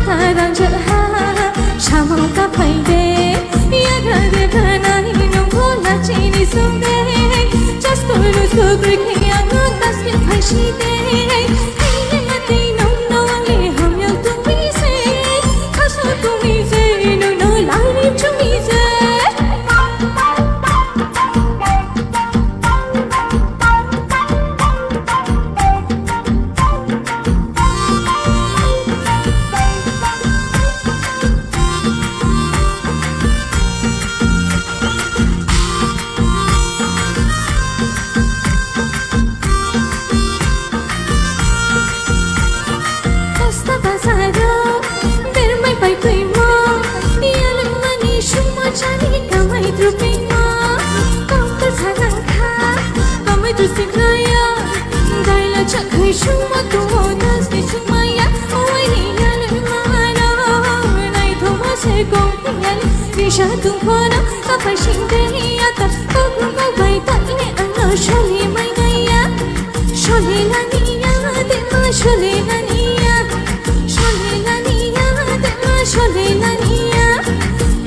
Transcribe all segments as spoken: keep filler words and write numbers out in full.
Tarang jaha, samung kapai de, yagra de banai nungko lachini sung de. Just to lose to break, yang no tas ke phai shi de. Hey, hey, hey, nung no ang le ham yang tung mi se, kaso tung mi se, nung no lang ni chung mi se. Kosta bazaro bermai pai tuimo, yalwngmani sumo chani kamai trupimo. Kongkol sajang kha, kamai trusing kaya, daila chakhai sumo tumo dasni sumaya, owaini yalwngmano, naithomo se kongkol yal, risa tungkhono. Kapai singde ya ta, kok kok bai ta le ano sholi mai naya, sholi nani ya, de ma sholi nani ya, sholi nani ya, de ma sholi nani ya.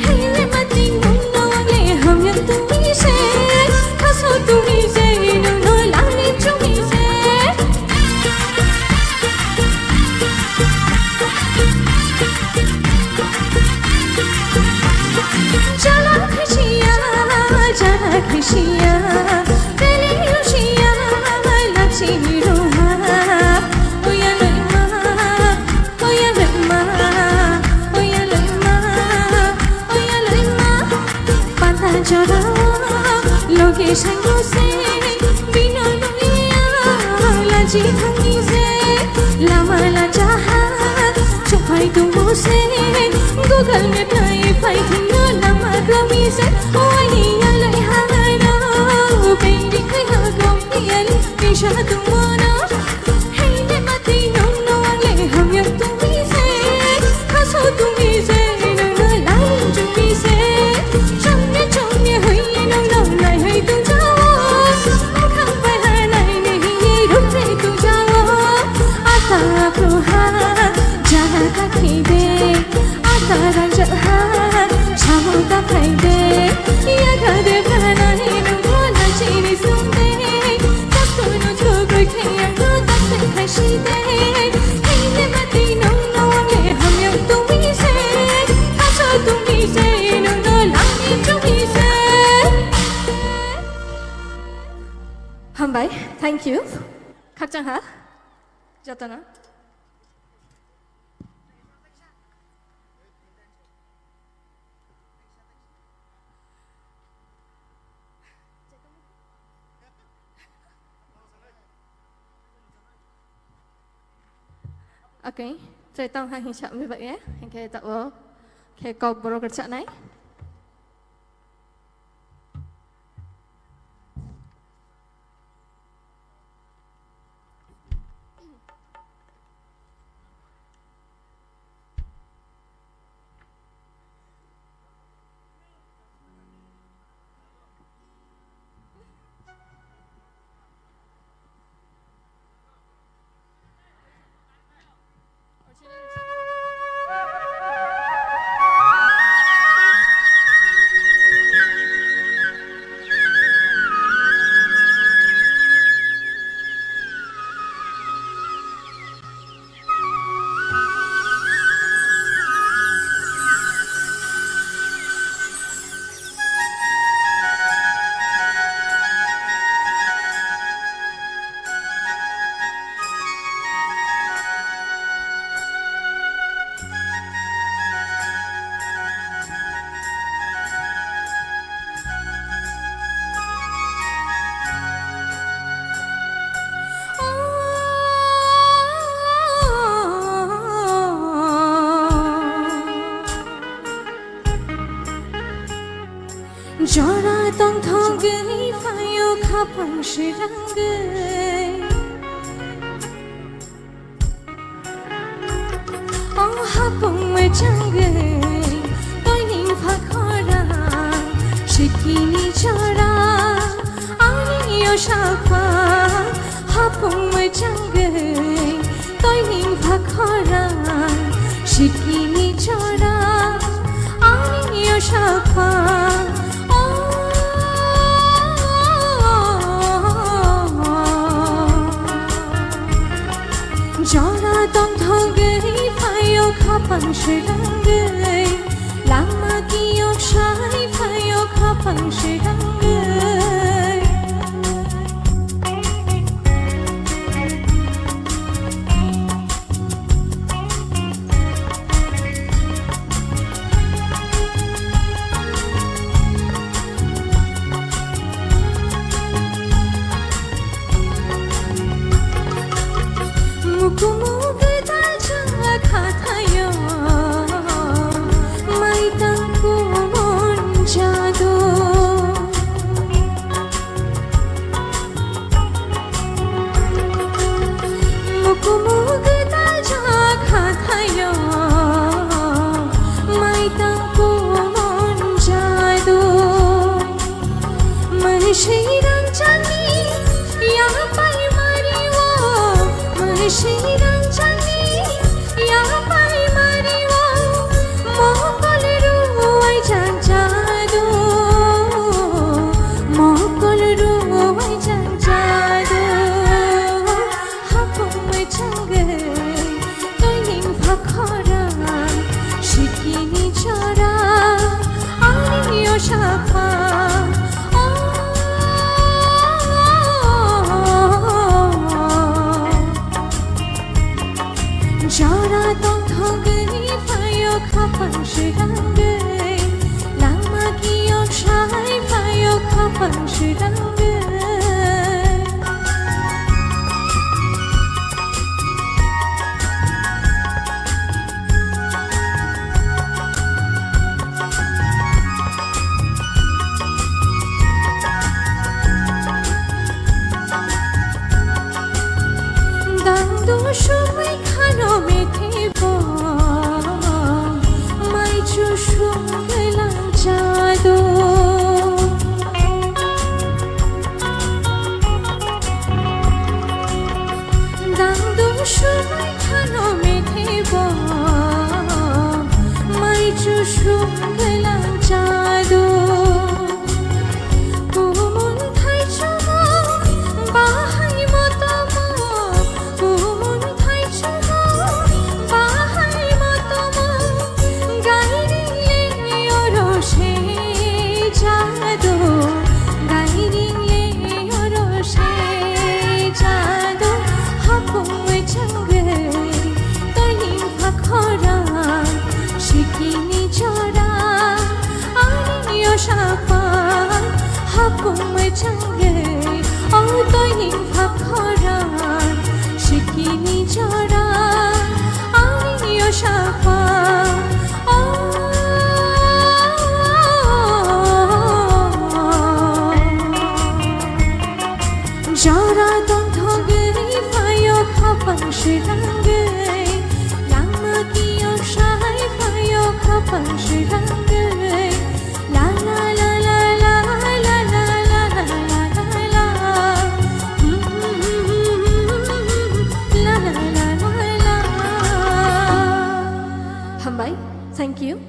Hey le mati nung no le ham yang tu mi se, kaso tu mi se, nung no lang ni chu mi se. Jala khisiya, jala khisiya, beli yusiya, lachi ruha. Oya lema, oya lema, oya lema, oya lema. Pata jora, loge sango se, bino luya, lachi thangi se, lama lachaha, chupai tumo se, Google Map nai pai thino lama kami se, oya lai hano, pending kai ha gom yan, nisha tumo no. Hey, ne mati nung no ang le ham yang tu mi se, kaso tu mi se, nung no lang chu mi se. Chong ne chong ne hui nung no nai hui tu jao. Ang khang pai ha nai ne hi ye rup re tu jao. Ata apro ha, jana ka khi de. Ata rang jat ha, chamo ta phai de. Ya ga de bana hi nung no na chini sung de. Just to know to go. Hambai, thank you. Khakchang ha, jotono. Okay, chai tong ha hing sa mi ba ye, hing khe ta o khe kok borok rwchapnai. Jora tongthogwi phaio khapang sirangwi. O hapung mwchangwi toining pha khorang, sikini chora ani yosapha. Hapung mwchangwi toining pha khorang, Sikini chora, ani o sakha, o, jora tongthogwi phaio khapang sirangwi, lama kiyok sai phaio khapang sirangwi. Mukumu gita janga khathayo, maitang kumun jadu. Mukumu gita janga khathayo, maitang kumun jadu. Mwisirang jani yapai mario, mwisirang jani yapai mario, mokol ruwai jangjadu, mokol ruwai jangjadu. Hapung mwchangwi twining phakhora, sikini chora, ani o sakha, o, jora tongthogwi phaio khapang sirangwi, lama kiyok sai phaio khapang sirangwi. Dangdo sumui khano methebo, maichu sumgwi langjado. Dangdo sumui khano methebo, maichu sumgwi langjado. Kumun thaichumo bahai motomo, kumun thaichumo bahai motomo, gairing le oro se jado, gairing le oro se jado, hapung mwchangwi twining phakhora, sikini chora, ani o sakha, hapung mwchangwi, o twining phakhora, sikini chora, ani o sakha, o. Jora tongthogwi phaio khapang sirangwi, lama kiyok sai phaio khapang sirangwi. La, la, la. Hambai, thank you.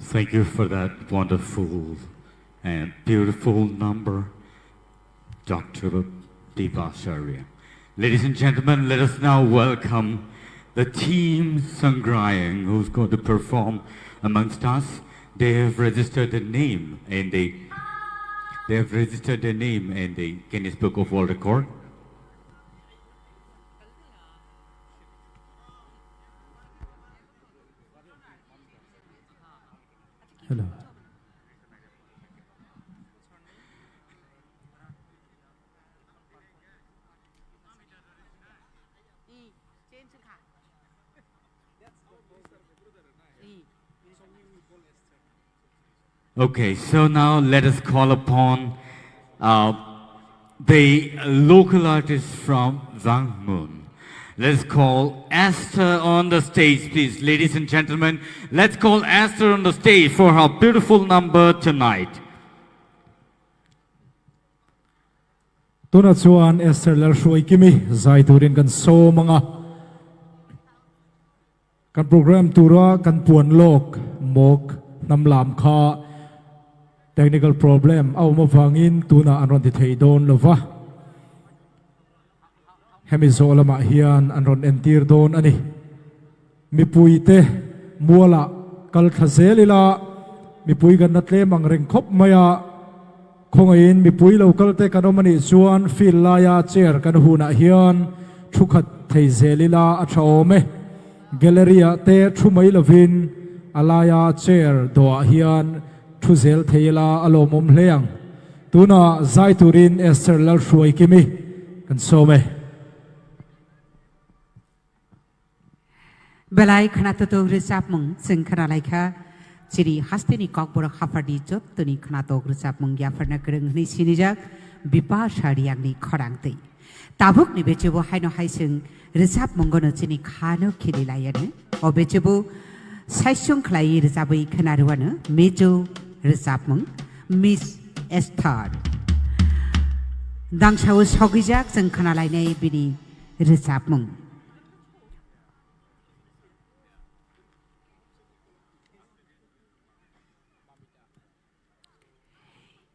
Thank you for that wonderful and beautiful number, Doctor Dipasharya. Ladies and gentlemen, let us now welcome the team Sangrayang, who's going to perform amongst us. They have registered their name in the, they have registered their name in the Guinness Book of World Record. Hello. Okay, so now let us call upon, uh, the local artist from Wangmun. Let's call Esther on the stage, please. Ladies and gentlemen, let's call Esther on the stage for her beautiful number tonight. Tuna chuan Esther Lalhruaikimi zai turin kan sawm anga. Kan program tura kan puan lok mok namlam kha technical problem a um avangin tuna an ron ti thei don lova. Hemi zo lama hian an ron entir don ani. Mipui te muala kal tha zel ila, mipui ganna tlem ang reng khop mai a. Khawngaihin mipui lo kal te kan awm a nih chuan field laia chair kan hunah hian thu khat thei zel ila a ṭha awm e. Gallery-ah te thu mai lovin a laia chair dawhah hian thu zel thei ila a lawmawm hle ang. Tunah zai turin Esther Lalhruaikimi kan sawm e. Belai khwnathok rwchapmung chwng khwnalaikha. Chini hasteni kokborok hapharni jottoni khwnathok rwchapmung yapharna kwrwng hwnwi sinijak Bipasha Riyangni khorang twi. Tabukni bechebo haino hai chwng rwchapmungono chini khano khililayano. O bechebo saichung khlaiwi rwchabwi khwnarwano mijo rwchapmung Miss Esther. Dangsao sogwijak chwng khwnalainai bini rwchapmung.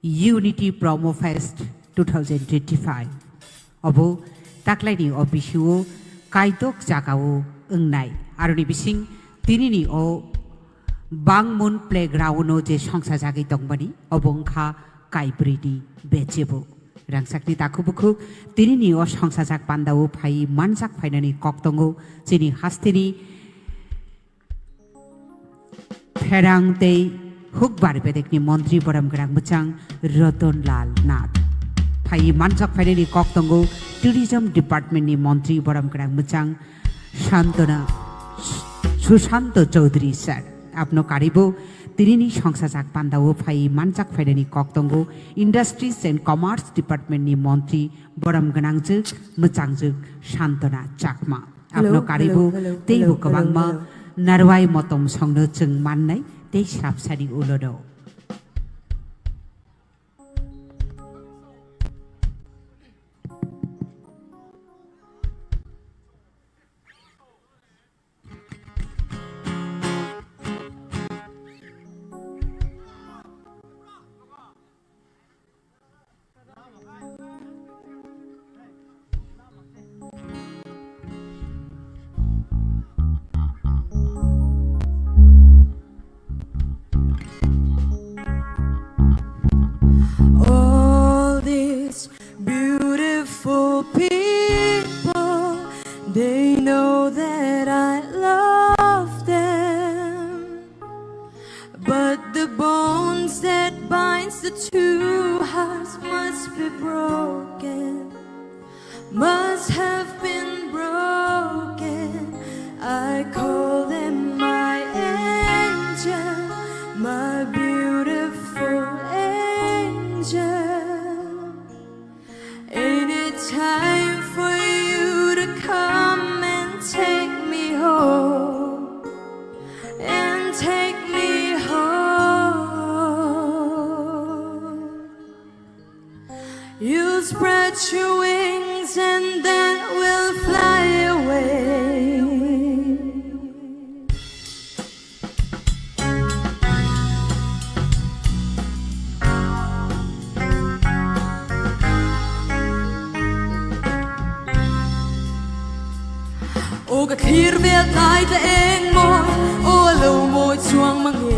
Unity Promo Fest two thousand twenty-five. Obo taklaini office-o kaitok jagao wngnai. Aroni bising tinini o Bangmun Playground-o je songsajagwi tongmani, obo wngkha kaibrwini bechebo. Rangchakni takhuk bukhuk tinini o songsajak pandao phai manjak phainani kok tongo chini hasteni pherang tei hukbar bedekni montri borom gwnang mwchang Ratan Lal Nath. Phai manjak phainani kok tongo Tourism Department-ni montri borom gwnang mwchang Santona, Susanto Chaudhary sir. Abno karibo tinini songsajak pandao phai manjak phainani kok tongo Industries and Commerce Department-ni montri borom gwnangjwk mwchangjwk Santona Chakma. Abno karibo teibo kwbangma narwai motom songno chwng mannai tei srapsani ulono. All these beautiful people, they know that I love them. But the bonds that binds the two hearts must be broken, must have been broken. I call them my angel, my beautiful angel. Ain't it time for you to come and take me home? And take me home. You spread your wings and then we'll fly away. O ka thlir vel tlai ta eng mawi, o lo mawi chuang mang e,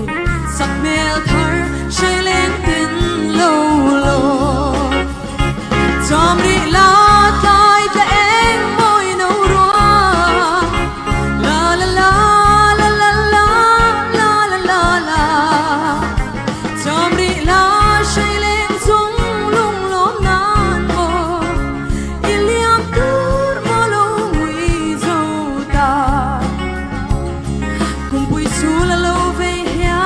sak mel thar, sei leng tin lo lo. Chawmrih la tlai ta eng mawi no ruah. La la la la la la la la la la. Chawmrih la sei leng chung lung lom nan maw. I liam tur maw lo ngui zo ta. Kumpui su la lo ve hia.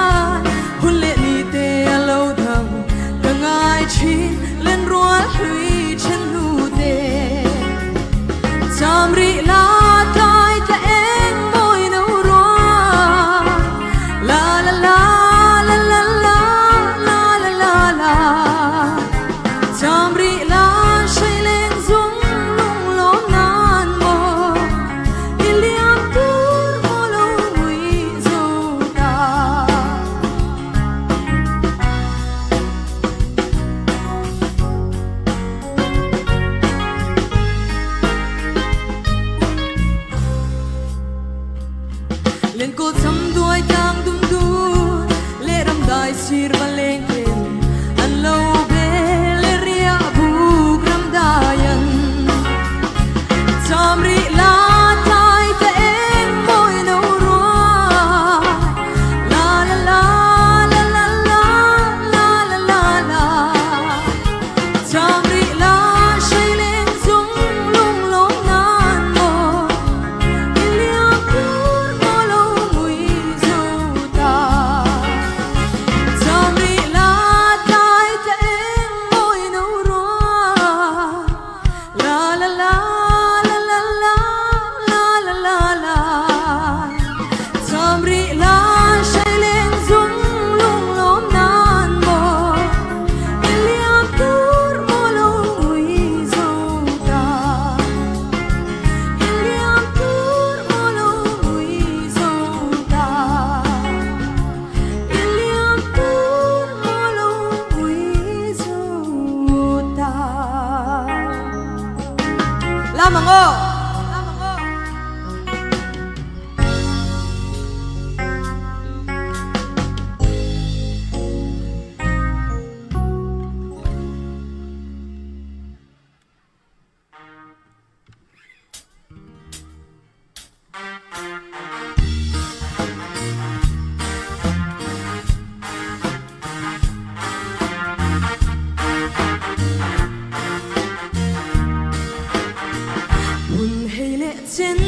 Hun hei le chen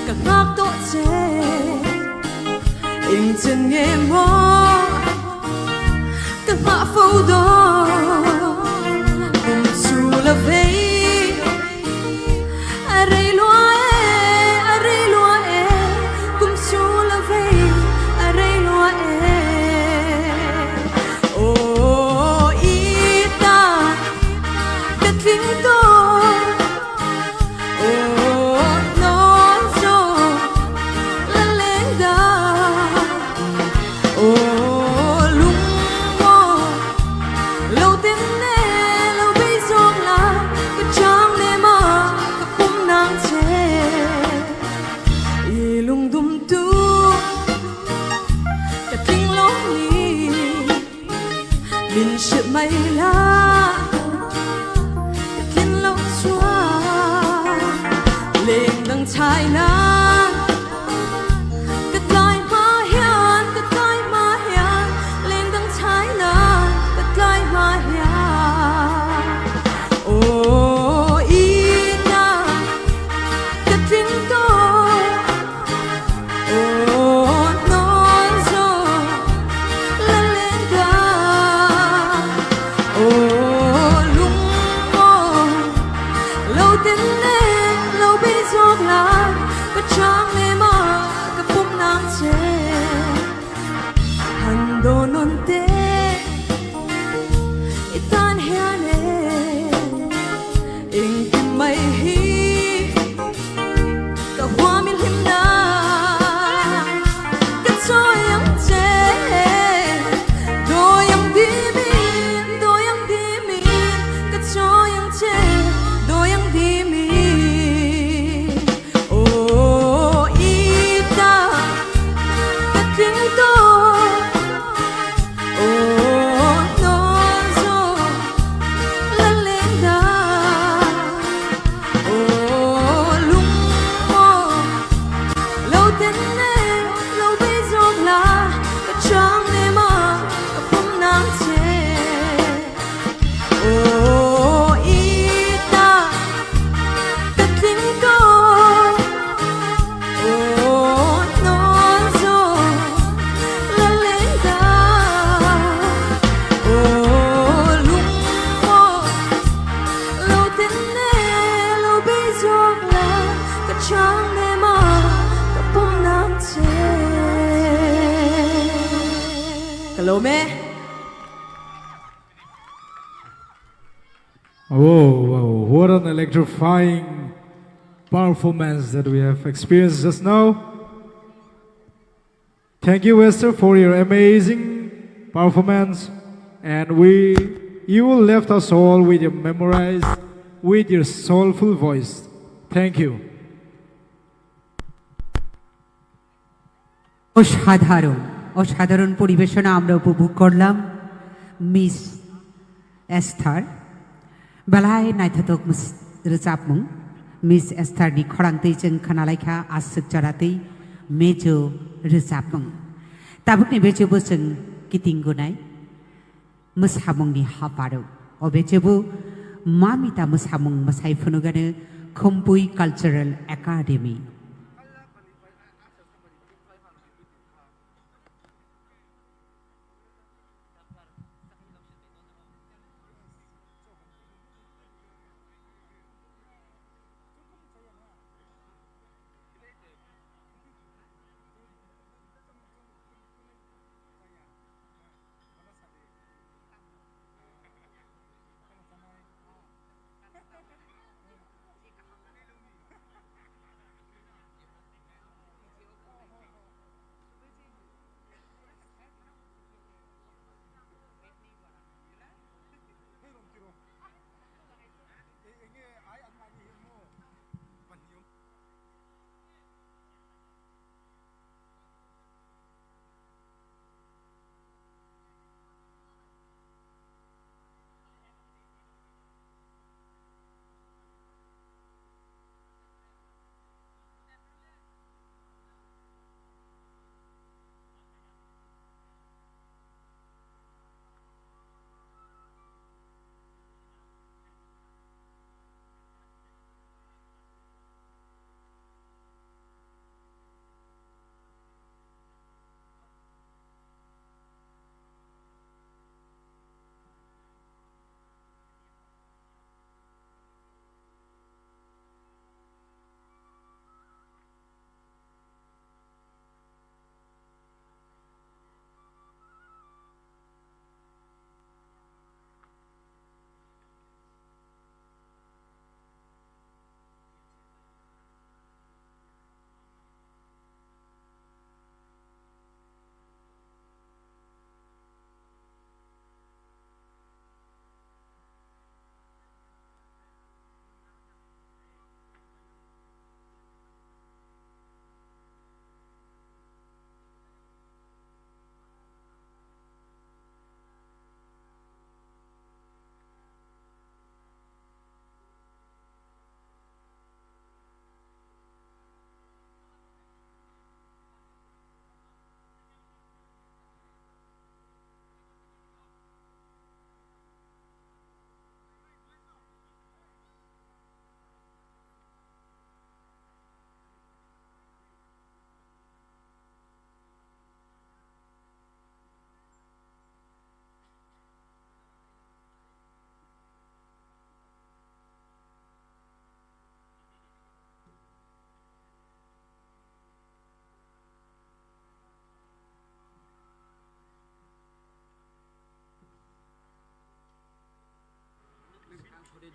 ka ngak to che. Ing chen nge mo ka ngak fo do. Kum su la vei. Arei lua e, arei lua e, kum su la vei, arei lua e. O ita, ka tling to. O no zo, la leng da. O lungmo, lo ten ne, lo bei zong la, ka chang ne ma, ka pum nang che. I lung dum tu, ka tling lo ni. Min shit mai la, kin lo chua, leng dang chai na, ka tlai ma hian, ka tlai ma hian, leng dang chai na, ka tlai ma hian. O ina, ka tling to. O no zo la leng da. O lungmo lo ten ne lo bei zok la ka chang ne ma ka pum nang che. Han do non te i tan hian e. Ing kim mai hi ka hua mi hlim na. Ka cho yang che, do yang di mi, do yang di mi. Ka cho yang che, do yang di mi. O ita, ka tling to. O no zo la leng da. O lungmo lo ten ne lo bei zok la ka chang ne ma ka pum nang che. O ita, ka tling to. O no zo la leng da. O lungmo lo ten ne lo bei zok la ka chang ne ma ka pum nang che. Ka lo me. Oh, wow, what an electrifying performance that we have experienced just now. Thank you, Esther, for your amazing performance. And we, you left us all with your memorized, with your soulful voice. Thank you. অসাধারণ, অসাধারণ পরিবেশনা আমরা উপভোগ করলাম। Miss Esther, belai naithothok mwswk rwchapmung. Miss Esther ni khorang twi chwng khwnalaikha aswk jora twi mejo rwchapmung. Tabukni bejobo chwng kiting gunai mwsamungni haparok. O bejobo mamita mwsamung mwsai phunugano Khumpui Cultural Academy.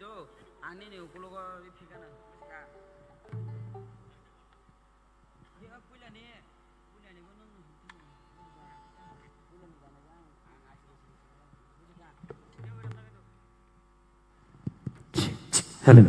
Yo, ang nini ukulogo ri phikana. Yo, puilani, puilani bo nung, puilani gana yang, ang asli sini. Hello.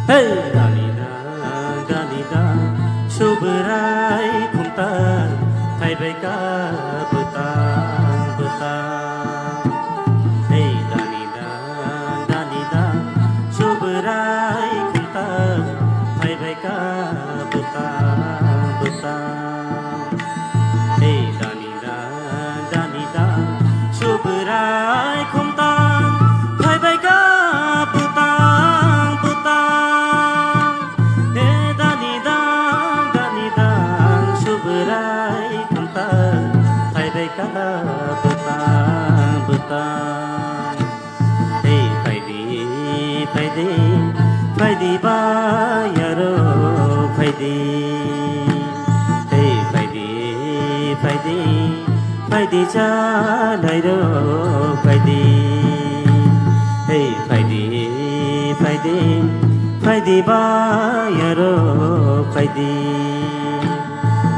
Hey, dani da, dani da, Subrai khumta, phaibai ka bwtang, bwtang. Hey, dani da, dani da, Subrai khumta, phaibai ka bwtang, bwtang. Hey, dani da, dani da, Subrai khumta, phaibai ka bwtang, bwtang. Hey, dani da, dani da, Subrai khumta, phaibai ka bwtang, bwtang. Hey, phaidi, phaidi, phaidi bayaro, phaidi. Hey, phaidi, phaidi, phaidi chalairo, phaidi. Hey, phaidi, phaidi, phaidi bayaro, phaidi.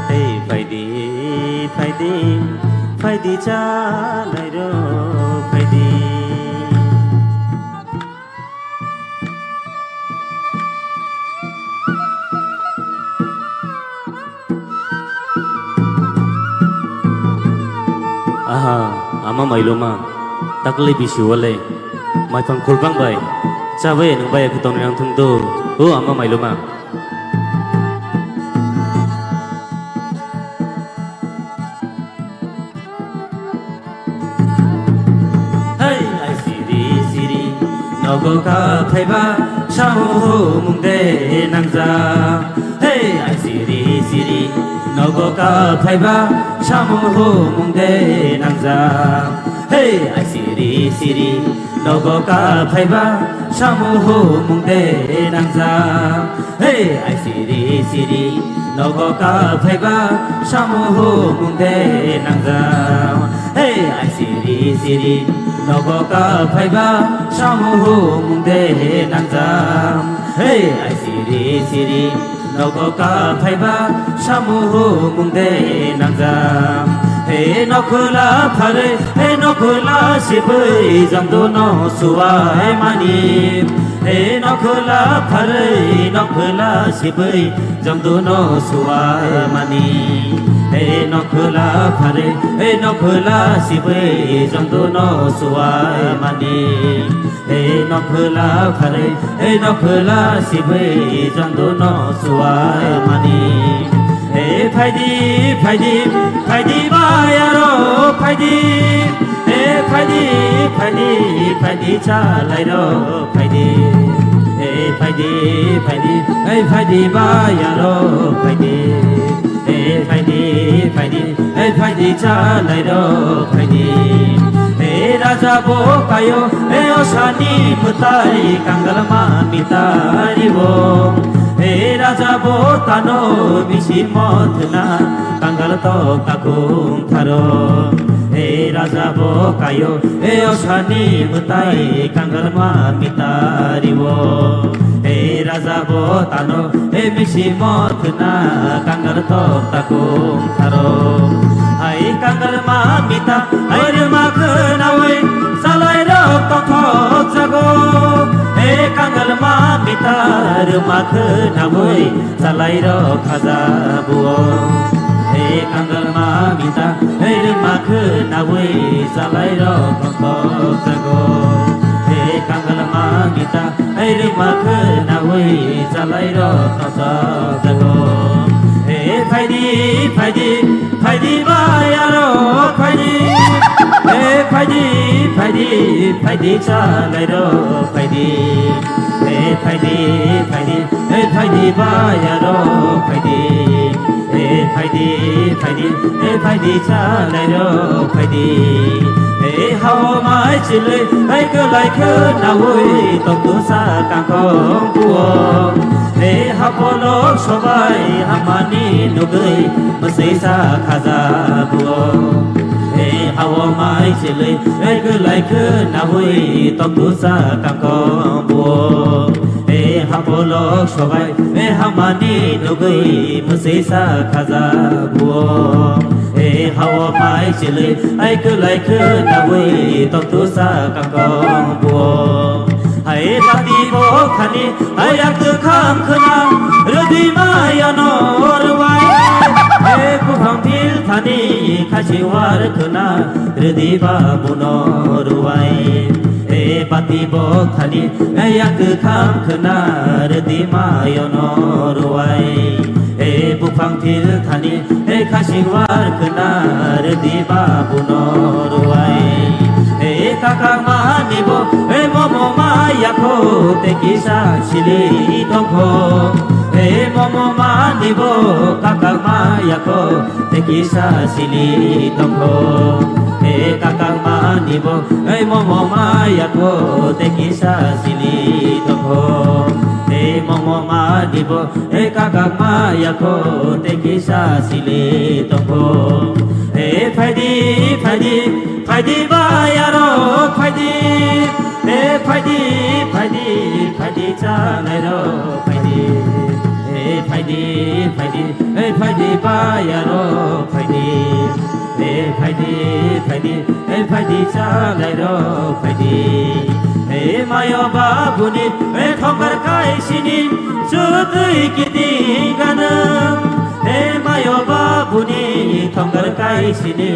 Hey, phaidi, phaidi, phaidi chalairo, phaidi. Aha, ama mailuma, takle bisi wale, maipang kulbang bai, chabai nung bai aku tong yang tung do, o ama mailuma. Hey, ai siri siri, nogo ka phaiba, samu humung de nangja. Hey, ai siri siri, nogo ka phaiba, samu humung de nangja. Hey, ai siri siri, nogo ka phaiba, samu humung de nangja. Hey, ai siri siri, nogo ka phaiba, samu humung de nangja. Hey, ai siri siri, nogo ka phaiba, samu humung de nangja. Hey, ai siri siri, nogo ka phaiba, samu humung de nangja. Hey, nokhula pharwi, hey, nokhula sibwi, jangdu no suwai mani. Hey, nokhula pharwi, nokhula sibwi, jangdu no suwai mani. Hey nokhwla pharwi, hey nokhwla sibwi jongdo no suwa mani. Hey nokhwla pharwi, hey nokhwla sibwi jongdo no suwa mani. Hey phaidi, phaidi, phaidi bayaro phaidi. Hey phaidi, phaidi, phaidi chalairo phaidi. Hey phaidi, phaidi, hey phaidi bayaro phaidi. Hey phaidi, phaidi, hey phaidi chalairo phaidi. Hey raja bo kayo, hey osani mwtai kangalma mitari bo. Hey raja bo tano bisi mothna kangal to kakung tharo. Hey raja bo kayo, hey osani mwtai kangalma mitari bo. Hey raja bo tano, hey bisi mothna kangal to kakung tharo. Hai kangalma mita, hai rwma khwnawi, salai rok tongthok jago. Hey kangalma mita, rwma khwnawi, salai rok khaja buo. Hey kangalma mita, hey rwma khwnawi, salai rok tongthok jago. Hey kangalma mita, Hai rwma khwnawi chalairok tongthok jago. He phaidi, phaidi, phaidi bayarok phaidi. He phaidi, phaidi, phaidi chalairok phaidi. He phaidi, phaidi, he phaidi bayarok phaidi. He phaidi, phaidi, he phaidi chalairok phaidi. He hao mai chilwi, hai kwlai khwnawi tongtwsa kangkong buo. He hapolok sobai hamani nugwi mwswisa khaja buo. He hao mai chilwi, hai kwlai khwnawi tongtwsa kangkong buo. He hapolok sobai, he hamani nugwi mwswisa khaja buo. He hao mai chilwi, hai kwlai khwnawi tongtwsa kangkong buo. Hai bati bo khani, hai yak kwkham khwna, rwdi maya no rwai. He buphang phil thani, khasi war khwna, rwdi ba buno rwai. He bati bo khani, he yak kwkham khwna, rwdi mayo no rwai. He buphang phil thani, he khasi war khwna, rwdi ba buno rwai. He kakang mani bo, he momo maya kho, te kisa sili tongkho. He momo mani bo, kakang maya kho, te kisa sili tongkho. He kakang mani bo, he momo maya kho, te kisa sili tongkho. He momo mani bo, he kakang maya kho, te kisa sili tongkho. He phaidi, phaidi, phaidi bayarok phaidi. He phaidi, phaidi, phaidi chalairok phaidi. He phaidi, phaidi, he phaidi bayarok phaidi. He phaidi, phaidi, he phaidi chalairok phaidi. He mayo babuni, he thongar kaisini, churtwi kiti ganang. He mayo babuni, thongar kaisini,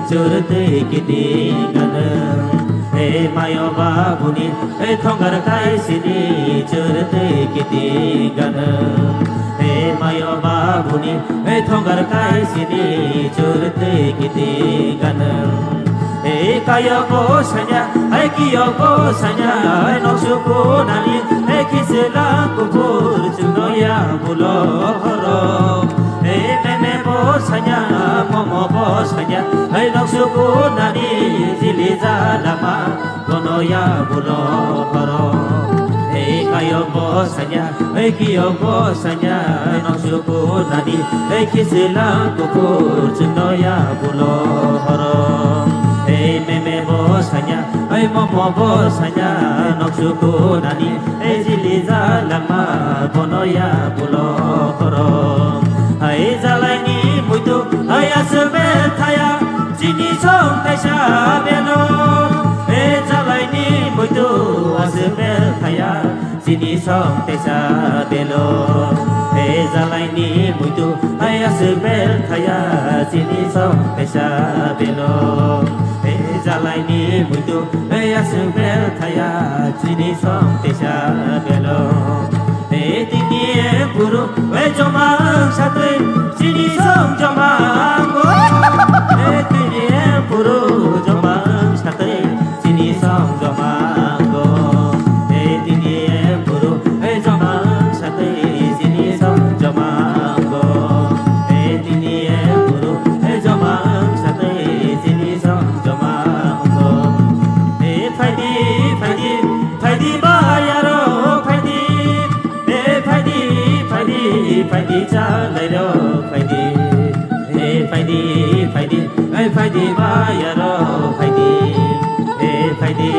churtwi kiti ganang. He mayo babuni, He thongar kaisini churtwi kiti ganang. He mayo babuni, he thongar kaisini churtwi kiti ganang. He kayo bo sanya, he kiyo bo sanya, he noksuku nani, he khisila kuphur chwngno ya bulo horo. He meme bo sanya, momo bo sanya, he noksuku nani jili jalama. Bono ya bulo horo. Hei kayok bo sanya, hei kiyok bo sanya, noksuku nani, hei kisilang kukur chwngno ya bulo horo. Hei meme bo sanya, hei momo bo sanya, noksuku nani, hei jili jalama, bono ya bulo horo. Hei jalaini muitu, hei aswk bel thaya, Chini song kaisa belo, e jalaini muitu aswk bel thaya. Chini song kaisa belo, E jalaini muitu, e aswk bel thaya, chini song tesa belo. E jalaini muitu, e aswk bel thaya, chini song tesa belo. E tini e buru, e jomang satwi, chini song jomang o. E tini e buru, jomang satwi, chini song jomang o. E tini e buru, e jomang satwi, chini song jomang o. E tini e buru, e jomang satwi, chini song jomang o. E phaidi, phaidi, phaidi bayaro phaidi. E phaidi, phaidi, phaidi chalairok phaidi. E phaidi, phaidi, e phaidi bayaro phaidi. E phaidi,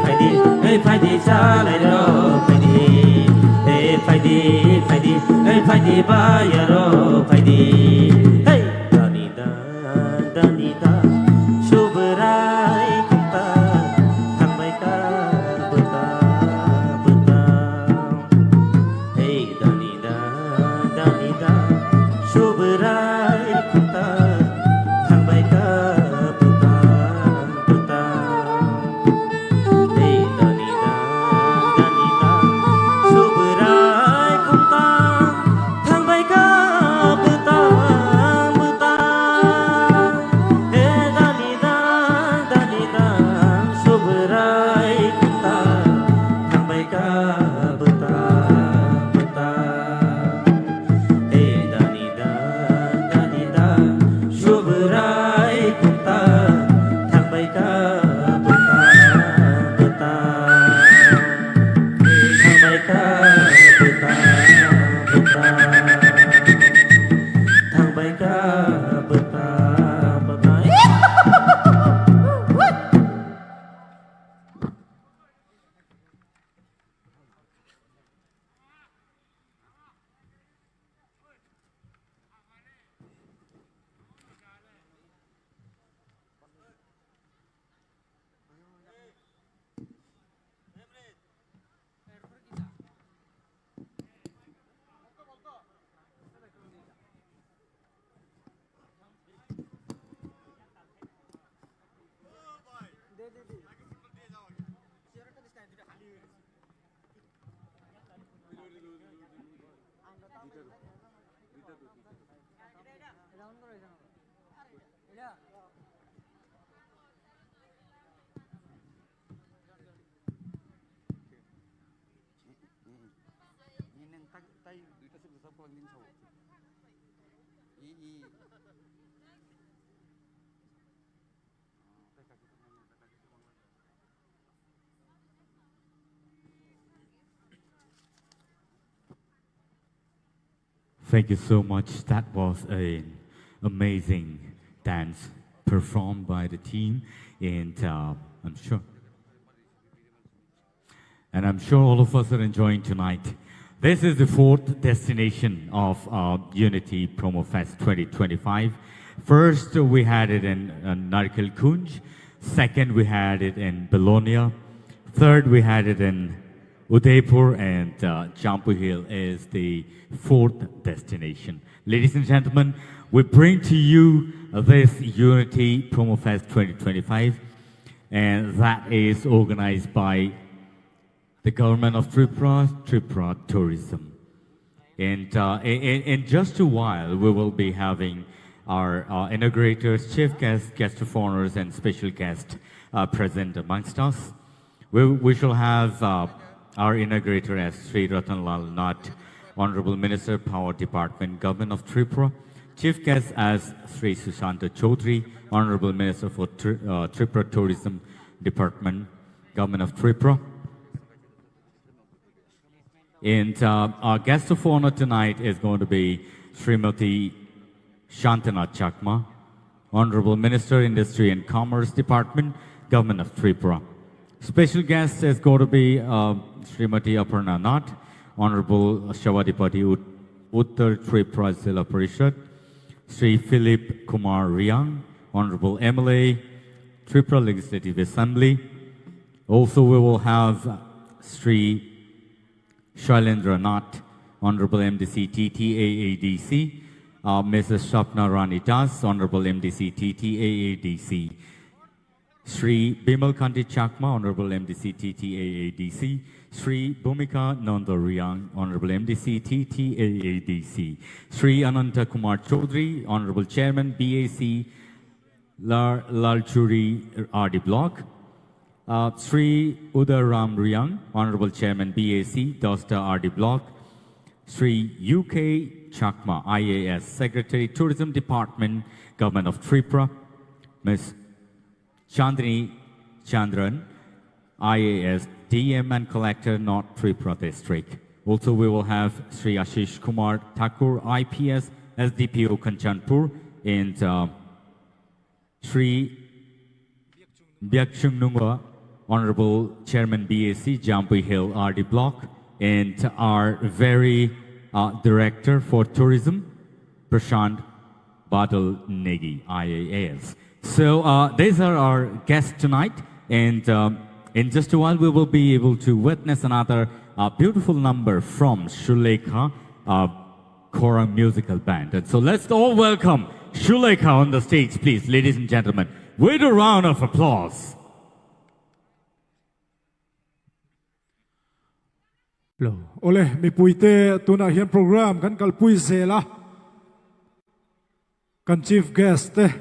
phaidi, e phaidi chalairok phaidi. E phaidi, phaidi, e phaidi bayaro phaidi. Hey! Dani da, dani da, Subrai khumta, thangbai ka bwta, bwta. Hey, dani da, dani da, Subrai khumta, thangbai ka bwta, bwta. Hey, dani da, dani da, Subrai khumta, thangbai ka bwta, bwta. He dani da, dani da, Subrai khumta, thangbai ka bwta, bwta. He dani da, dani da, Subrai khumta, thangbai ka bwta, bwta. Thangbai ka bwta, bwta. Thangbai ka bwta, bwta. Nwng tak-, tai duita se bwsa kwlangni sao. I, i. Thank you so much. That was an amazing dance performed by the team, and, uh, I'm sure, and I'm sure all of us are enjoying tonight. This is the fourth destination of, uh, Unity Promo Fest twenty twenty-five. First, we had it in, uh, Narikal Kunj. Second, we had it in Belonia. Third, we had it in Udaipur, and, uh, Jampu Hill is the fourth destination. Ladies and gentlemen, we bring to you this Unity Promo Fest twenty twenty-five, and that is organized by the Government of Tripura, Tripura Tourism. And, uh, in, in, in just a while, we will be having our, uh, inaugurators, chief guests, guest of honors, and special guests, uh, present amongst us. We, we shall have, uh, our inaugurator as Sri Ratan Lal Nath, Honorable Minister, Power Department, Government of Tripura. Chief guest as Sri Sushanta Chaudhary, Honorable Minister for Tri-, uh, Tripura Tourism Department, Government of Tripura. And, uh, our guest of honor tonight is going to be Srimati Shantana Chakma, Honorable Minister, Industry and Commerce Department, Government of Tripura. Special guest is going to be, uh, Srimati Aparna Nath, Honorable Sabhapati Ut-, Uttar Tripura Zilla Parishad, Sri Philip Kumar Riang, Honorable M L A, Tripura Legislative Assembly. Also, we will have Sri Shailendra Nath, Honorable M D C T T A A D C, uh, Missus Shapna Rani Das, Honorable M D C T T A A D C, Shri Bimal Kanti Chakma, Honorable M D C T T A A D C, Shri Bhumika Nanda Riang, Honorable M D C T T A A D C, Shri Ananta Kumar Chaudhary, Honorable Chairman B A C, Lar-, Lalchuri R D Block, uh, Shri Udaram Riang, Honorable Chairman B A C, Dosta R D Block, Shri U K Chakma, I A S, Secretary, Tourism Department, Government of Tripura, Miss Chandni Chandran, I A S, D M and Collector, North Tripura District. Also, we will have Shri Ashish Kumar Thakur, I P S, S D P O Kanchanpur, and, uh, Shri Byakchung Nungwa, Honorable Chairman B A C, Jampui Hill R D Block, and our very, uh, Director for Tourism, Prashant Badal Negi, I A S. So, uh, these are our guests tonight, and, um, in just a while we will be able to witness another, uh, beautiful number from Shulekha, uh, Khorang Musical Band. And so let's all welcome Shulekha on the stage, please, ladies and gentlemen, with a round of applause. Hello. Ole, mipuite, tuna hian program kan kalpui zela. Kan chief guest te,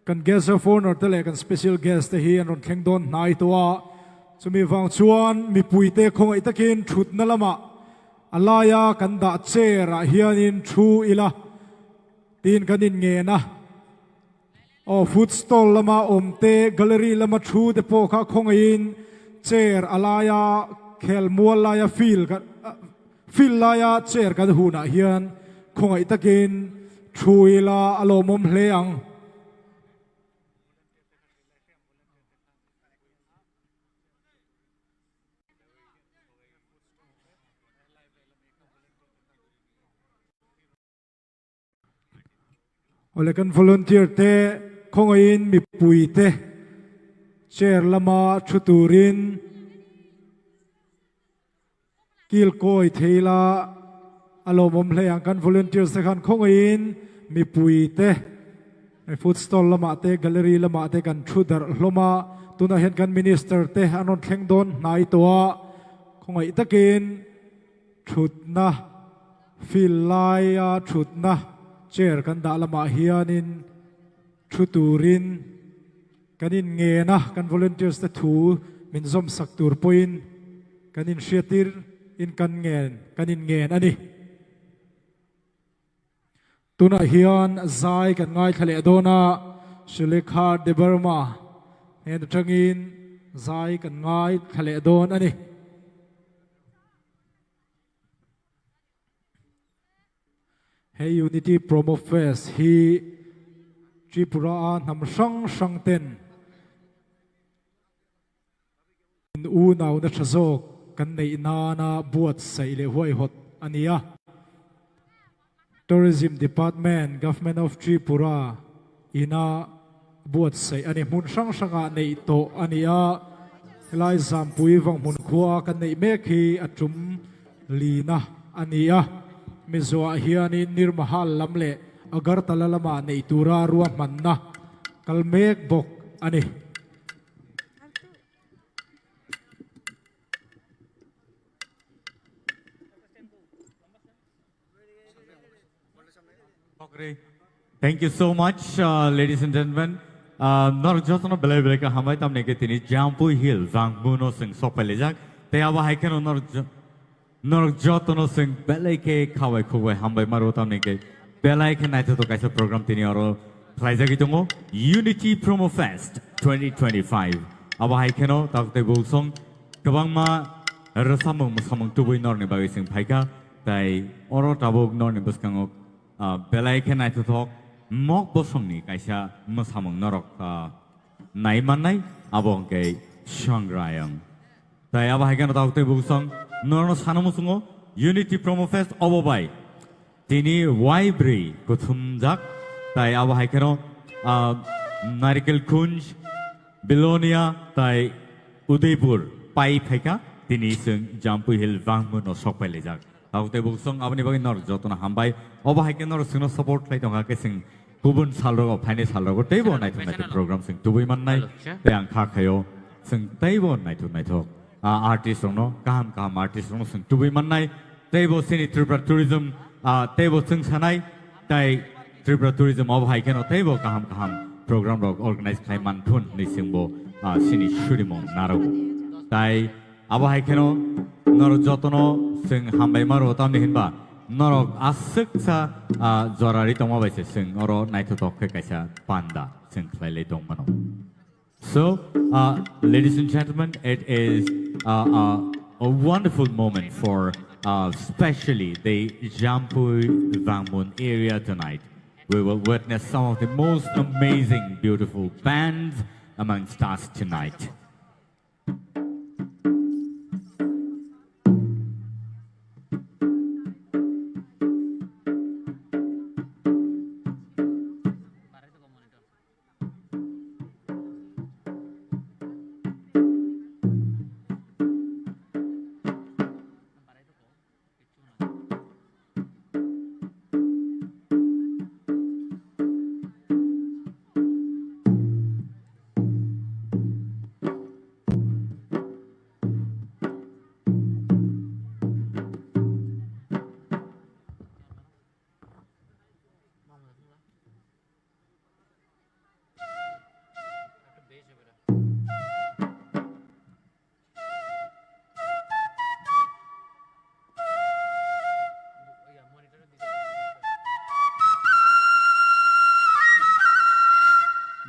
kan guest of honor te leh kan special guest te hi an rawn thleng dawn hna i tawh a. Chumi vang chuan mipuite khawngaih takin thutna lamah a laia kan dah chair-ah hianin thu ila tiin kan inngen a. Aw, food stall lama awm te, gallery lama thu te pawh kha khawngaihin chair a laia, khel mual laia field kan, field laia chair kan hunah hian khawngaih takin thu ila a lawmawm hle ang. Awle, kan volunteer te khawngaihin mipui te chair lama thu turin kilkawi thei ila a lawmawm hle ang. Kan volunteers te khan khawngaihin mipui te food stall lamah te, gallery lamah te kan thu darh hlawm a. Tunah hian kan minister te an rawn thleng dawn hna i tawh a, khawngaih takin thutna, field laia thutna chair kan dah lamah hianin thu turin kan inngen a, kan volunteers te thu min zawmsak tur pawhin kan inhriatir in kan ngen, kan inngen a ni. Tunah hian zai kan ngaithla leh dawn a, Shulekha Debbarma hnen aṭangin zai kan ngaithla leh dawn a ni. He Unity Promo Fest hi Tripura a hnam hrang hrang ten in unauna ṭha zawk kan neih nana buatsaih leh huaihawt a ni a. Tourism Department, Government of Tripura ina buatsaih a ni, hmun hrang hrangah neih tawh a ni a. Helai Zampui Vanghmun khua kan neih mek hi a tum lina a ni a. Mizoah hianin Nirmahal lam leh Agartala lamah neih tura ruahmanna kal mek bawk a ni. Thank you so much, uh, ladies and gentlemen. Uh, norok jotono belai belai khe hambai, tamni khe tini Jampui Hill Vanghmun o chwng sok phai laijak. Tei abo hai kheno norok jo-, norok jotono chwng belai khe khabai khukbai hambai maro, tamni khe belai khe naithothok kaisa program tini oro khlaijagwi tongo, Unity Promo Fest twenty twenty-five. Abo hai kheno tabuk tei buk song kwbangma rwchapmung mwsamung tubui norokni bagwi chwng phaikha, tei oro tabuk norokni bwskango, ah, belai khe naithothok mok bosongni kaisa mwsamung norok, ah, nai mannai, abo hwnkhe Sangrayang. Tai abo hai kheno tabuk tei buk song norokno sana muchungo, Unity Promo Fest obo bai tini Y brwi kuthumjak, tai abo hai kheno, ah, Narikel Kunj, Belonia, tai Udaipur pai phaikha, tini chwng Jampui Hill Vanghmun o sok pai laijak. Tabuk tei buksong aboni bagwi norok jotono hambai. Obo hai khe norok chwngno support khlai tongkha khe chwng kubun salrogo, phainai salrogo teibo naithok naithok program chwng tubui mannai. Tei ang kha khaio chwng teibo naithok naithok, ah, artist rokno, kaham kaham artist rokno chwng tubui mannai. Teibo chini Tripura Tourism, ah, teibo chwng sanai, tei Tripura Tourism obo hai kheno teibo kaham kaham program rok organize khlai manthun hinwi chwngbo, ah, chini surimung narogo. Tai abo hai kheno norok jotono chwng hambai maro, tamni hinba norok aswksa, ah, jora ri tongma bai se chwng oro naithothok khe kaisa panda chwng khlai lai tongmano. So, uh, ladies and gentlemen, it is, uh, a, a wonderful moment for, uh, especially the Jampui Vangmun area tonight. We will witness some of the most amazing, beautiful bands amongst us tonight.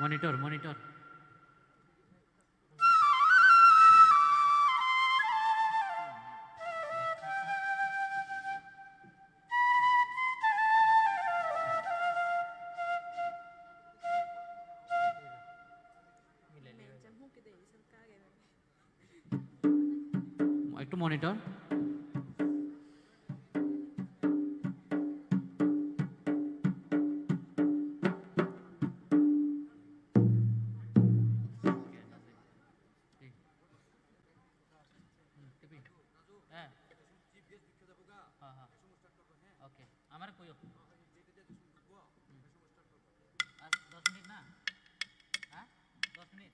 Monitor, monitor. একটু মনিটর। হ্যাঁ। হ্যাঁ, হ্যাঁ। ওকে, আমারে কইও। হুম। আর দশ মিনিট না? হ্যাঁ? দশ মিনিট।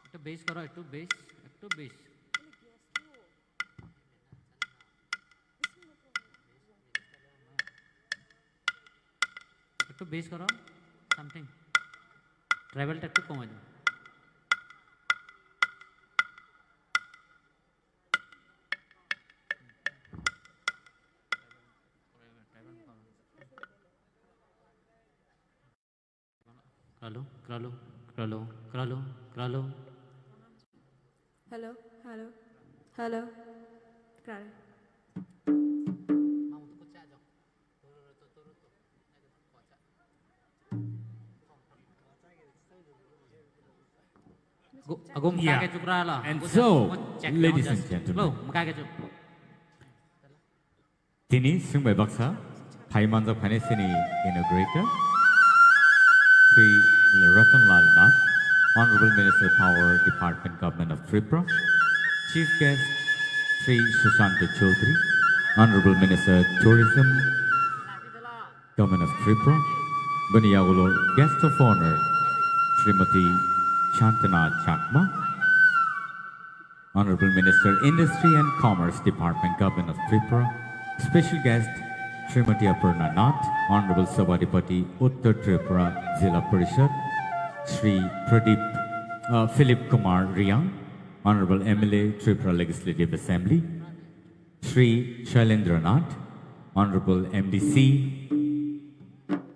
একটু বেস করো, একটু বেস, একটু বেস। একটু বেস করো, সামথিং। ট্রাভেলটা একটু কমাই দাও। Kralo, kralo, kralo, kralo, kralo. Hello, hello, hello. Kralo. Go, ago mkha ke chukra la. And so, ladies and gentlemen, mkha ke chuk. Tini swngbai baksa phai manjak phainai chini inaugurator, Shri Ratan Lal Nath, Honorable Minister Power Department, Government of Tripura, Chief Guest, Shri Sushanta Chowdhury, Honorable Minister Tourism, Government of Tripura, bini yagulo Guest of Honor, Srimati Shantana Chakma, Honorable Minister, Industry and Commerce Department, Government of Tripura, Special Guest, Srimati Aparna Nath, Honorable Sabadipati, Uttar Tripura Zilla Parishad, Shri Pradeep, uh, Philip Kumar Riang, Honorable M L A, Tripura Legislative Assembly, Shri Shailendra Nath, Honorable M D C,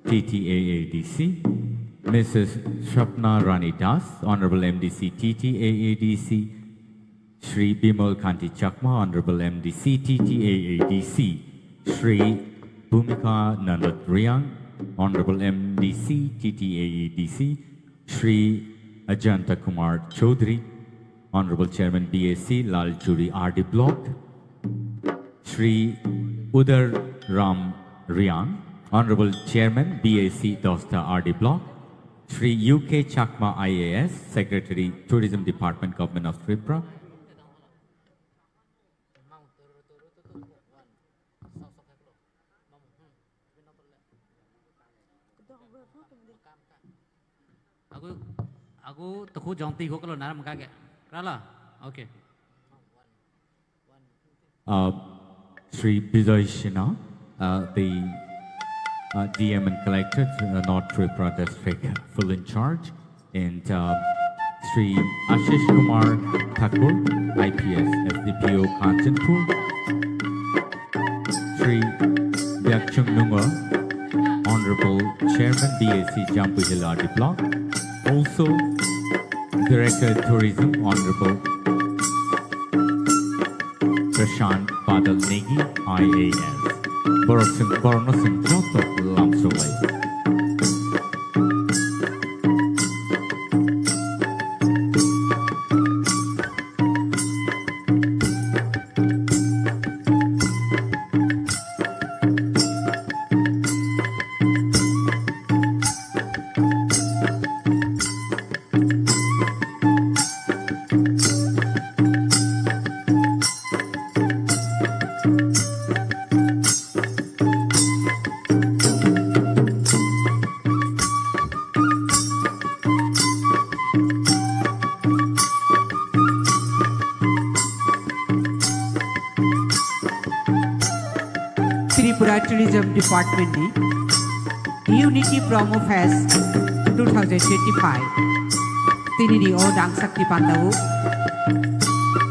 T T A A D C, Missus Swapna Rani Das, Honorable M D C, T T A A D C, Shri Bimal Kanti Chakma, Honorable M D C, T T A A D C, Shri Bhumika Nandat Riang, Honorable M D C, T T A A D C, Shri Ajanta Kumar Chaudhary, Honorable Chairman B A C Laljuri R D Block, Shri Udar Ram Riang, Honorable Chairman B A C Dosta R D Block, Shri U K Chakma I A S, Secretary Tourism Department, Government of Tripura, Aku, aku tuku jong ti ko kalau naram kage. Rala? Okay. Uh, Sri Bijoy Sinha, uh, the, uh, D M and Collector, uh, North Tripura District, full in charge, and, uh, Sri Ashish Kumar Thakur, I P S, as the P O Kanchanpur, Sri Byakchung Nunga, Honorable Chairman, B A C Jampui Hill R D Block, also Director Tourism, Honorable Prashant Badal Negi, I A S. Borok chwng, borokno chwng joto lamsok lai. Tripura Tourism Department ni Unity Promo Fest two thousand twenty-five. Tini ni o rangsak ni pandao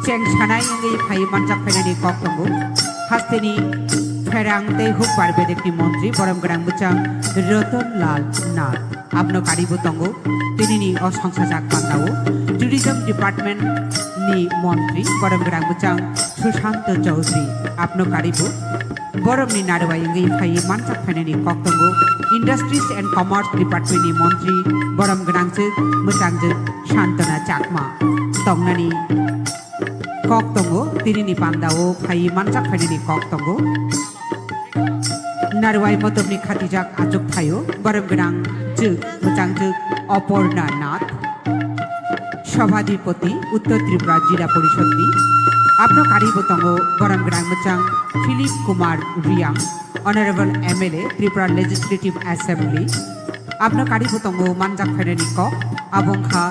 cheng sanai wngwi phai manjak phainani kok tongo. Hasteni pherang tei hukbar bedekni montri borom gwnang bwchang Ratan Lal Nath. Abno karibo tongo tini ni o songsajak pandao Tourism Department ni montri borom gwnang bwchang Sushanta Chowdhury. Abno karibo boromni narwai wngwi phaiwi manjak phainani kok tongo Industries and Commerce Department ni montri borom gwnangjwk mwchangjwk Santana Chakma. Tongnani kok tongo, tini ni pandao phaiwi manjak phainani kok tongo. Narwai motomni khatijak achuk thaio, borom gwnangjwk mwchangjwk Oporna Nath, Sabhadipoti, Uttor Tripura Jila Porishod ni. Abno karibo tongo borom gwnang mwchang Philip Kumar Riang, Honorable M L A, Tripura Legislative Assembly. Abno karibo tongo manjak phainani kok, abo wngkha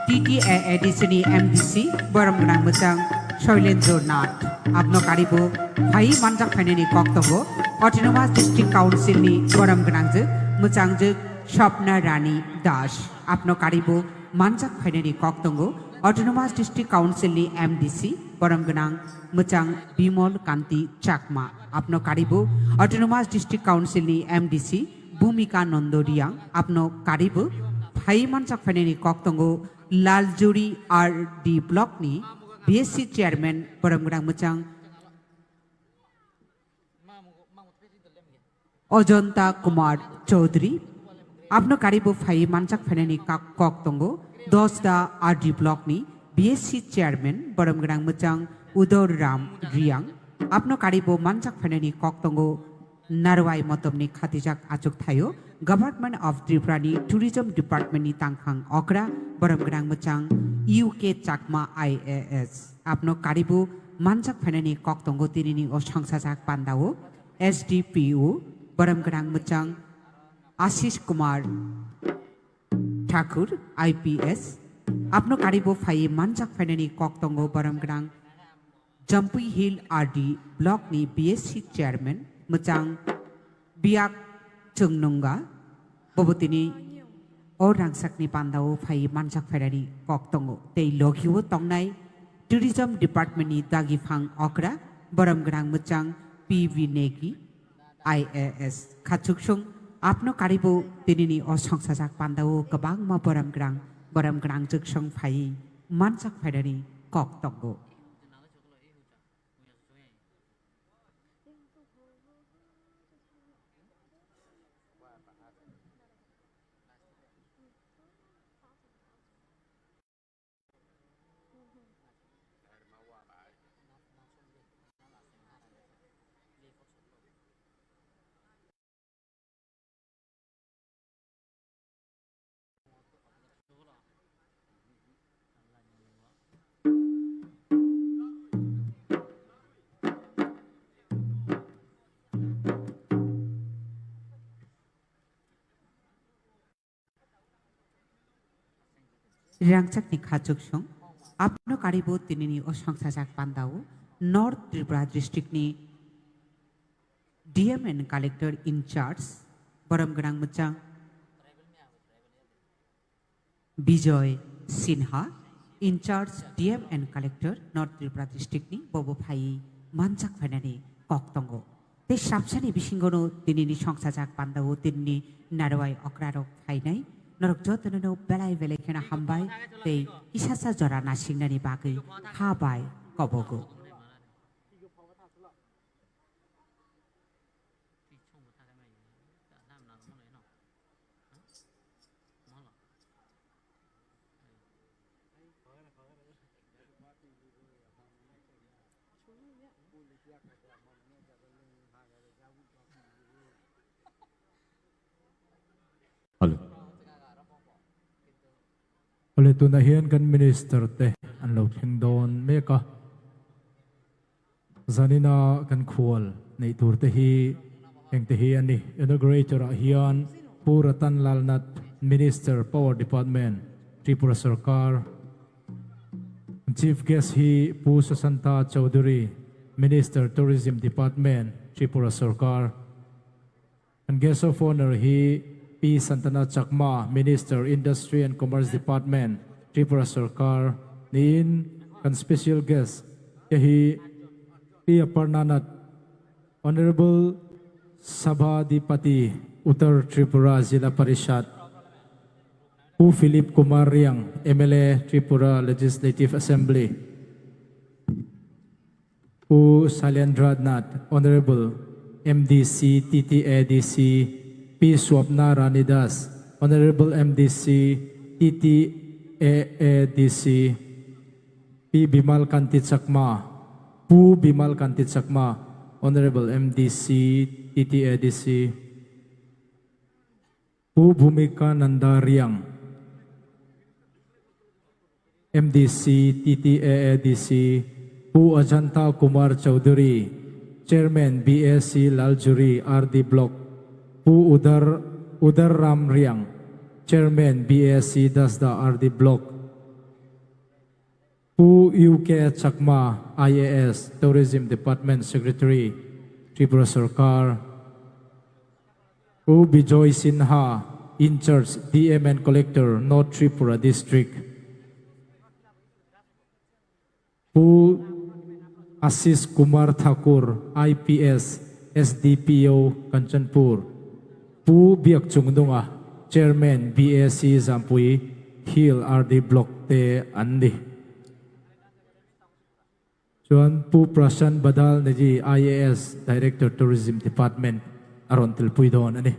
T T A A D C ni M D C, borom gwnang mwchang Shoilendra Nath. Abno karibo phai manjak phainani kok tongo Autonomous District Council ni borom gwnangjwk mwchangjwk Swapna Rani Das. Abno karibo manjak phainani kok tongo Autonomous District Council ni M D C, borom gwnang mwchang Bimol Kanti Chakma. Abno karibo Autonomous District Council ni M D C Bhumika Nondo Riang. Abno karibo phai manjak phainani kok tongo Laljuri R D Block ni B S C Chairman, borom gwnang mwchang Ajanta Kumar Chowdhury. Abno karibo phai manjak phainani kak-, kok tongo Dosda R D Block ni B S C Chairman, borom gwnang mwchang Udor Ram Riang. Abno karibo manjak phainani kok tongo Narwai motomni khatijak achuk thaio Government of Tripura ni Tourism Department ni tangkhang okra, borom gwnang mwchang U K Chakma I A S. Abno karibo manjak phainani kok tongo tinini o songsajak pandao S D P O, borom gwnang mwchang Ashish Kumar Thakur I P S. Abno karibo phaiwi manjak phainani kok tongo borom gwnang Jampui Hill R D Block ni B S C Chairman mwchang Biak Chungnunga, bobo tini o rangsakni pandao phai manjak phairani kok tongo. Tei logio tongnai Tourism Department ni dagi phang okra, borom gwnang mwchang P V Negi, I A S. Khachuksung apno karibo tinini o songsajak pandao kwbangma borom gwnang, borom gwnang chuksung phai manjak phairani kok tongo. Rangchakni khachuksong, abono karibo tinini o songchajak pandao North Tripura district ni D M and Collector in charge, borom gwnang mwchang Bijoy Sinha, in charge D M and Collector North Tripura district ni bobo phai manchak phainani kok tongo. Tei sabsani bisingono tinini songchajak pandao tinini narwai okrarok phainai. Norok jotono belai belai kheno hambai tei kisasa jora nasingnani bagwi kha bai kobogo. Hello. Hello, tuna hian kan minister te an lo thleng dawn mek a. Zanina kan khual neih tur te hi eng te hi a ni. Inaugurator ah hian Pu Ratan Lal Nath, Minister Power Department, Tripura Sarkar. Chief Guest hi Pu Sasanta Chaudhary, Minister Tourism Department, Tripura Sarkar. And Guest of Honor hi Pi Santana Chakma, Minister Industry and Commerce Department, Tripura Sarkar, niin kan special guest te hi Pi Aparna Nath, Honorable Sabhadipati, Uttar Tripura Zilla Parishad, Pu Philip Kumar Riang, M L A, Tripura Legislative Assembly, Pu Sailendra Nath, Honorable M D C T T A D C, Pi Swapna Rani Das, Honorable M D C T T A A D C, Pi Bimal Kanti Chakma, Pu Bimal Kanti Chakma, Honorable M D C T T A D C, Pu Bhumika Nanda Riang, M D C T T A A D C, Pu Ajanta Kumar Chaudhary, Chairman B A C Laljuri R D Block, Pu Udar, Udar Ram Riang, Chairman B A C Dasda R D Block, Pu U K Chakma, I A S, Tourism Department Secretary, Tripura Sarkar, Pu Bijoy Sinha, in charge D M and Collector, North Tripura District. Pu Ashish Kumar Thakur, I P S, S D P O, Kanchanpur. Pu Biak Chungnunga, Chairman, B A C Jampui Hill R D Block te an ni. Chuan Pu Prashant Badal Neji, I A S, Director, Tourism Department, a rawn telpui dawn a ni.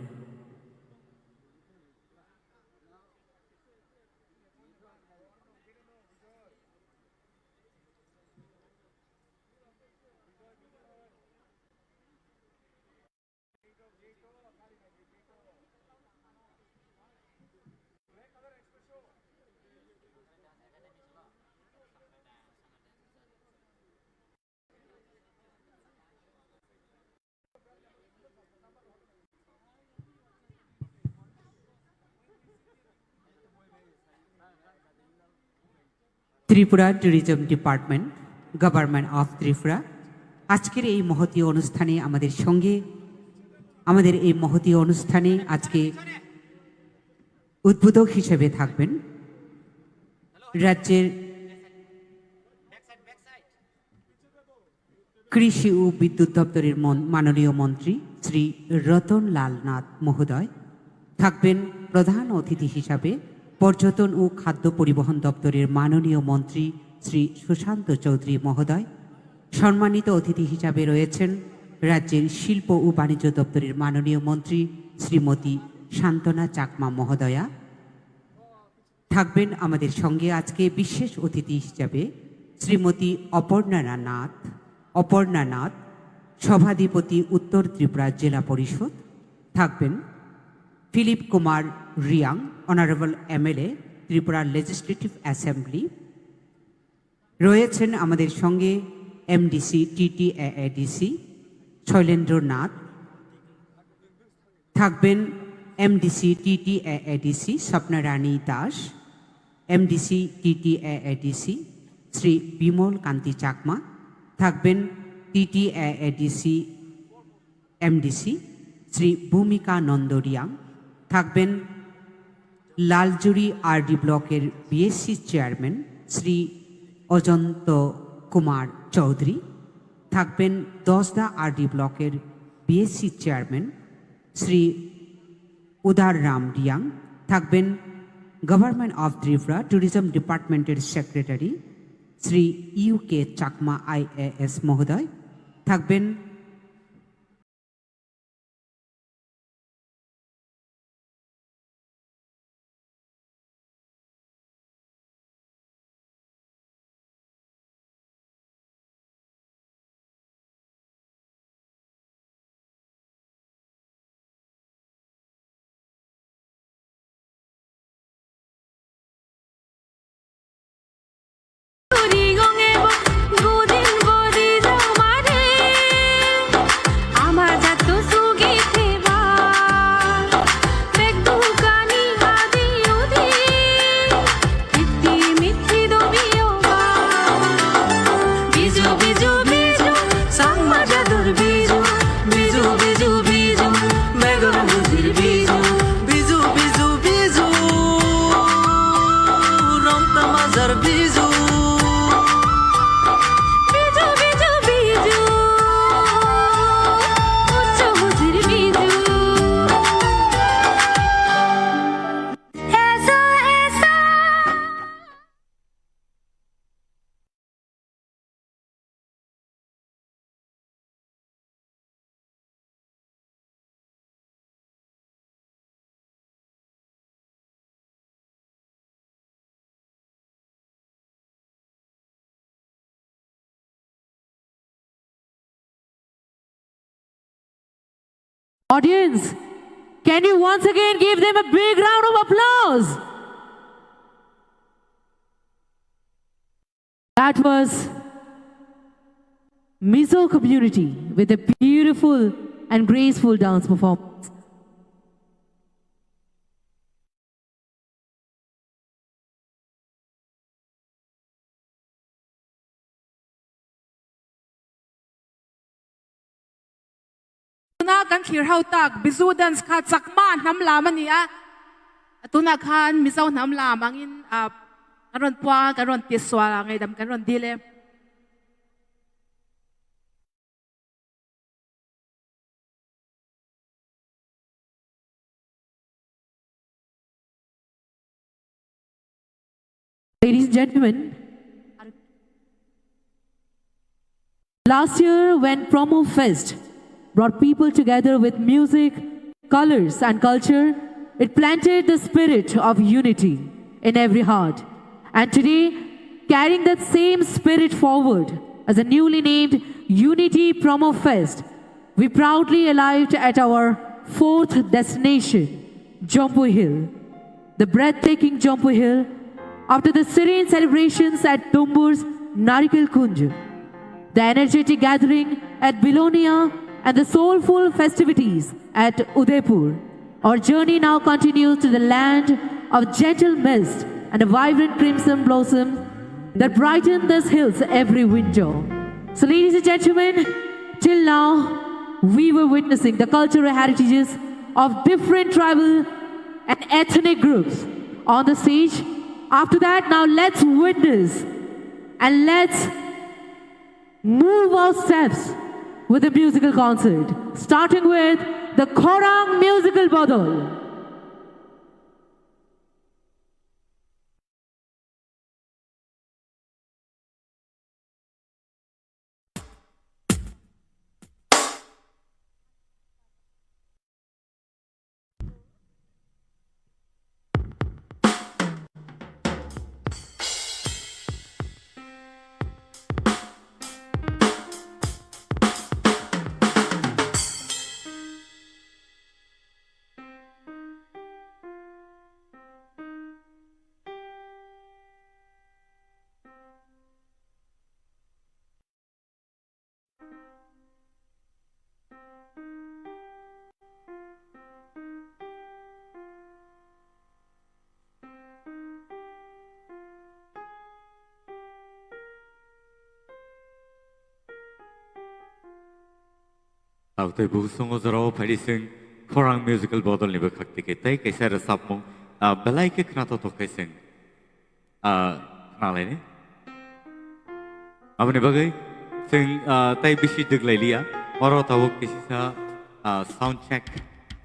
Tripura Tourism Department, Government of Tripura, আজকের এই মহতী অনুষ্ঠানে আমাদের সঙ্গে, আমাদের এই মহতী অনুষ্ঠানে আজকে উদ্বোধক হিসেবে থাকবেন রাজ্যের কৃষি ও বিদ্যুৎ দপ্তরের মন-, মাননীয় মন্ত্রী শ্রী রতন লাল নাথ মহোদয়, থাকবেন প্রধান অতিথি হিসাবে পর্যটন ও খাদ্য পরিবহন দপ্তরের মাননীয় মন্ত্রী শ্রী সুশান্ত চৌধুরী মহোদয়। সম্মানিত অতিথি হিসাবে রয়েছেন রাজ্যের শিল্প ও বাণিজ্য দপ্তরের মাননীয় মন্ত্রী শ্রীমতী সান্ত্বনা চাকমা মহোদয়া। থাকবেন আমাদের সঙ্গে আজকে বিশেষ অতিথি হিসাবে শ্রীমতী অপর্ণা নাথ, অপর্ণা নাথ, সভাধিপতি উত্তর ত্রিপুরা জেলা পরিষদ। থাকবেন Philip Kumar Reang, Honorable M L A, Tripura Legislative Assembly। রয়েছেন আমাদের সঙ্গে M D C T T A A D C Shailendra নাথ, থাকবেন M D C T T A A D C Swapna Rani Das, M D C T T A A D C, Shri Bimol Kanti Chakma, thakben T T A A D C M D C, Shri Bhumika Nondo Riang, thakben Laljuri R D Block-er B S C Chairman, Shri Ojonto Kumar Chaudhary, thakben Dosda R D Block-er B S C Chairman, Shri Udar Ram Riang, thakben Government of Tripura Tourism Department-er Secretary, Shri U K Chakma I A S Mohodoy, thakben Audience, can you once again give them a big round of applause? That was Mizo community with a beautiful and graceful dance performance. Tuna kan thlir hau tak Bizu dance kha Chakma hnam lam a ni a. Tuna khan Mizo hnam lam angin, ah, kan rawn puang, kan rawn tiswa, ngaidam kan rawn dile. Ladies and gentlemen, last year when Promo Fest brought people together with music, colors and culture, it planted the spirit of unity in every heart. And today, carrying that same spirit forward as a newly named Unity Promo Fest, we proudly arrived at our fourth destination, Jompu Hill. The breathtaking Jompu Hill, after the serene celebrations at Tumbur's Narikal Kunj, the energetic gathering at Belonia and the soulful festivities at Udaipur. Our journey now continues to the land of gentle mist and a vibrant crimson blossom that brighten these hills every winter. So, ladies and gentlemen, till now, we were witnessing the cultural heritages of different tribal and ethnic groups on the stage. After that, now let's witness and let's move our steps with a musical concert, starting with the Khorang Musical Bodol. Tei busungo jorao phaidi chwng khorang musical bodolni bwkhak tike tei kaisa rwchapmung, ah, belai khe khnathok khe chwng, ah, khnalaini. Aboni bagwi chwng, ah, tei bisi dwglailiya. Oro tabuk kisisa, ah, sound check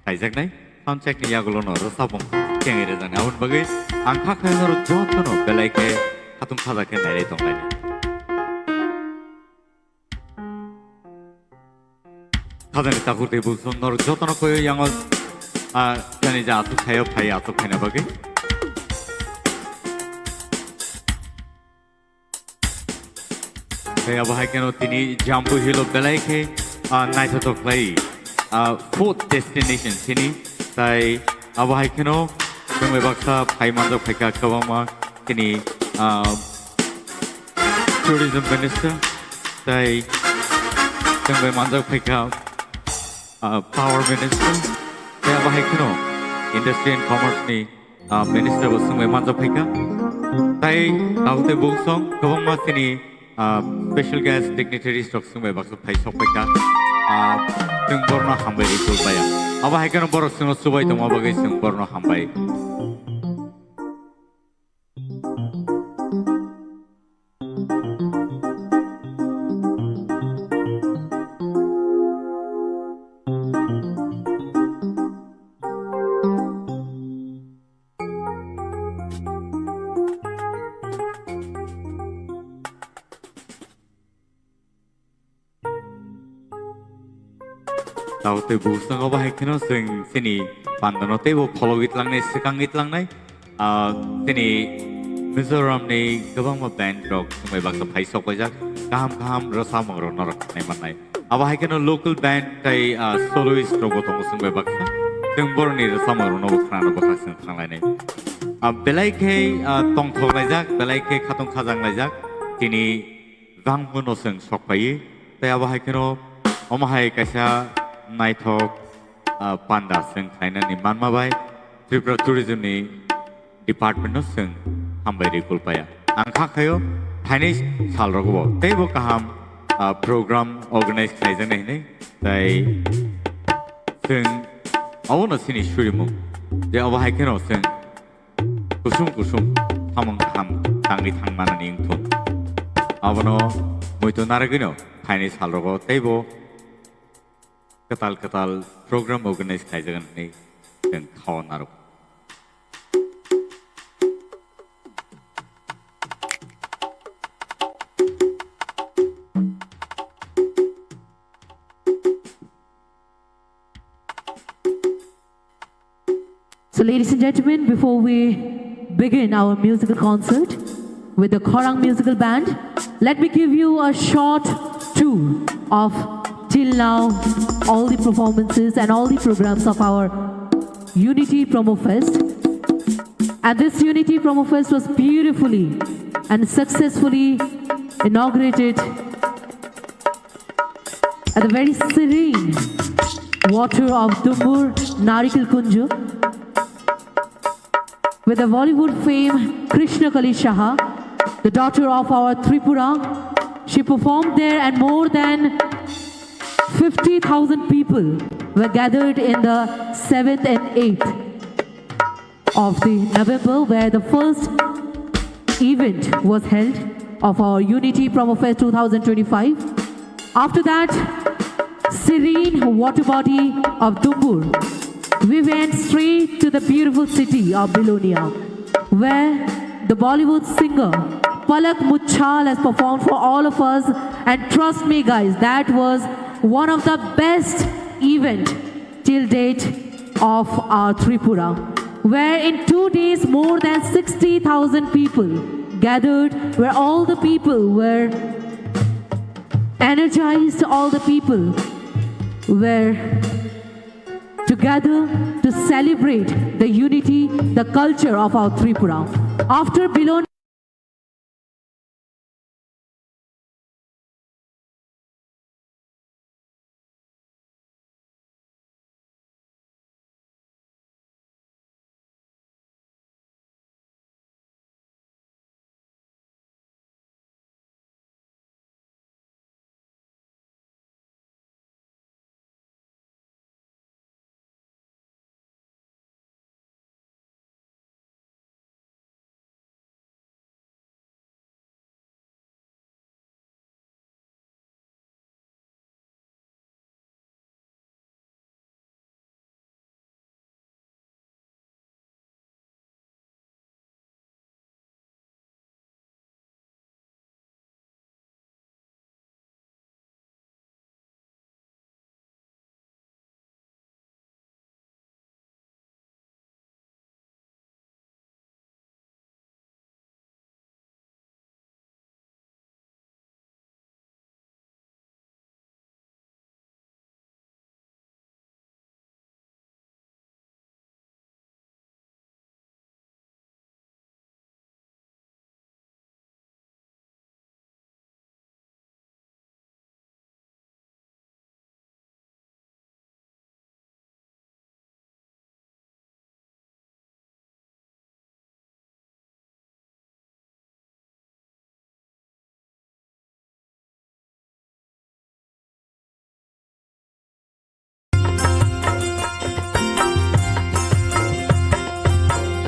khaijaknai. Sound check ni yagulono rwchapmung kengwi rwjaknai. Aboni bagwi ang kha khe norok jotono belai khe khatung khaja khe nailai tonglaini. Khajani takhuk tei buson norok jotono koyo yango, ah, jani ja aswk khaio phai aswk khaina bagwi. Tei abo hai kheno tini Jampu Hill o belai khe, ah, naithothok khlai, ah, food destination chini. Tai abo hai kheno chwng bai baksa phai manjak phaikha kwbangma tini, ah, Tourism Minister, tai chwng bai manjak phaikha, ah, Power Minister, tai abo hai kheno Industry and Commerce ni, ah, Minister bo chwng bai manjak phaikha. Tai abo tei buksong kwbangma chini, ah, special guest dignitaries rok chwng bai baksa phai sok phaikha. Ah, chwng borno hambai rikul baya. Abo hai kheno borok chwngno chubai tongma bagwi chwng borno hambai. Tao tei busango bahai kheno chwng chini pandano teibo phologwi tlangnai, swkangwi tlangnai. Ah, chini Mizoramni kwbangma band rok chwngbai baksa phai sok paijak. Kaham kaham rwchapmung rok norok khnai mannai. Abo hai kheno local band tei, ah, soloist rok bo tongo chwngbai baksa. Chwng borokni rwchapmung rokno bo khnana bwkha chwng thanglai nai. Ah, belai khe, ah, tongthok laijak, belai khe khatong khajang laijak. Chini Rangmano chwng sok phaiwi, tei abo hai kheno omo hai kaisa naithok, ah, panda chwng khlainani manma bai Tripura Tourism ni Department no chwng hambai rikul paya. Ang kha khaio phainai sal rogo bo teibo kaham, ah, program organize khlaijaknai hinwi, tei chwng abono chini surimung je abo hai kheno chwng kusum kusum samung kaham tangwi thang manani wngthun. Abono muitu narwgwino phainai salrogo teibo kwtal kwtal program organize khlaijagan hinwi chwng khao narwk. So, ladies and gentlemen, before we begin our musical concert with the Khorang Musical Band, let me give you a short tour of till now all the performances and all the programs of our Unity Promo Fest. And this Unity Promo Fest was beautifully and successfully inaugurated at the very serene water of Dumbur Narikal Kunju, with the Bollywood fame Krishna Kali Saha, the daughter of our Tripura. She performed there, and more than fifty thousand people were gathered in the seventh and eighth of the November, where the first event was held of our Unity Promo Fest two thousand twenty-five. After that serene water body of Dumbur, we went straight to the beautiful city of Belonia, where the Bollywood singer Palak Muchal has performed for all of us. And trust me, guys, that was one of the best event till date of our Tripura, where in two days more than sixty thousand people gathered, where all the people were energized, all the people were together to celebrate the unity, the culture of our Tripura. After Belonia,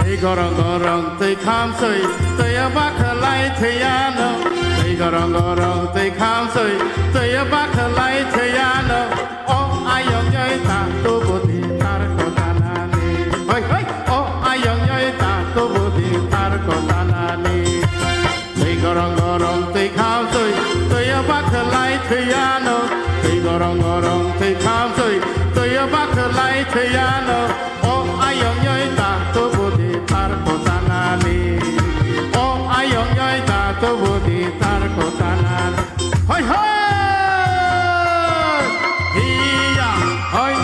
Twi gorong gorong twi khamsoi, twi bakhlai thwiyano. Twi gorong gorong twi khamsoi, twi bakhlai thwiyano. O ayong yoi ta tubu di tar kotanani. Hoi, hoi. O ayong yoi ta tubu di tar kotanani. Twi gorong gorong twi khamsoi, twi bakhlai thwiyano. Twi gorong gorong twi khamsoi, twi bakhlai thwiyano. O ayong yoi ta tubu di tar kotanani. O ayong yoi ta tubu di tar kotanani. Hoi hoi! Hiya hoi!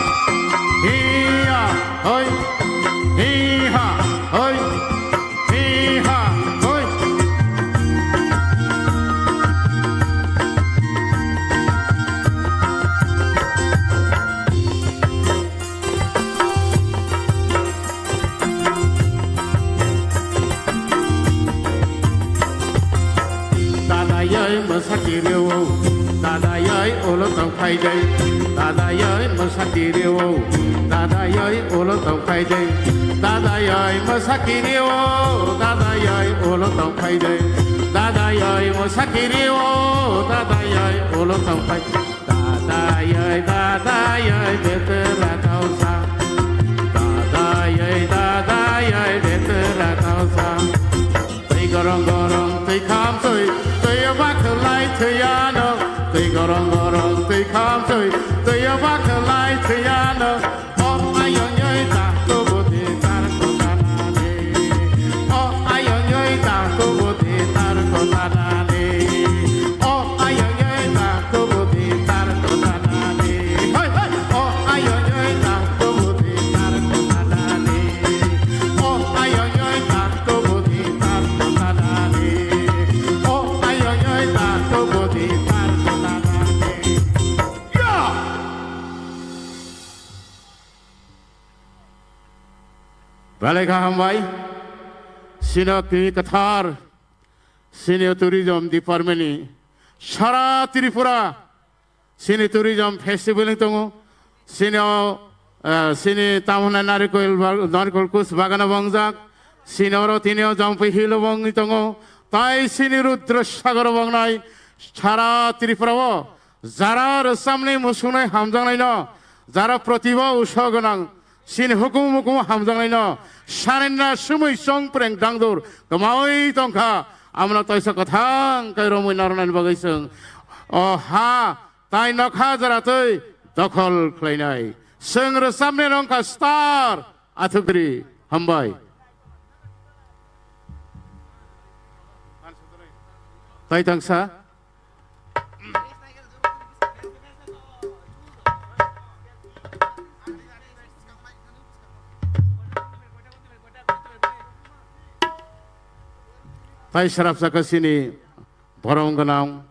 Hiya hoi! Hiha hoi! Hiha hoi! Dadayoi mwsakireo, dadayoi ulo tong phaidai. Dadayoi mwsakireo, dadayoi ulo tong phaidai. Dadayoi mwsakireo, dadayoi ulo tong phaidai. Dadayoi mwsakireo, dadayoi ulo tong phaidai. Dadayoi, dadayoi, betra tausa. Dadayoi, dadayoi, betra tausa. Twi gorong gorong twi khamsoi, twi bakhlai thwiyano. Twi gorong gorong twi khamsoi, twi bakhlai thwiyano. O ayong yoi ta tubu di tar kotanani. O ayong yoi ta tubu di tar kotanani. O ayong yoi ta tubu di tar kotanani. Hoi, hoi. O ayong yoi ta tubu di tar kotanani. O ayong yoi ta tubu di tar kotanani. O ayong yoi ta tubu di tar kotanani. Ya! Belai kha hambai. Sino twi kwthar, sini tourism department ni sara Tripura sini tourism festival ni tongo. Sini o, eh, sini tamhwnai narikol ba-, narikol kus bagano bongjak. Sini oro tini o Jampui Hill o bongni tongo. Tai sini Rudra Sagar o bongnai sara Tripura o jara rwchapni muchungnai hamjaknaino, jara protibha uso gwnang, chini hukumu mukumu hamjaknaino, sanenna sumui chong preng dangdur kwmawi tongkha, amno toisa kwthang khe romwi narwknani bagwi chwng o ha tai nokha jara twi dokhol khlainai. Chwng rwchapni rwngkha star Athukri. Hambai. Tai tangsa. Tai sarapsaka sini borom gwnang,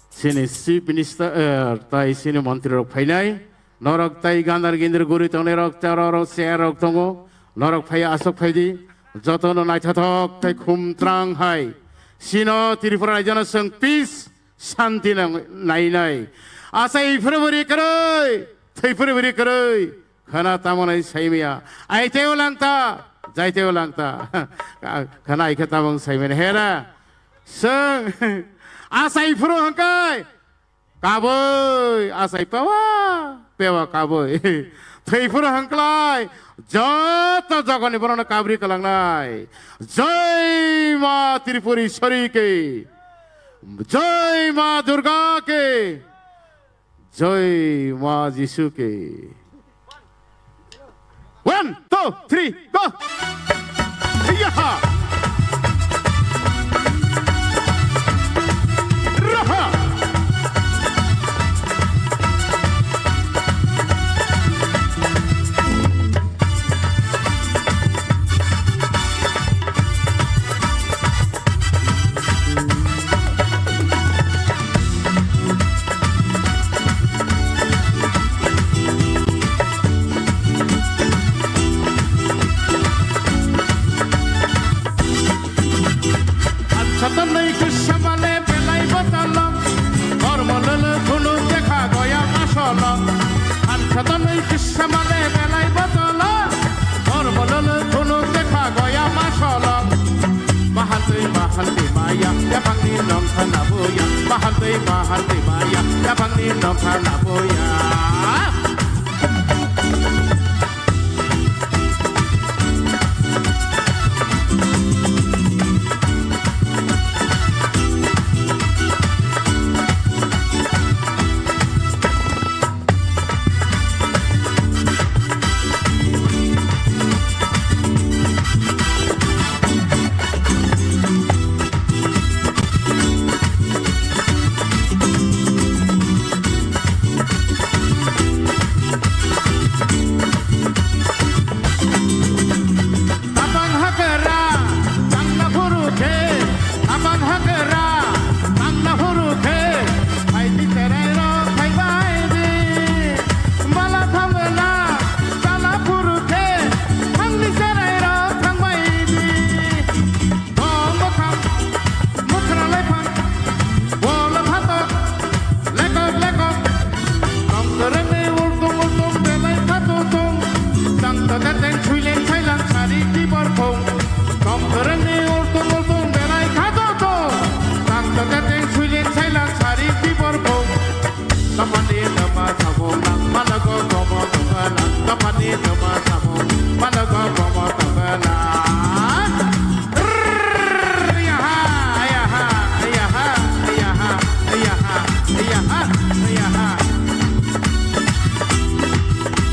sini Chief Minister, eh, tai sini montri rok phainai, norok tai gandar gindri guri tongnai rok, charo rok, chair rok tongo, norok phai asok phaidi, jotono naithothok tai khum trang hai. Sino Tripura rajyono chwng peace, santi nang-, nainai. Achai phuru buri kwrwi, thwi phuru buri kwrwi, khana tamo nai saimaya. Aiteo langta, jaiteo langta. Khana aikhe tamo saimaya. Hera, chwng, achai phuru hwnkhe, kabui, achai pewa, pewa kabui. Thwi phuru hwnkhlai, joto jagoni borokno kabri kwlangnai. Jai Ma Tripuri Sori ke. Jai Ma Durga ke. Jai Ma Jisu ke. One, two, three, go! Yaha! Raha! Maya, yaphangni nongkha laboya, bahan twi bahan twi maya, yaphangni nongkha laboya. Abang hakra, tangna phuru khe, abang hakra, tangna phuru khe, phaidi cherai rok thangbai di. Bala thangla, chala phuru khe, thangli cherai rok thangbai di. Bong bwkhang, mwkhra laiphang, bola phatok, lekok lekok. Tong kwrwngni ultung ultung belai kha tong tong. Tang ta ta teng suileng sailang sari tibor phung. Tong kwrwngni ultung ultung belai kha tong tong. Tang ta ta teng suileng sailang sari tibor phung. Dophani doma sabung nang, malago gomo tongana. Dophani doma sabung, malago gomo tongana. Rrrr, yaha, yaha, yaha.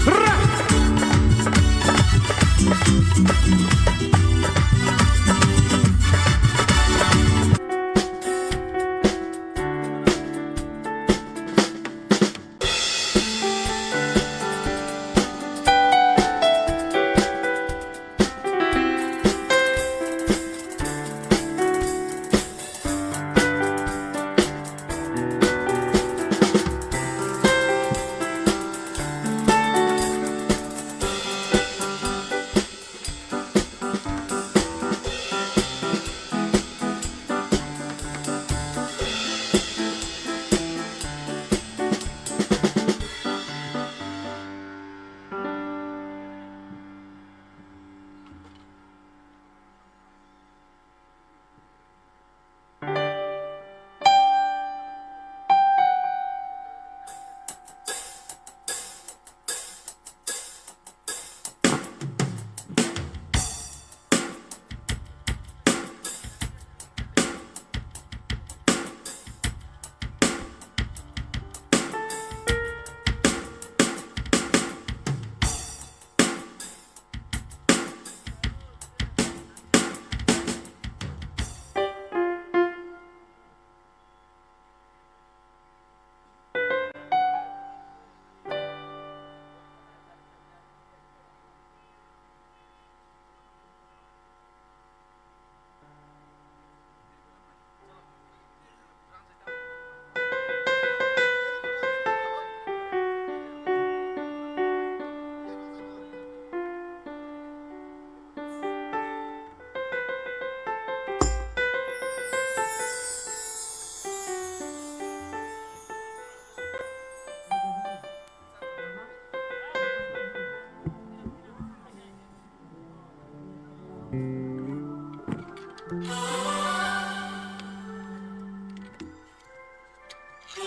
Rrrr.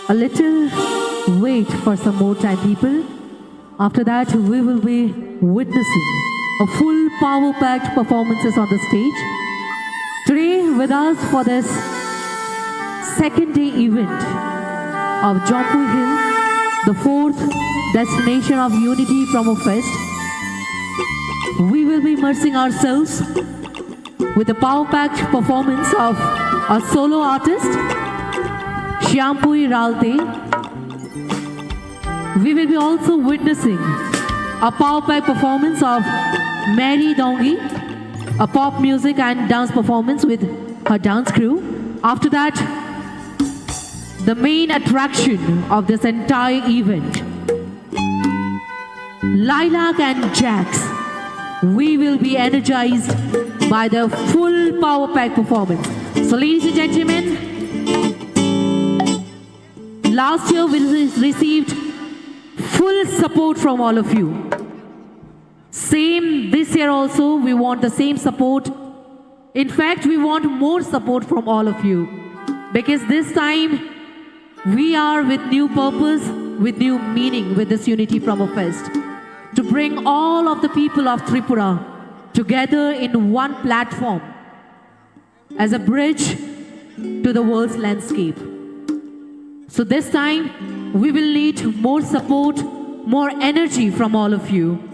A little wait for some more time, people. After that, we will be witnessing a full power-packed performances on the stage. Today, with us for this second day event of Jampui Hill, the fourth destination of Unity Promo Fest, we will be immersing ourselves with a power-packed performance of a solo artist, Shyampui Ralte. We will be also witnessing a power-packed performance of Mary Dongi, a pop music and dance performance with her dance crew. After that, the main attraction of this entire event, Lilac and Jax, we will be energized by the full power pack performance. So, ladies and gentlemen, last year we re- received full support from all of you. Same this year also, we want the same support In fact, we want more support from all of you, because this time we are with new purpose, with new meaning with this Unity Promo Fest, to bring all of the people of Tripura together in one platform as a bridge to the world's landscape. So this time, we will need more support, more energy from all of you.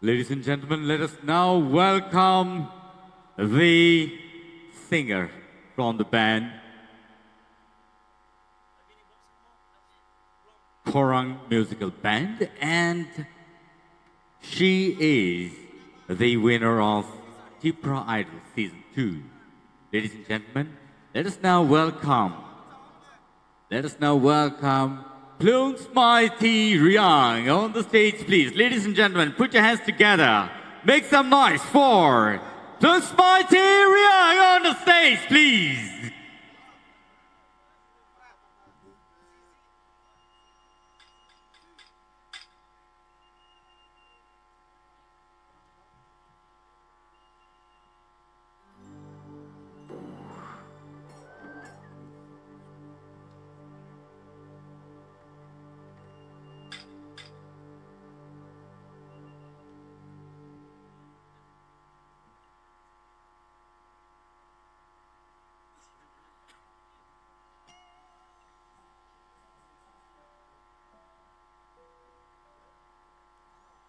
Ladies and gentlemen, let us now welcome the singer from the band, Khorang Musical Band, and she is the winner of Tipra Idol Season two. Ladies and gentlemen, let us now welcome Let us now welcome Plungsmaiti Riang on the stage, please. Ladies and gentlemen, put your hands together. Make some noise for Plungsmaiti Riang on the stage, please.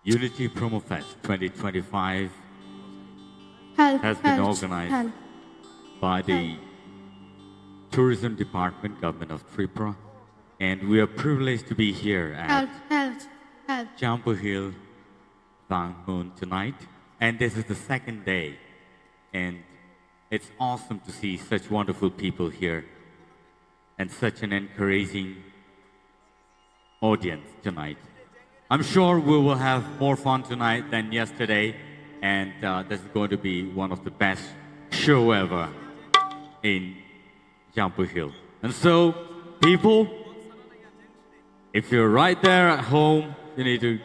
Unity Promo Fest twenty twenty-five Help, has been help, organized help. By the Help. Tourism Department, Government of Tripura, and we are privileged to be here at Help, help, help. Jampu Hill, Bangmun tonight, and this is the second day, and it's awesome to see such wonderful people here and such an encouraging audience tonight. I'm sure we will have more fun tonight than yesterday, and, uh, this is going to be one of the best show ever in Jampu Hill. And so, people, if you're right there at home, you need to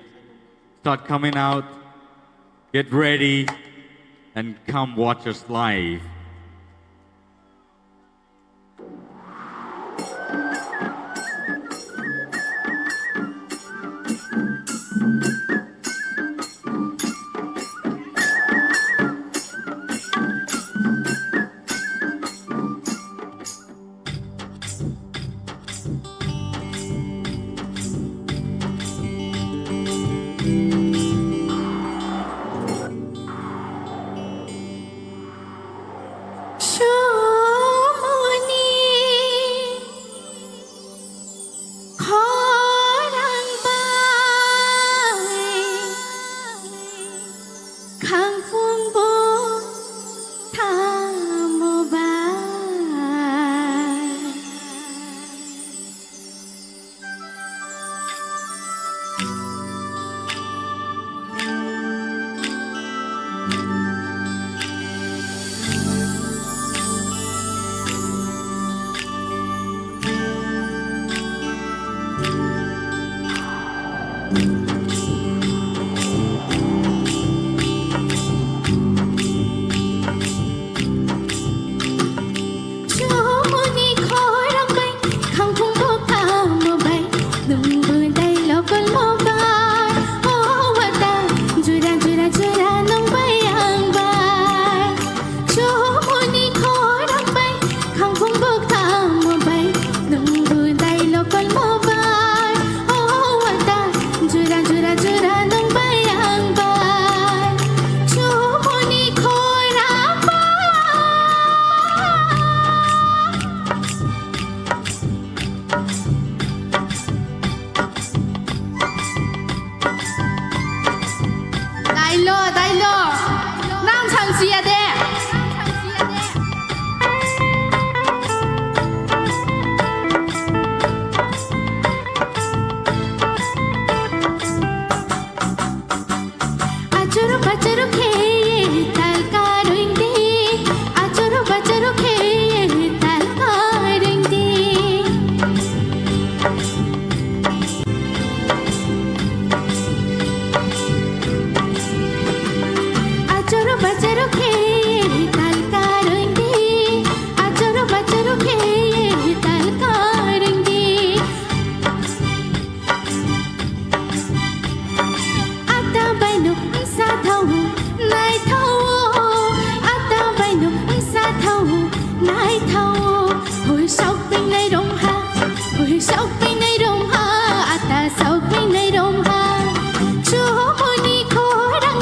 start coming out, get ready, and come watch us live. Somoni khorang bai khangphung bo thamo bai. Chumuni khorang bai, khangphung bo kamo bai, nungbo dai lokol mo bai, o wata, jura, jura, jura nung bai ang bai. Chumuni khorang bai, khangphung bo kamo bai, nungbo dai lokol mo bai, o wata, jura, jura, jura nung bai ang bai. Chumuni khorang bai. Dailo, dailo. Nang chang siya de. Achoro bachoro kheye tal karwindi, achoro bachoro kheye tal karwindi. Achoro bachoro kheye tal karwindi, achoro bachoro kheye tal karwindi. Ata baino wngsa thawo, naithawo. Ata baino wngsa thawo, naithawo. Hoi sok pingnai romha, hoi sok pingnai romha, ata sok pingnai romha. Chumuni khorang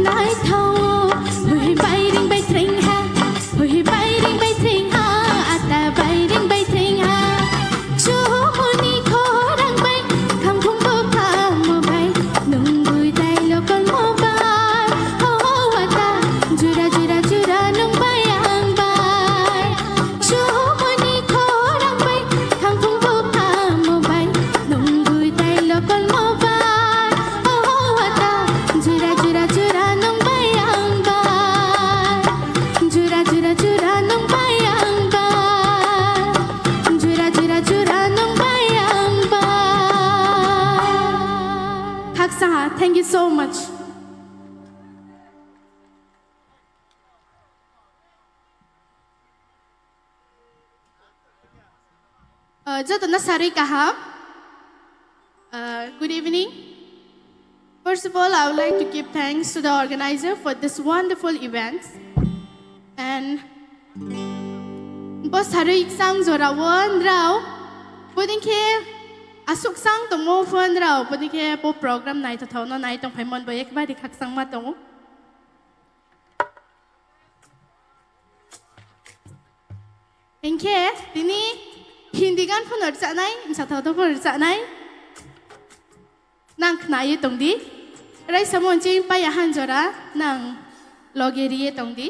Naithao, hui bai ring bai tring ha, hui bai ring bai tring ha, ata bai ring bai tring ha. Chumuni khorang bai, khamkhung bupha mo bai, nungwi dai lokol mo bai. Ho, ho, ata, jura, jura, jura, nung bai ang bai. Chumuni khorang bai, khamkhung bupha mo bai, nungwi dai lokol mo bai. Oh, ata, jura, jura, jura, nung bai ang bai. Jura, jura, jura, nung bai ang bai. Jura, jura, jura, nung bai ang bai. Khaksa ha, thank you so much. Uh, jotono sarwi kaham. Uh, good evening. First of all, I would like to give thanks to the organizer for this wonderful event. And bo sarwi sang jora won rao. Bodin khe asuk sang tongmo phon rao. Bodin khe bo program naithothok no nai tong phaimon bo ekbari khakchangma tongo. Hinkhe tini Hindi gan phano rwchapnai, bwsathoto phano rwchapnai. Nang khnaui tongdi. Raisa monching paya hanjora nang loge riye tongdi.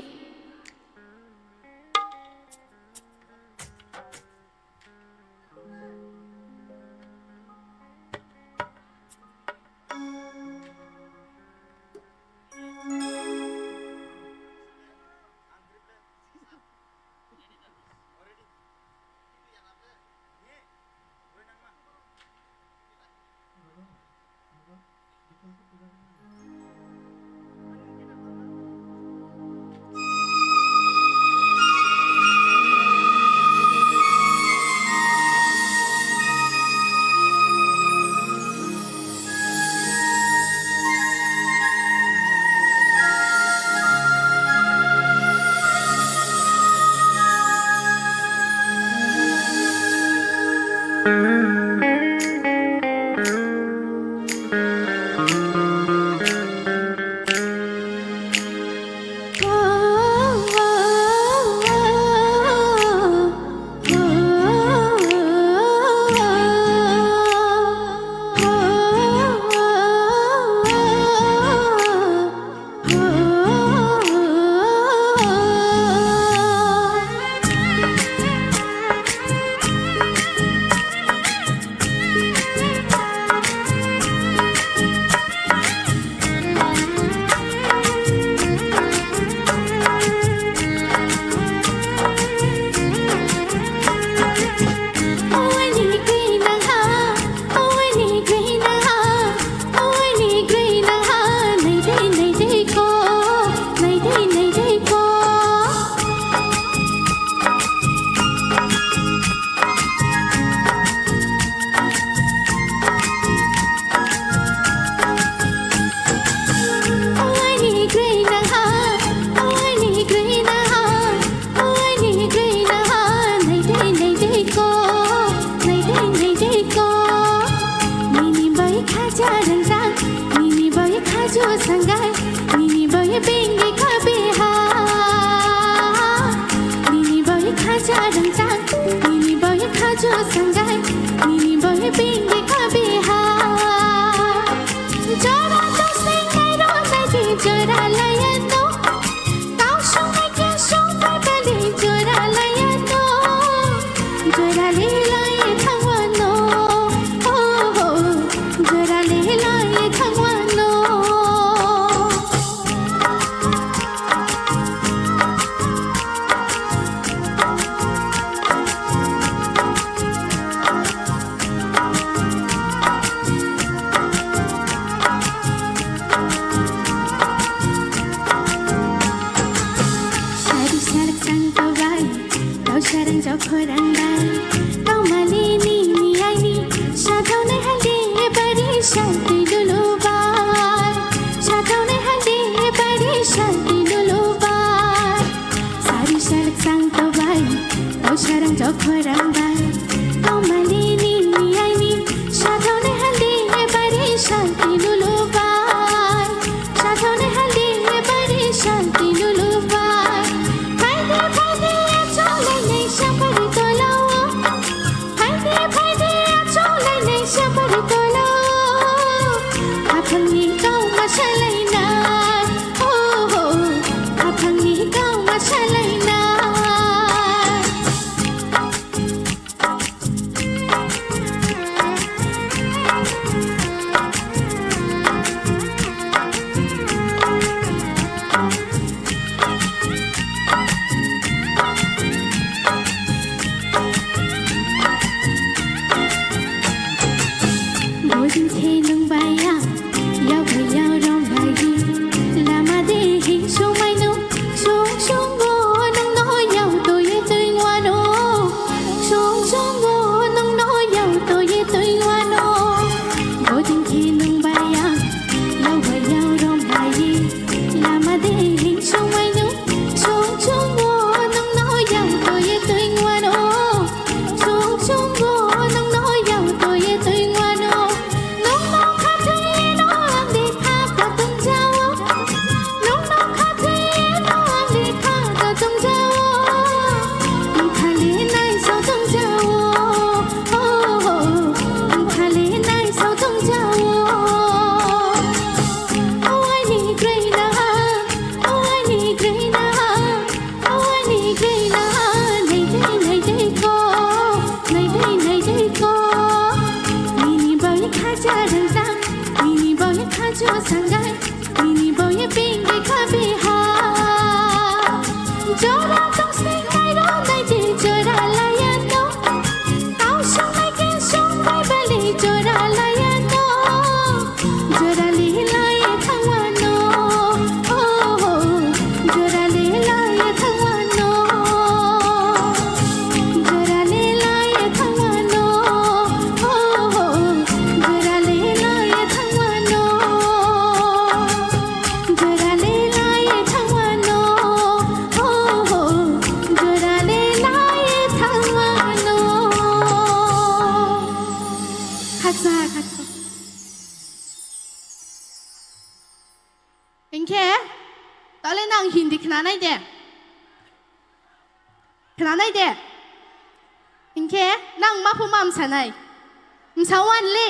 Nini bai khaja rwngjak, nini bai khaju sanggai, nini bai bengi kha beha. Nini bai khaja rwngjak, nini bai khaju sanggai, nini bai bengi kha beha. Jora to singai ro nai di jora laya to. Tau songbai khe songbai bali jora laya to, jora le laya thangwano, oh, oh, jora le laya thangwano. Sari sarak sang tobai, tau sarang jokhorang bai, tau mali ni ni ai ni, sathau nai hali bari shanti lulu bai, sathau nai hali bari shanti lulu bai. Sari sarak sang tobai, tau sarang jokhorang bai, tau mali ni ni ai ni, sathau nai hali bari shanti lulu bai, sathau Tole nang Hindi khnanai de? Khnanai de? Hinkhe nang ma phu ma msanai? Msa wan le?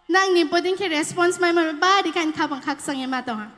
Nang ni bodin khe response mai ma bari khain khabang khakchang ye ma tongha.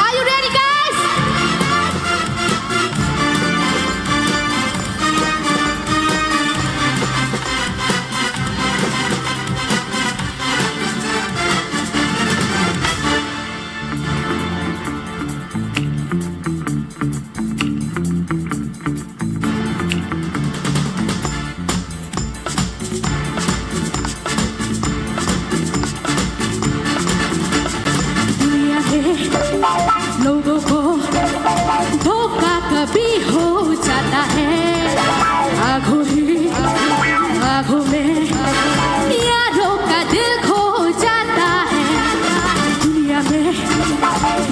Are you ready, guys? दुनिया में लोगों को धोखा कभी हो जाता है। आंखों ही आंखों में यारों का दिल खो जाता है। दुनिया में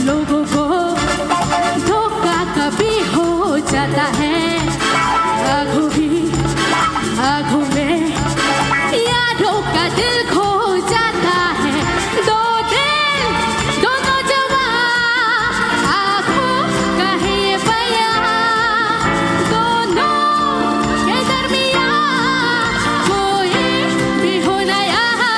लोगों को धोखा कभी हो जाता है। आंखों ही आंखों में यारों का दिल खो जाता है। दो दिल, दोनों जवां आंखों का है ये बयां। दोनों के दरमियां कोई भी हो ना यहाँ।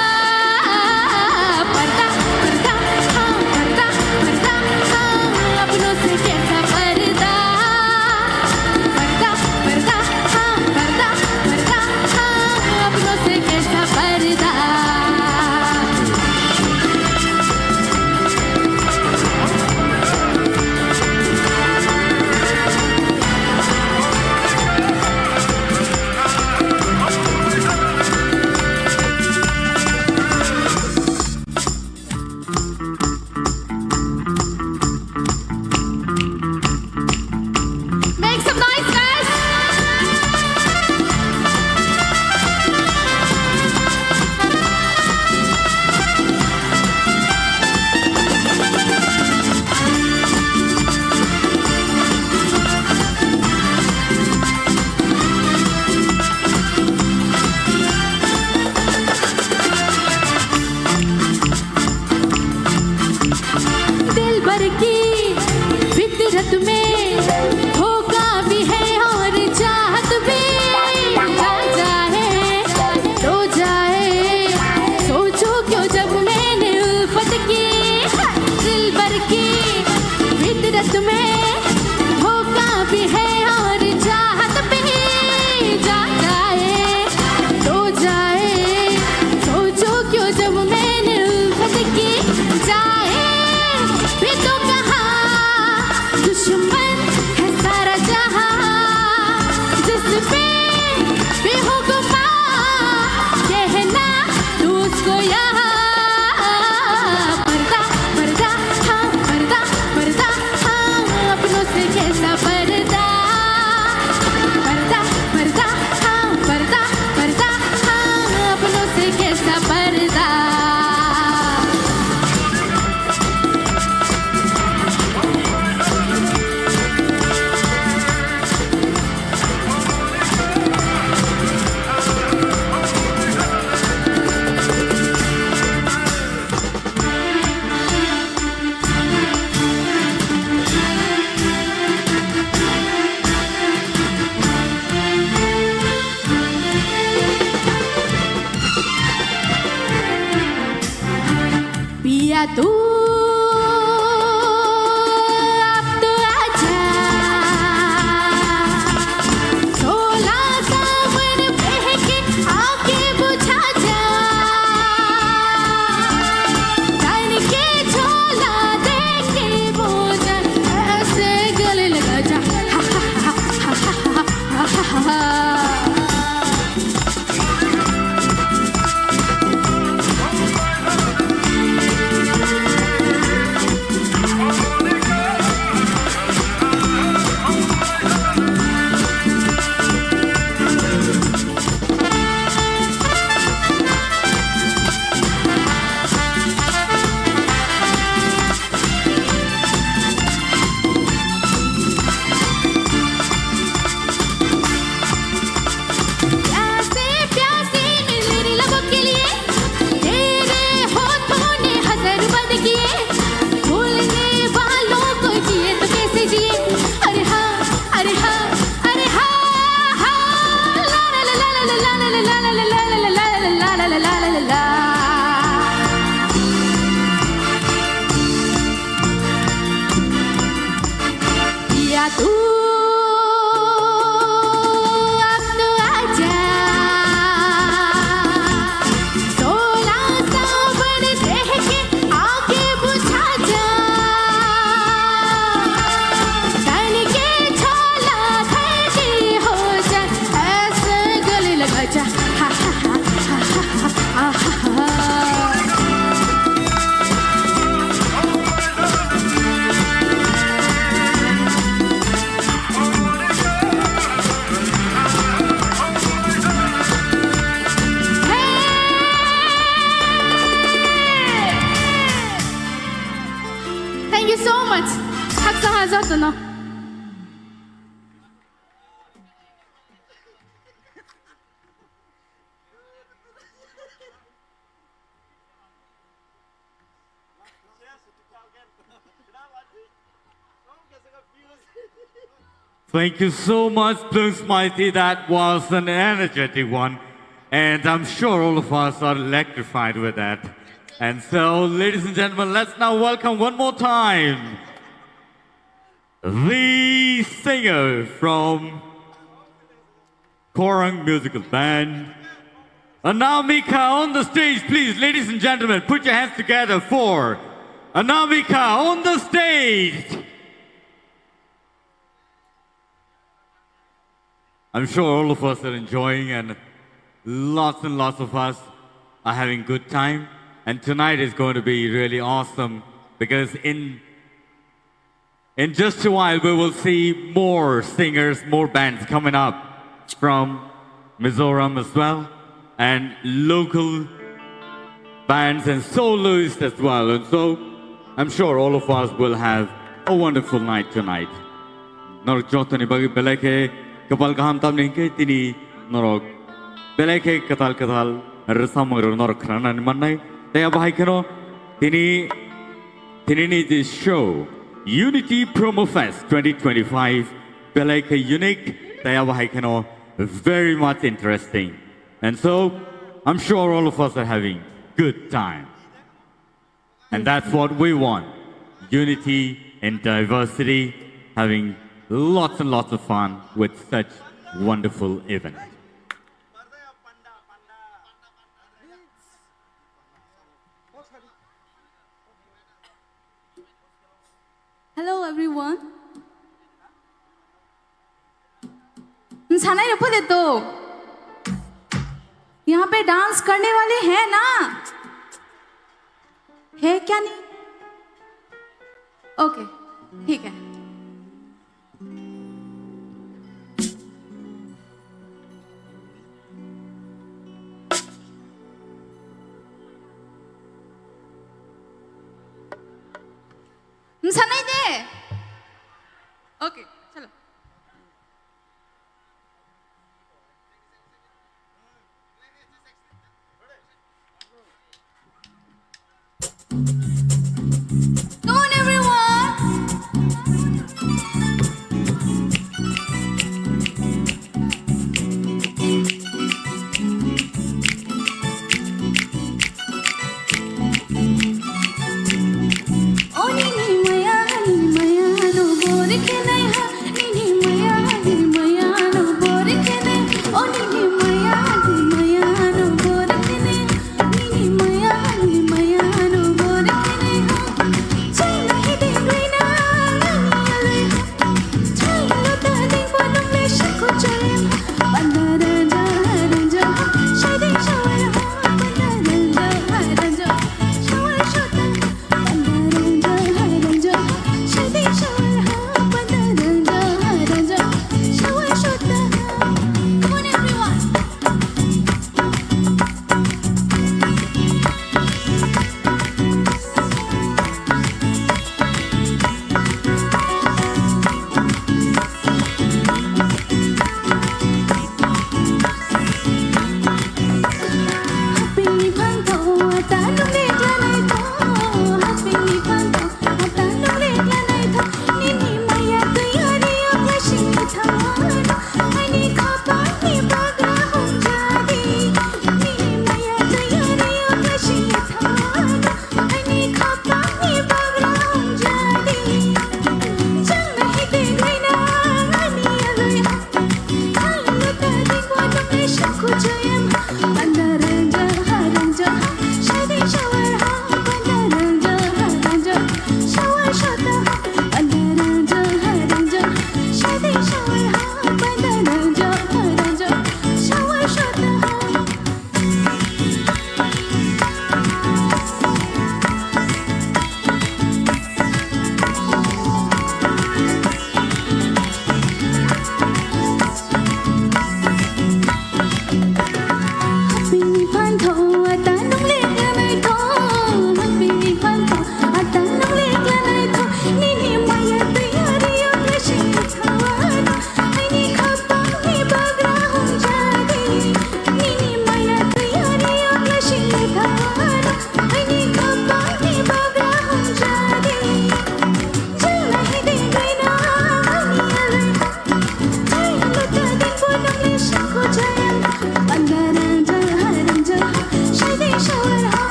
पर्दा, पर्दा, हाँ, पर्दा, पर्दा, हाँ, अपनों से कैसा पर्दा। पर्दा, पर्दा, हाँ, पर्दा, पर्दा, हाँ, अपनों से कैसा पर्दा। Make some noise, guys! दिलबर की फितरत में धोखा भी है और चाहत भी। जा जाए तो जाए, सोचो क्यों जब मैंने उल्फत की। दिलबर की फितरत में धोखा भी है और चाहत भी। जा जाए तो जाए, सोचो क्यों जब मैंने उल्फत की। जाए भी तो कहा, दुश्मन है सारा जहां, जिस पे भी हो गुमा, कहना तू उसको यहाँ। पर्दा, पर्दा, हाँ, पर्दा, पर्दा, हाँ, अपनों से कैसा पर्दा। पर्दा, पर्दा, हाँ, पर्दा, पर्दा, हाँ, अपनों से कैसा पर्दा। पिया तू अब तो आजा, सोलह सावन बहके आके बुझा जा। तन के झोल तू अब तो आजा, सोलह सावन देख के आगे बुझा जा, तन के छोला धरती हो जा, ऐसे गले लगा जा। Thank you so much. Haksa ha jotono. Thank you so much, Bloom Mighty. That was an energetic one. And I'm sure all of us are electrified with that. And so, ladies and gentlemen, let's now welcome one more time the singer from Khorang Musical Band, Anamika on the stage, please. Ladies and gentlemen, put your hands together for Anamika on the stage. I'm sure all of us are enjoying, and lots and lots of us are having good time. And tonight is going to be really awesome because in in just a while, we will see more singers, more bands coming up from Mizoram as well, and local bands and soloists as well. And so, I'm sure all of us will have a wonderful night tonight. Norok jotoni bagwi belai khe kwpal kaham, tamni hinkhe tini norok belai khe kwtal kwtal rwchapmung rok norok khnanani mannai. Tei abo hai kheno tini Tinini this show, Unity Promo Fest twenty twenty-five, belai khe unique, tei abo hai kheno very much interesting. And so, I'm sure all of us are having good time. And that's what we want, unity and diversity, having lots and lots of fun with such wonderful event. Hello everyone. Nsanai rok phode to. यहाँ पे डांस करने वाले हैं ना? है क्या नहीं? ओके, ठीक है. Nsanai de. Okay, chalo. Come on, everyone.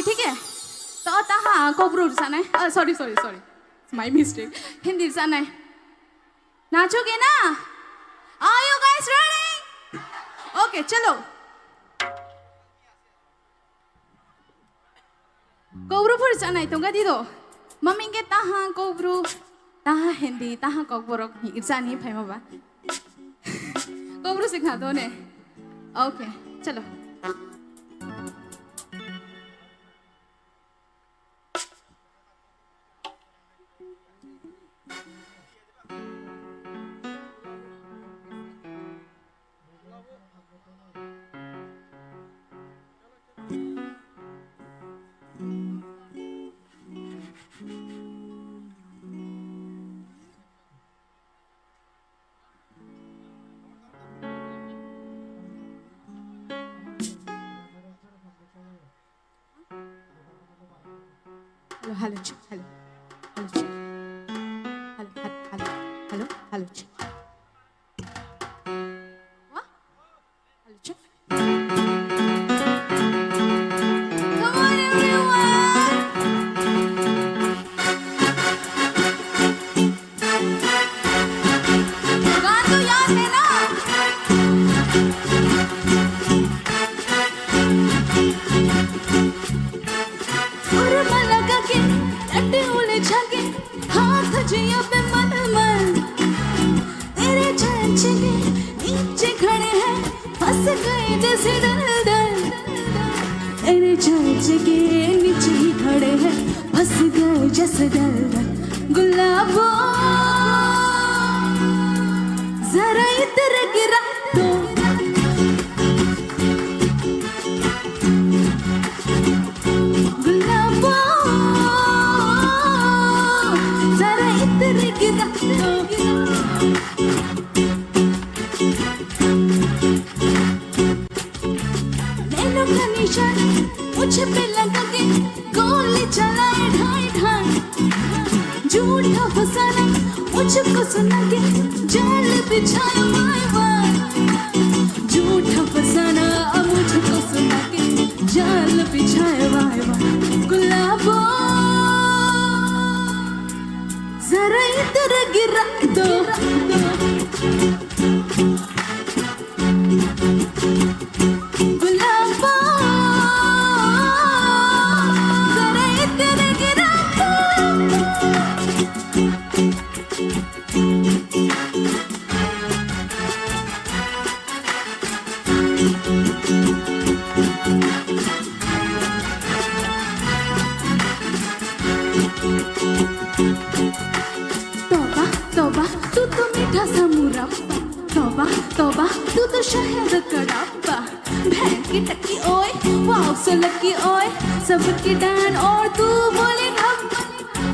ठीक है? तो तहाँ कोबरू जाना है। अ, sorry, sorry, sorry. My mistake. Hindi जाना है। नाचोगे ना? Are you guys ready? Okay, चलो. Kobru phuri chanai tongga di do. Maming ke taha kobru, taha Hindi, taha kokborok ni irchani phaima ba. Kobru sikha do ne. Okay, chalo. Hello, hello, check, hello. Hello, check. Hello, hello, hello, hello, hello, check. What? Hello, check. Come on, everyone. गाना तो याद है ना? उर्मा लगा के, लड्डू उलझा के, हाथ जिया पे मल मल। तेरे छाछ के नीचे खड़े हैं, फंस गए जैसे दलदल। तेरे छाछ के नीचे ही खड़े हैं, फंस गए जैसे दलदल। गुलाबो, जरा इधर गिरा दो। गुलाबो, जरा इधर गिरा दो। नैनों का निशाना मुझ पे लगा के गोली चलाए ढाई ढाई। झूठा फसाना मुझको सुना के जाल बिछाए वाई वाई। झूठा फसाना मुझको सुना के जाल बिछाए वाई वाई। गुलाबो, जरा इधर गिरा दो। गुलाबो, जरा इधर गिरा दो। तौबा, तौबा, तू तो मीठा सा मुरब्बा। तौबा, तौबा, तू तो शहद का डब्बा। बहन की टक्की ओए, वाओ so lucky ओए, सबकी डान और तू बोले ढब्बा।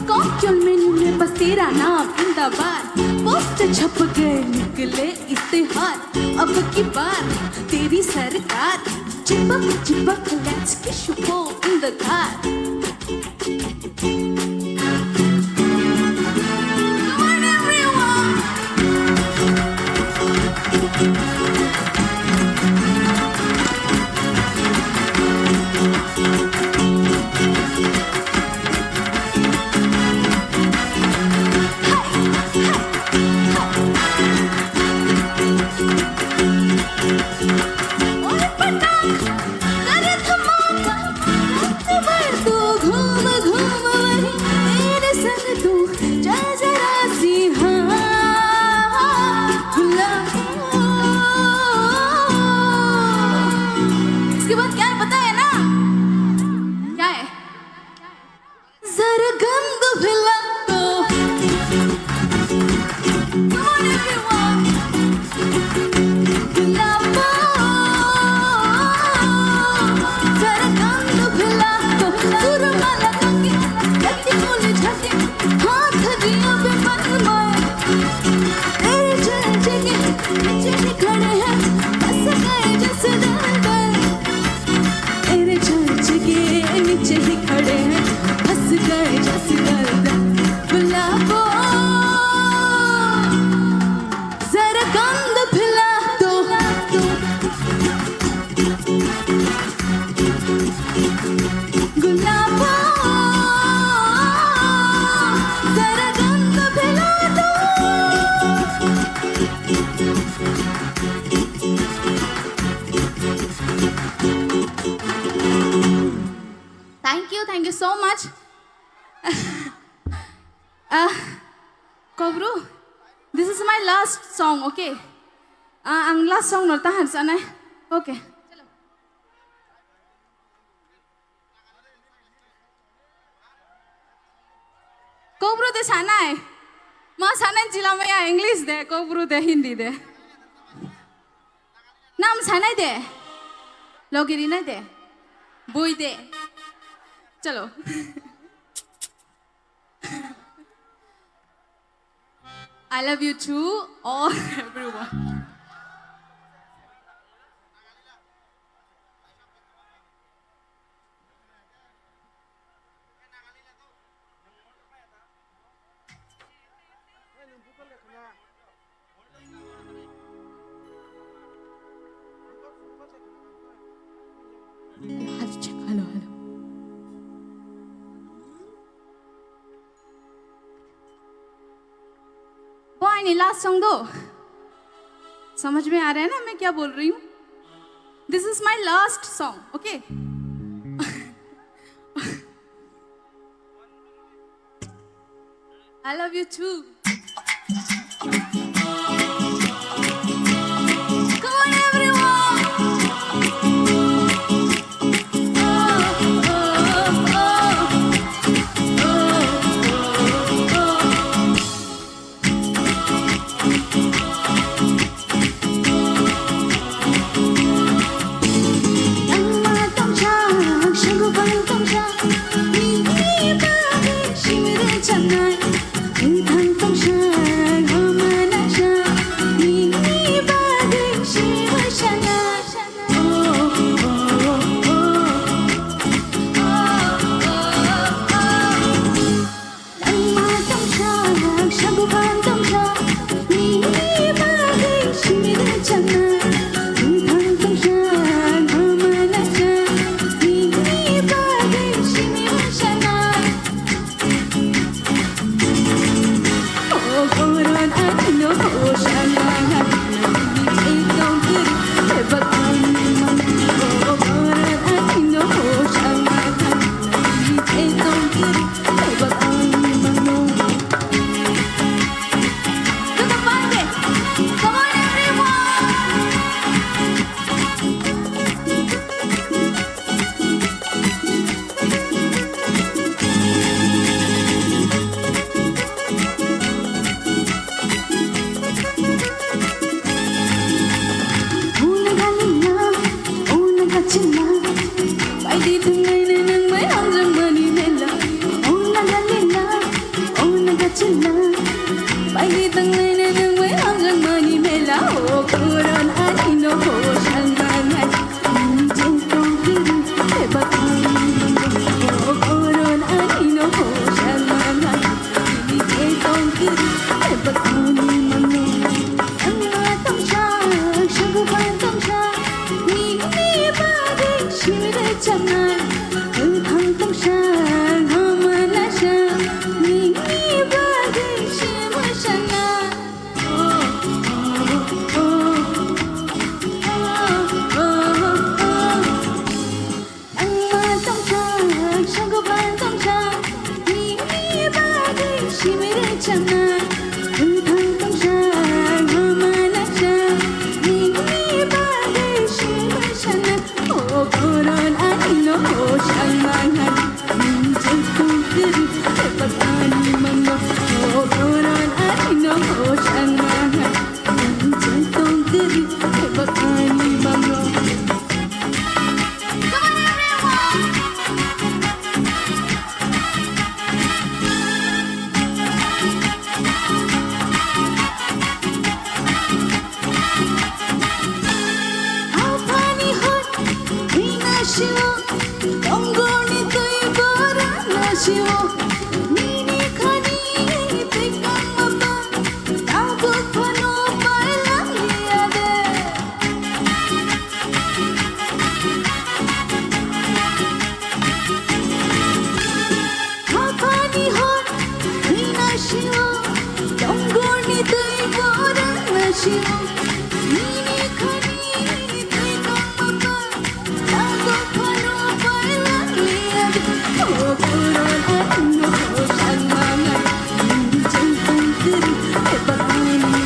कॉकटेल मेन्यू में बस तेरा नाम जिंदाबाद। पोस्टर छप गए, निकले इश्तेहार, अब की बार तेरी सरकार। चिपक चिपक, let's kiss you in the car। Come on, everyone. This is my last song, okay? Ah, ang last song no tahan sanai. Okay. Kokbru de sanai. Ma sanai jilamaya English de, Kokbru de Hindi de. Nam sanai de. Logiri nai de. Bui de. Chalo. I love you too, all everyone. Hello, check. Hello, hello. वो आईनी last song दो। समझ में आ रहा है ना मैं क्या बोल रही हूँ? This is my last song, okay? I love you too. Come on, everyone. Oh, oh, oh. Oh, oh, oh, oh. Tangma tongsa, suguban tongsa, nini bagwi simi rwchapnai. Kwthang tongsa, hama nasa, nini bagwi simi sanai. Oh, oh, oh, oh. Langma tongsa, sabukan tongsa, nini bagwi simi rwchapna. Kwthang tongsa, hama nasa, nini bagwi simi rwchapna. O koron ani no ho sana, nini tongkir, bebak ani mang. O koron ani no ho sana, nini tongkir. Paidi tangnai na nang bai hamjak mani mela, o koron ani no ho sangma ngai. Nini je tongkir, bebak ani mango, o koron ani no ho sangma ngai. Nini je tongkir, bebak ani mango. Tangma tongsa, saguban tongsa, nini bagwi simi rwchapna. Kwthang tongsa, hama nasa, nini bagwi simi sana. Oh, oh, oh, oh, oh, oh. Tangma tongsa, saguban tongsa, nini bagwi simi rwchapna. Kwthang tongsa, hama nasa, nini bagwi simi sana. O koron ani no ho sangma ngai. Nini je tongkir, bebak ani mango. O koron ani no ho sangma ngai. Nini je tongkir, bebak ani mango. Come on, everyone! Aphani hor thwina sio, tongoni twi bora na sio, nini khani twi kangma ba, tabuk phano pailangya de. Haphani hor thwina sio, tongoni twi bora na sio, nini khani twi kangma ba, tabuk phano pailangya de. O koron ani no ho sangma ngai, nini je tongkir, bebak ani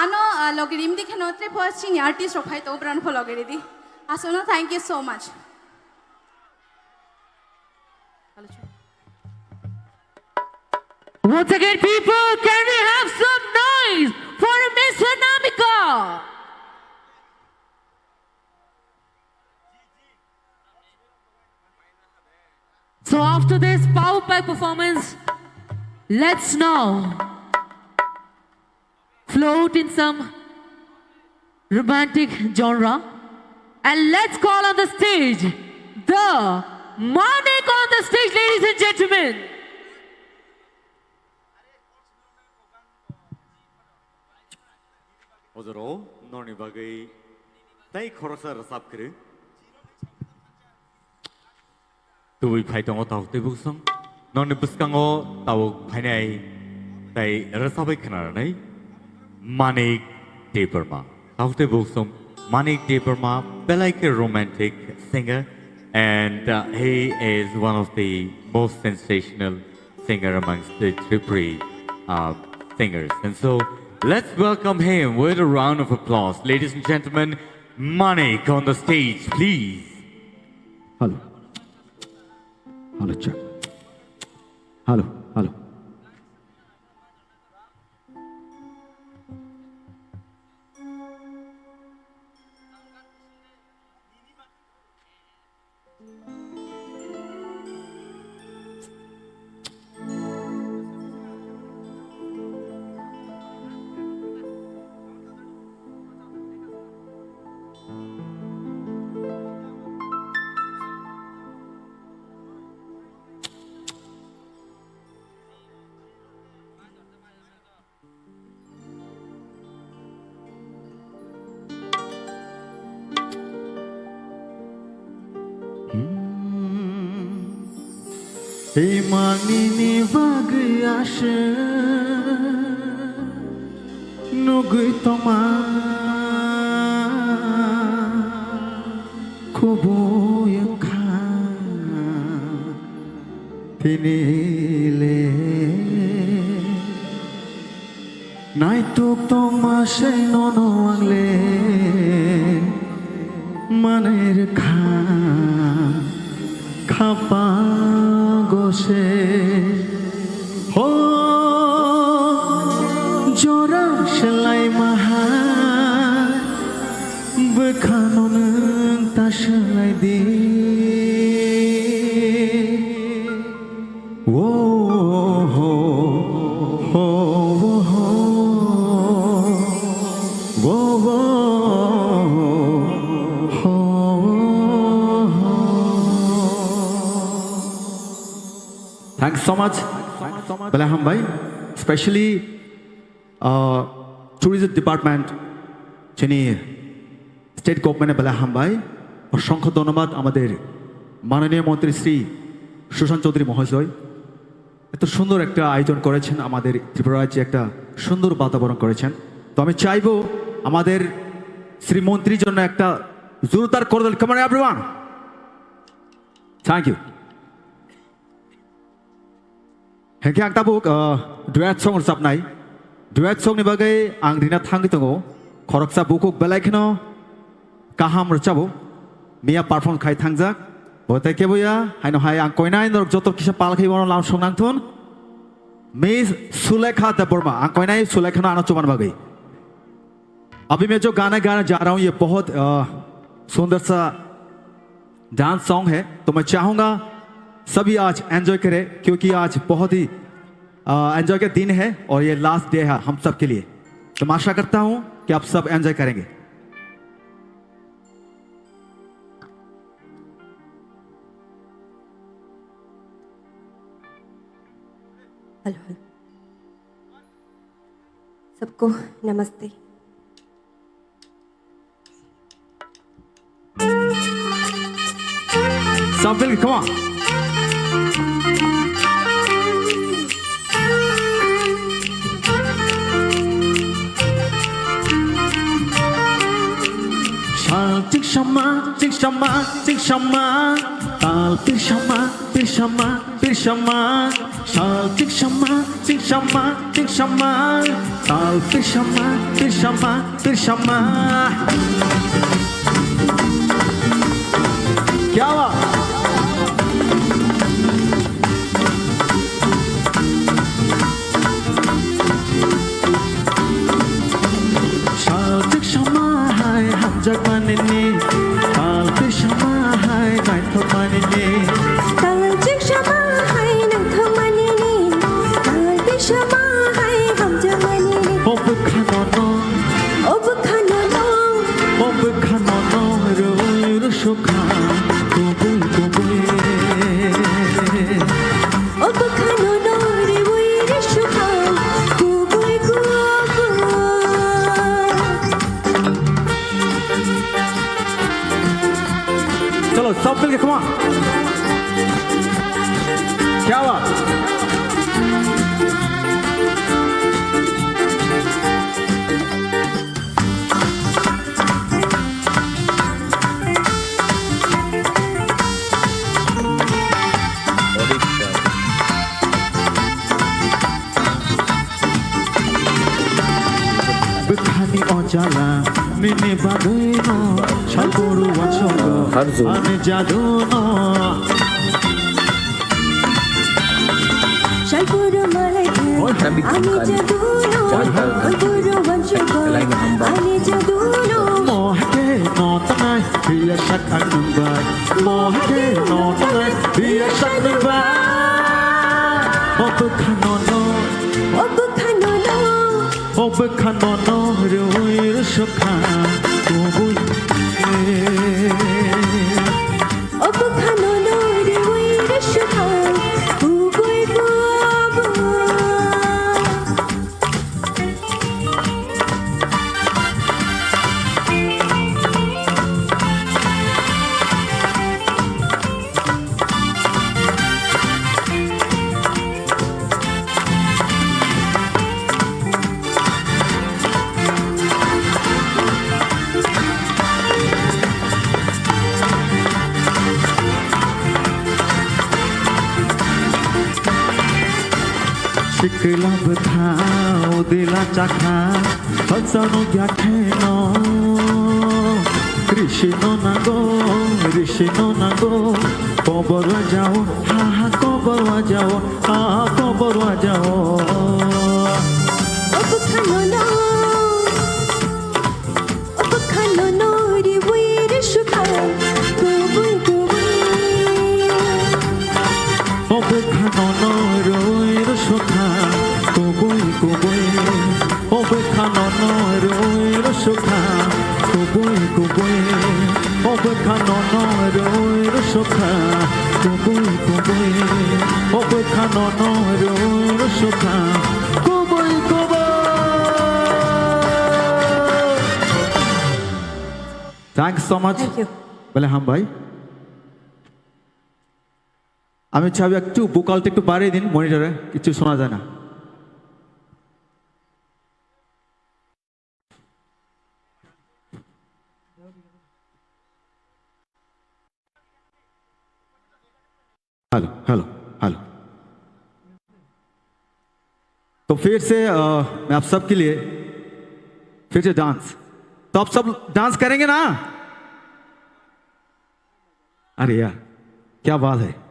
Ano, ah, logi rimdi kheno tre pho chini artist rok phai to brand pho logi ridi. Asono, thank you so much. Once again, people, can we have some noise for Miss Anamika? So after this power pack performance, let's now float in some romantic genre. And let's call on the stage the Manik on the stage, ladies and gentlemen. Ojoro, norni bagwi tei khoroksa rwchap kwrwi. Tubui phai tongo tabuk tei buksong. Norni bwskango tabuk phainai tei rwchabwi khwnarnai Manik Debbarma. Tabuk tei buksong Manik Debbarma belai khe romantic singer, and, uh, he is one of the most sensational singer amongst the Tripuri, uh, singers. And so let's welcome him with a round of applause. Ladies and gentlemen, Manik on the stage, please. Hello. Hello, check. Hello, hello. Tei manini bagwi aswk nugwi tongma kubui wngkha tini le. Naituk tongma se nono ang le manwi rwkha khapango se. Ho jora swlai maha bwkhano nwng ta swlai di. Wo, ho, ho, wo, ho, wo, wo, ho, wo, ho. Thanks so much. Belai hambai. Specially, uh, tourism department, chini state government belai hambai. অসংখ্য ধন্যবাদ আমাদের মাননীয় মন্ত্রী শ্রী সুশান্ত চৌধুরী মহোদয়। এত সুন্দর একটা আয়োজন করেছেন, আমাদের ত্রিপুরা রাজ্যে একটা সুন্দর বাতাবরণ করেছেন। তো আমি চাইবো আমাদের শ্রী মন্ত্রীর জন্য একটা জোরদার করতালি। Come on, everyone. Thank you. Hingke ang tabuk, uh, duet song rwchapnai. Duet song ni bagwi ang rina thangwi tongo. Khoroksa bukhuk belai kheno kaham rwchabo. Miya perform khai thangjak. Bo tei kebo ya, haino hai ang koinai norok joto kisa pal khai bono lam song nang thun. Miss Sulekha Debbarma, ang koinai Sulekha no ano chuban bagwi. अभी मैं जो गाना गाने जा रहा हूँ, ये बहुत, अ, सुंदर सा डांस सॉन्ग है, तो मैं चाहूँगा सभी आज एंजॉय करें, क्योंकि आज बहुत ही, अ, एंजॉय का दिन है और ये लास्ट डे है हम सब के लिए। तो मैं आशा करता हूँ कि आप सब एंजॉय करेंगे। Hello, hello. सबको नमस्ते। Sambil, come on. Sal ching shama, ching shama, ching shama. Tal pirsama, pirsama, pirsama. Sal pirsama, pirsama, pirsama. Tal pirsama, pirsama, pirsama. Kya baat? Sal pirsama hai hamjakmani ni, tal pirsama hai naithokmani ni. Tal pirsama hai naithokmani ni, tal pirsama hai hamjakmani ni. O bwkhano no. O bwkhano no. O bwkhano no rwui rwsukha kubui kubui. O bwkhano no rwui rwsukha kubui kubui. Chalo, sab milke, come on. Kya baat? Bwkhani o jala nini bagwino, salburu wansokgo ani jaduno. Salburu malai ani jaduno, salburu wansokgo ani jaduno. Mohke no tanai, biya sak ang nungbai. Mohke no tanai, biya sak nungbai. O bwkhano no. O bwkhano no. O bwkhano no rwui rwsukha kubui. O bwkhano no rwui rwsukha kubui kubui. Sikla bwtha udila chakha, hachano yakheno. Risi no nango, risi no nango, kobor wajao, ha ha kobor wajao, ha ha kobor wajao. O bwkhano no. O bwkhano no rwui rwsukha kubui kubui. O bwkhano no rwui rwsukha kubui kubui. O bwkhano no rwui rwsukha kubui kubui. O bwkhano no rwui rwsukha kubui kubui. O bwkhano no rwui rwsukha kubui kubui. Thanks so much. Thank you. Bele ham bhai. আমি চাবি একটু ভোকালটা একটু বাড়িয়ে দিন, মনিটরে কিছু শোনা যায় না। Hello, hello, hello. तो फिर से, अ, मैं आप सब के लिए फिर से डांस। तो आप सब डांस करेंगे ना? अरे यार, क्या बात है।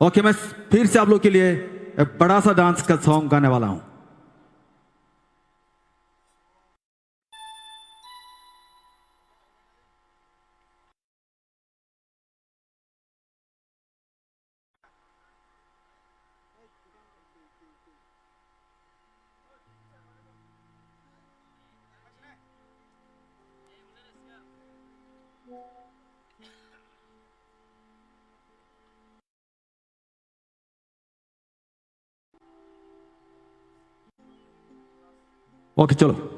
ओके, मैं फिर से आप लोग के लिए एक बड़ा सा डांस का सॉन्ग गाने वाला हूँ। ओके, चलो।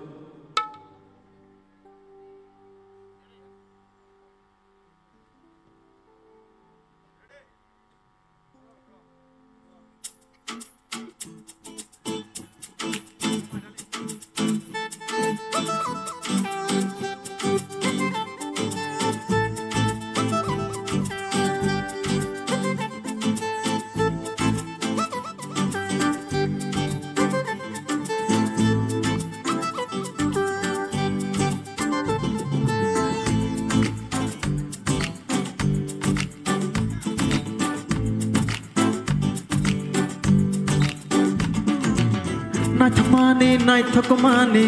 Naithokmani, naithokmani,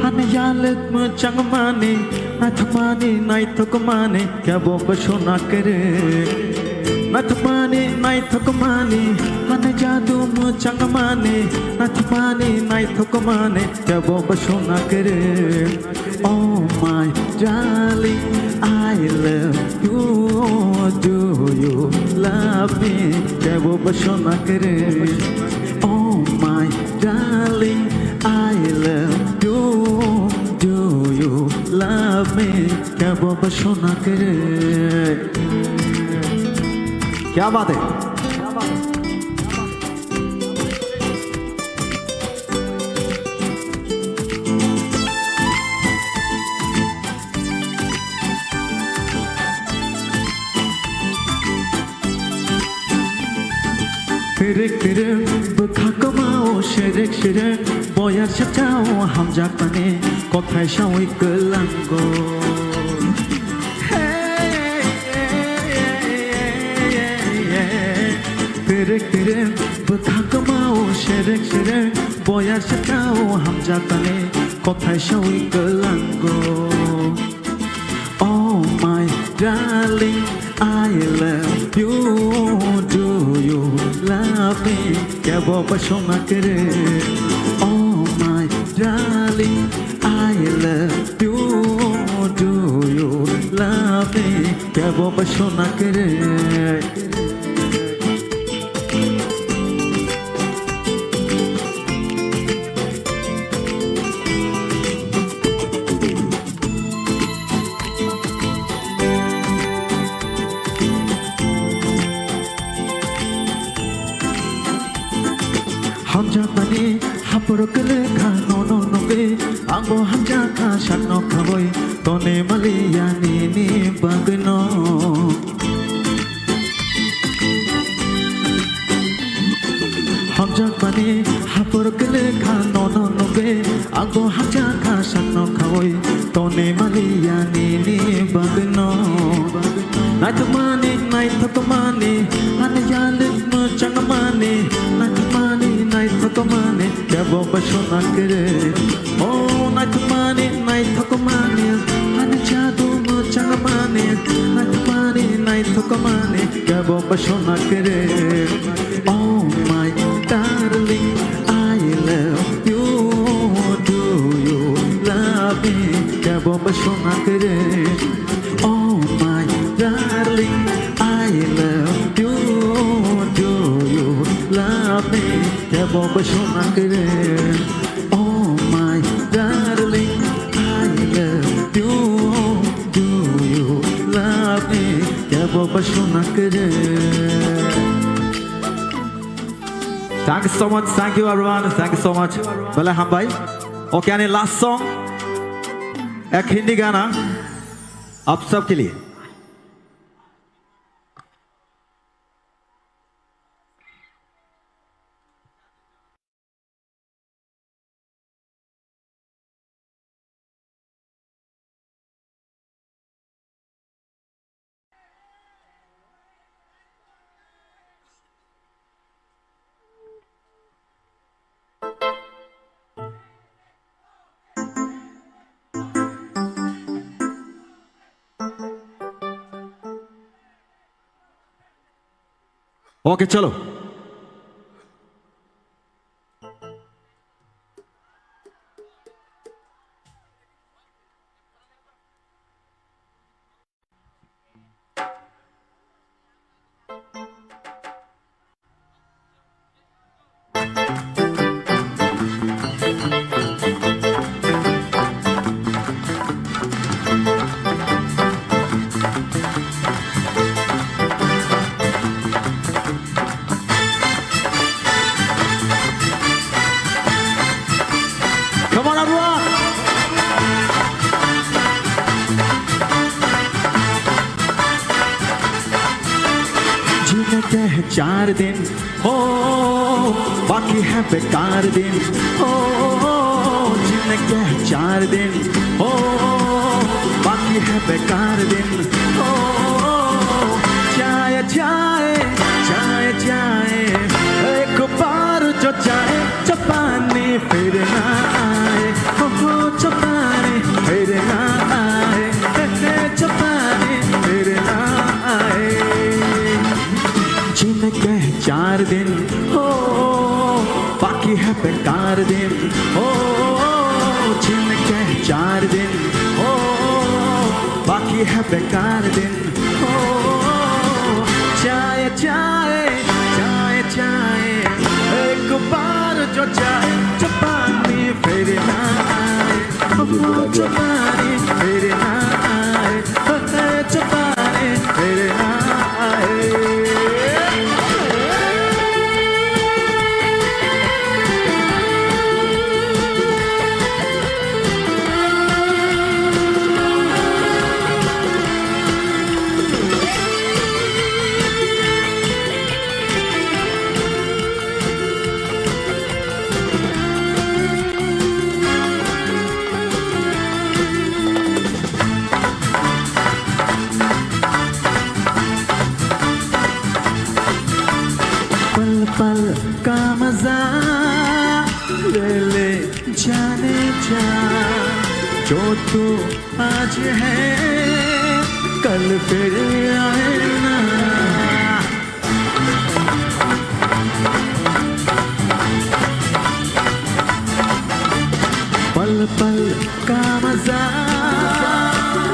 hani yalwk mwchangmani, naithokmani, naithokmani, kebo bo sona kwrwi. Naithokmani, naithokmani, hani jadu mwchangmani, naithokmani, naithokmani, kebo bo sona kwrwi. Oh my darling, I love you. Do you love me? Kebo bo sona kwrwi. Oh my darling, I love you. Do you love me? Kebo bo sona kwrwi. Kya baat hai? Twrwk twrwk bwkha kwmao srwk srwk, boyar sakjao hamjakmani kothai sawi kwlango. Twrwk twrwk bwkha kwmao srwk srwk, boyar sakjao hamjakmani kothai sawi kwlango. Oh my darling, I love you. Do you love me? Kebo bo sona kwrwi. Oh my darling, I love you. Do you love me? Kebo bo sona kwrwi. Hamjakmani haporo kwlwkha nono nugwi, angbo hamjakha sakno khawi, toni maliya nini bagwino. Hamjakmani hapor kwlwkha nono nugwi, angbo hamjakha sakno khawi, toni maliya nini bagwino. Naithokmani, naithokmani, ani yalwk mwchangmani, naithokmani, naithokmani, kebo bo sona kwrwi. Oh, naithokmani, naithokmani, ani jadu mwchangmani, naithokmani, naithokmani, kebo bo sona kwrwi. Oh my darling, I love you. Do you love me? Kebo bo sona kwrwi. Oh my darling, I love you. Do you love me? Kebo bo sona kwrwi. Oh my darling, I love you. Do you love me? Kebo bo sona kwrwi. Thank you so much, thank you everyone, thank you so much. Belai hambai. Okay, ani last song, ek Hindi gana, Aap Sab Ke Liye. Okay, chalo. Come on, everyone. जीने के हैं चार दिन, ओ, बाकी है बेकार दिन, ओ, जीने के हैं चार दिन, ओ, बाकी है बेकार दिन, ओ, जाए, जाए, जाए, जाए, एक बार जो जाए जापानी फिर बेकार दिन, ओ, जिनके चार दिन, ओ, बाकी है बेकार दिन, ओ, चाहे, चाहे, चाहे, चाहे, एक बार जो चाहे, जब पानी फिर ना आए, ओ, जब पानी फिर ना आए, ओ, जब पानी फिर ना आए। पल पल का मजा ले ले जाने जा, जो तू आज है, कल फिर आए ना। पल पल का मजा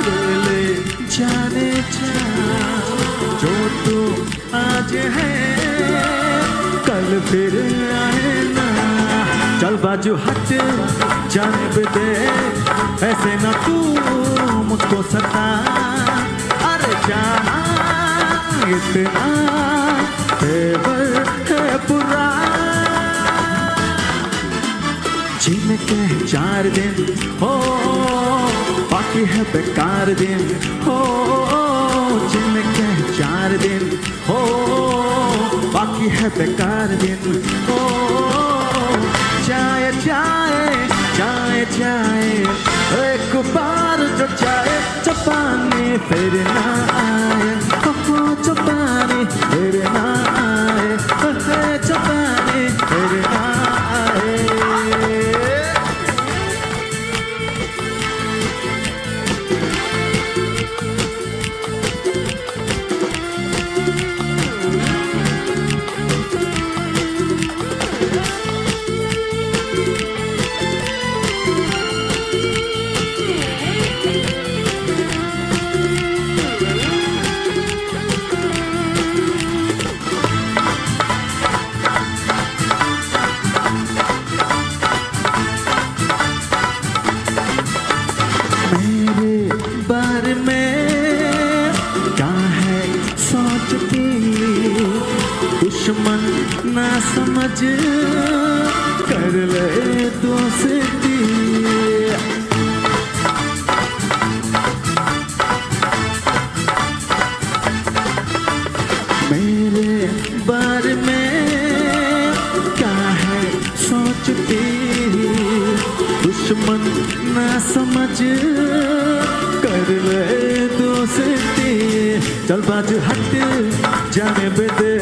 ले ले जाने जा, जो तू आज है, कल फिर आए ना। चल बाजू हट, जाने दे, ऐसे ना तू मुझको सता। अरे जाना, इतना तेवर है बुरा। जिनके चार दिन हो, बाकी है बेकार दिन हो। जिनके चार दिन हो, बाकी है बेकार दिन हो। जाए, जाए, जाए, जाए, एक बार जो जाए, जब पानी फिर ना आए, ओ, जब पानी फिर ना आए, ओ, जब पानी फिर ना आए। मेरे बारे में क्या है सोचती, दुश्मन ना समझ कर ले दोस्ती। मेरे बारे में क्या है सोचती, दुश्मन ना समझ कर ले दोस्ती। चल बाजू हट, जाने दे,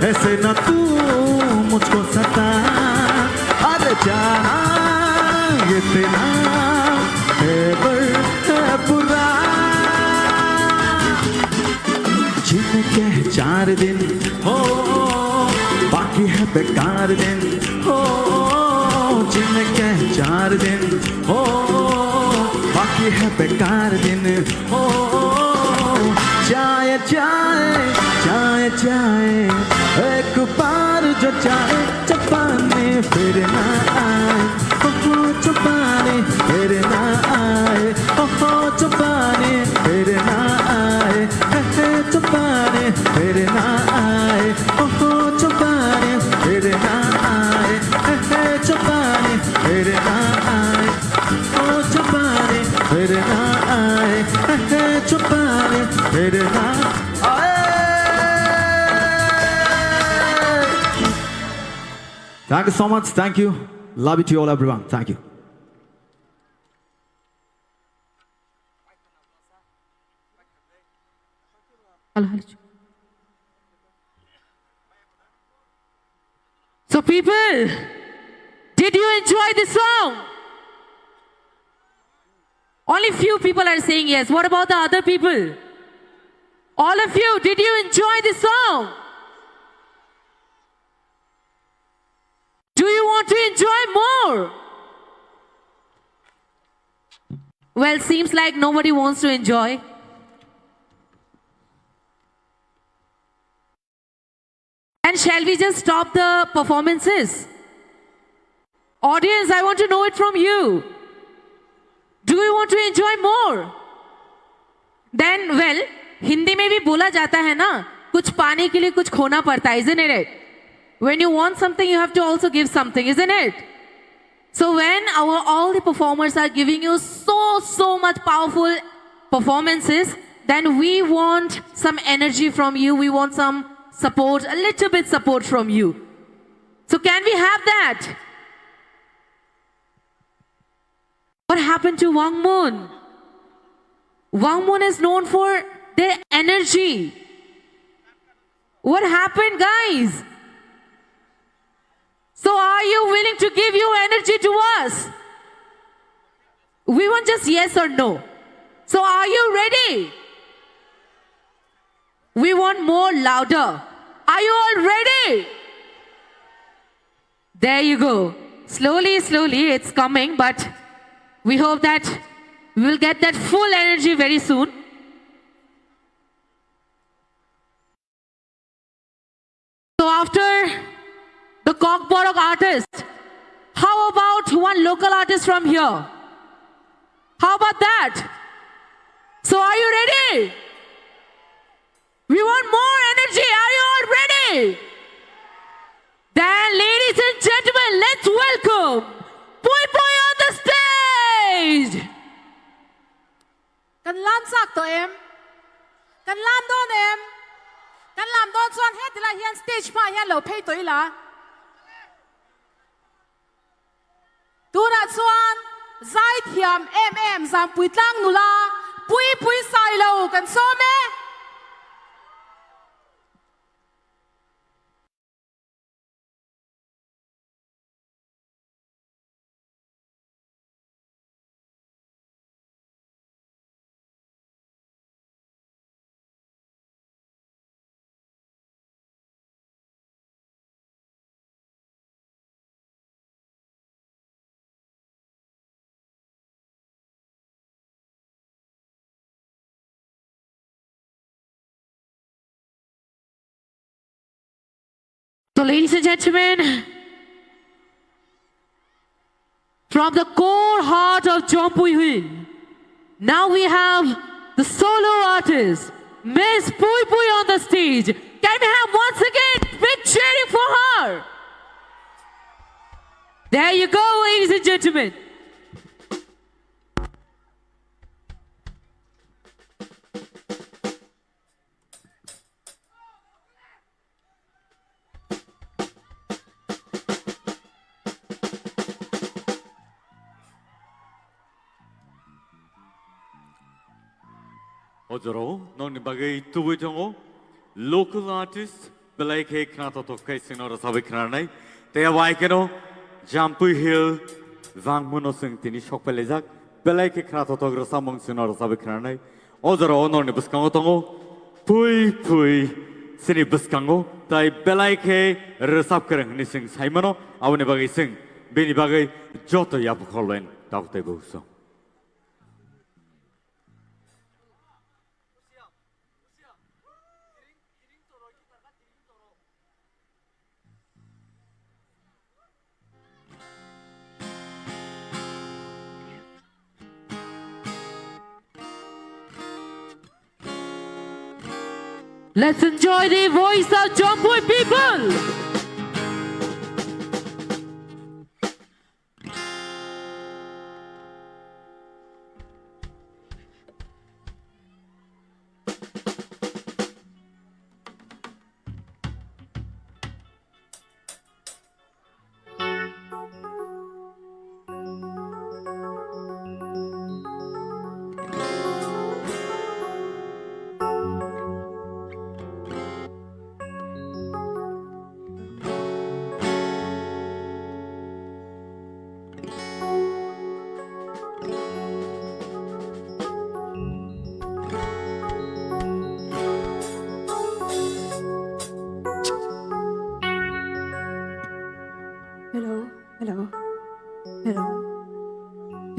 ऐसे ना तू मुझको सता। अरे जाना, ये तेरा तेवर है बुरा। जिनके चार दिन हो, बाकी है बेकार दिन हो। जिनके चार दिन हो, बाकी है बेकार दिन हो। जाए, जाए, जाए, जाए, एक बार जो जाए, जब पानी फिर ना आए, ओ, जब पानी फिर ना आए, ओ, जब पानी फिर ना आए, हे, हे, जब पानी फिर ना आए, ओ, जब पानी फिर ना आए, हे, हे, जब पानी फिर ना आए, ओ, जब पानी फिर ना आए, हे, हे, जब पानी फिर ना आए। Thank you so much. Thank you. Love you to all, everyone. Thank you. Hello, hello. So, people, did you enjoy the song? Only few people are saying yes. What about the other people? All of you, did you enjoy the song? Do you want to enjoy more? Well, seems like nobody wants to enjoy. And shall we just stop the performances? Audience, I want to know it from you. Do you want to enjoy more? Then, well, Hindi में भी बोला जाता है ना, कुछ पाने के लिए कुछ खोना पड़ता है, isn't it? When you want something, you have to also give something, isn't it? So when our all the performers are giving you so, so much powerful performances, then we want some energy from you. We want some support, a little bit support from you. So can we have that? What happened to Wang Mun? Wang Mun is known for their energy. What happened, guys? So are you willing to give your energy to us? We want just yes or no. So are you ready? We want more louder. Are you all ready? There you go. Slowly, slowly, it's coming, but we hope that we'll get that full energy very soon. So after the Kokborok artist, how about one local artist from here? How about that? So are you ready? We want more energy. Are you all ready? Then, ladies and gentlemen, let's welcome Pui Pui on the stage. Kan lam sak to em? Kan lam don em? Kan lam don chuan he tila hian stage hma hian lo phei to ila. Tunah chuan zai thiam em em Zangpui tlang nula Pui Pui Sailo kan sawm e. So, ladies and gentlemen, from the core heart of Jompuihal, now we have the solo artist, Miss Pui Pui on the stage. Can we have once again big cheering for her? There you go, ladies and gentlemen. O jorao nokni bagwi tubui tongo local artist, belai khe khna totok khe chwngno rwchabwi khnanai. Tei abo hai kheno Jompuihal Wangmuno chwng tini sok pailaijak, belai khe khna totok rwchapmung chwngno rwchabwi khnanai. O jorao norni bwskango tongo Pui Pui, chini bwskango tai belai khe rwchap kwrwng hwnwi chwng sai mano, aboni bagwi chwng bini bagwi joto yapha khorloen tabuk tei bukhuk song. Let's enjoy the voice of Jompuihal people.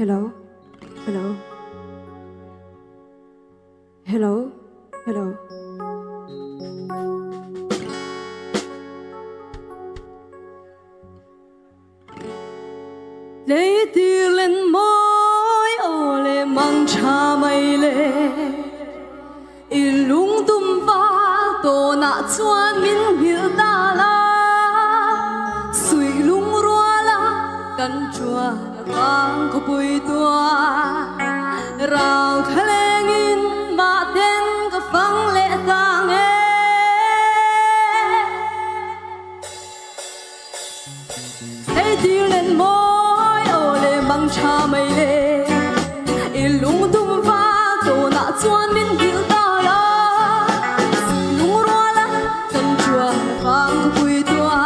Hello? Hello? Hello? Hello? Leitir len moi o le mangcha mai le. I lungtum val tona chuan min hmil ta la. Sui lung ruala kan chuan vang khawpui tua. Rau thalengin mah ten ka fang leh tang e. Leitir len moi o le mangcha mai le. I lungtum val tona chuan min hmil ta la. Lung ruala kan chuan vang khawpui tua.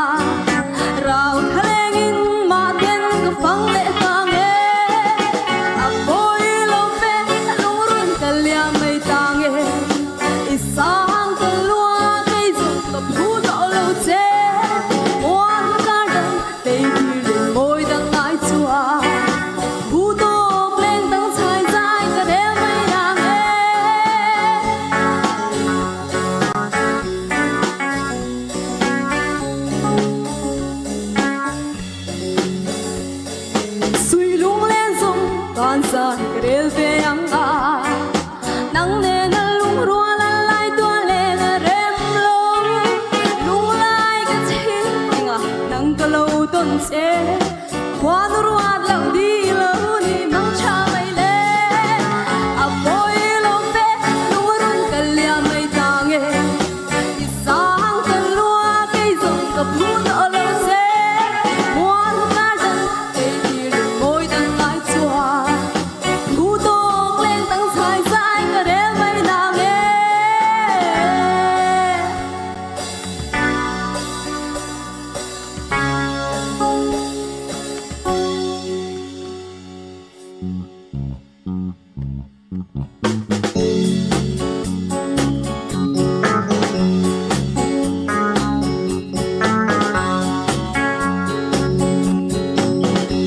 Rau thalengin mah ten ka fang leh tang e. A pawi lo fe, lung run ka liam mai tang e. I sang ka lua kei zong ka phu tawh lo che. Muan ka dang tei thil len moi dang ngai chuan. Phu tawk leng dang chhai chai ka rel mai nang e. Sui lung len zong kan zan ka rel ve ang a. Nang nena lung ruala lai tua leng a rem lo. Lung lai ka chhing enga nang ka lo ton che. Khua nu ruat lo di lo ni mangcha mai le. A pawi lo fe lung run ka liam mai tang e. I sang ka lua kei zong ka phu tawh lo se. Muan ka dang tei thil len moi dang ngai chuan. Phu tawk leng dang chhai chai ka rel mai nang e.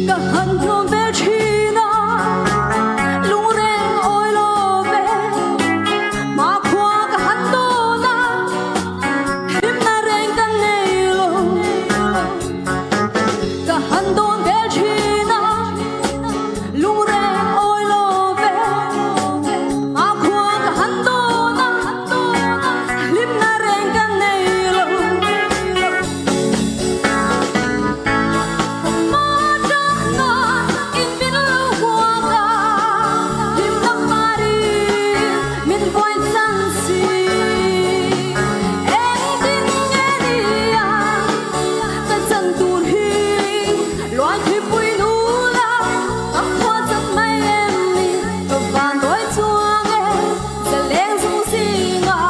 Ka han hnawm vel ṭhin a, lungreng awi lo ve. Hmakhua ka han dawn a, hlimna reng ka nei lo. Ka han dawn vel ṭhin a, lungreng awi lo ve. Hmakhua ka han dawn a, hlimna reng ka nei lo. Hma ṭangna in min lo huak a, hlimna parin min buai chang si. Engtin nge nia ka chang tur hi? Luai thipui nula ka khua chang mai em ni? Ka van doi chuang e, zaleng zung zinga.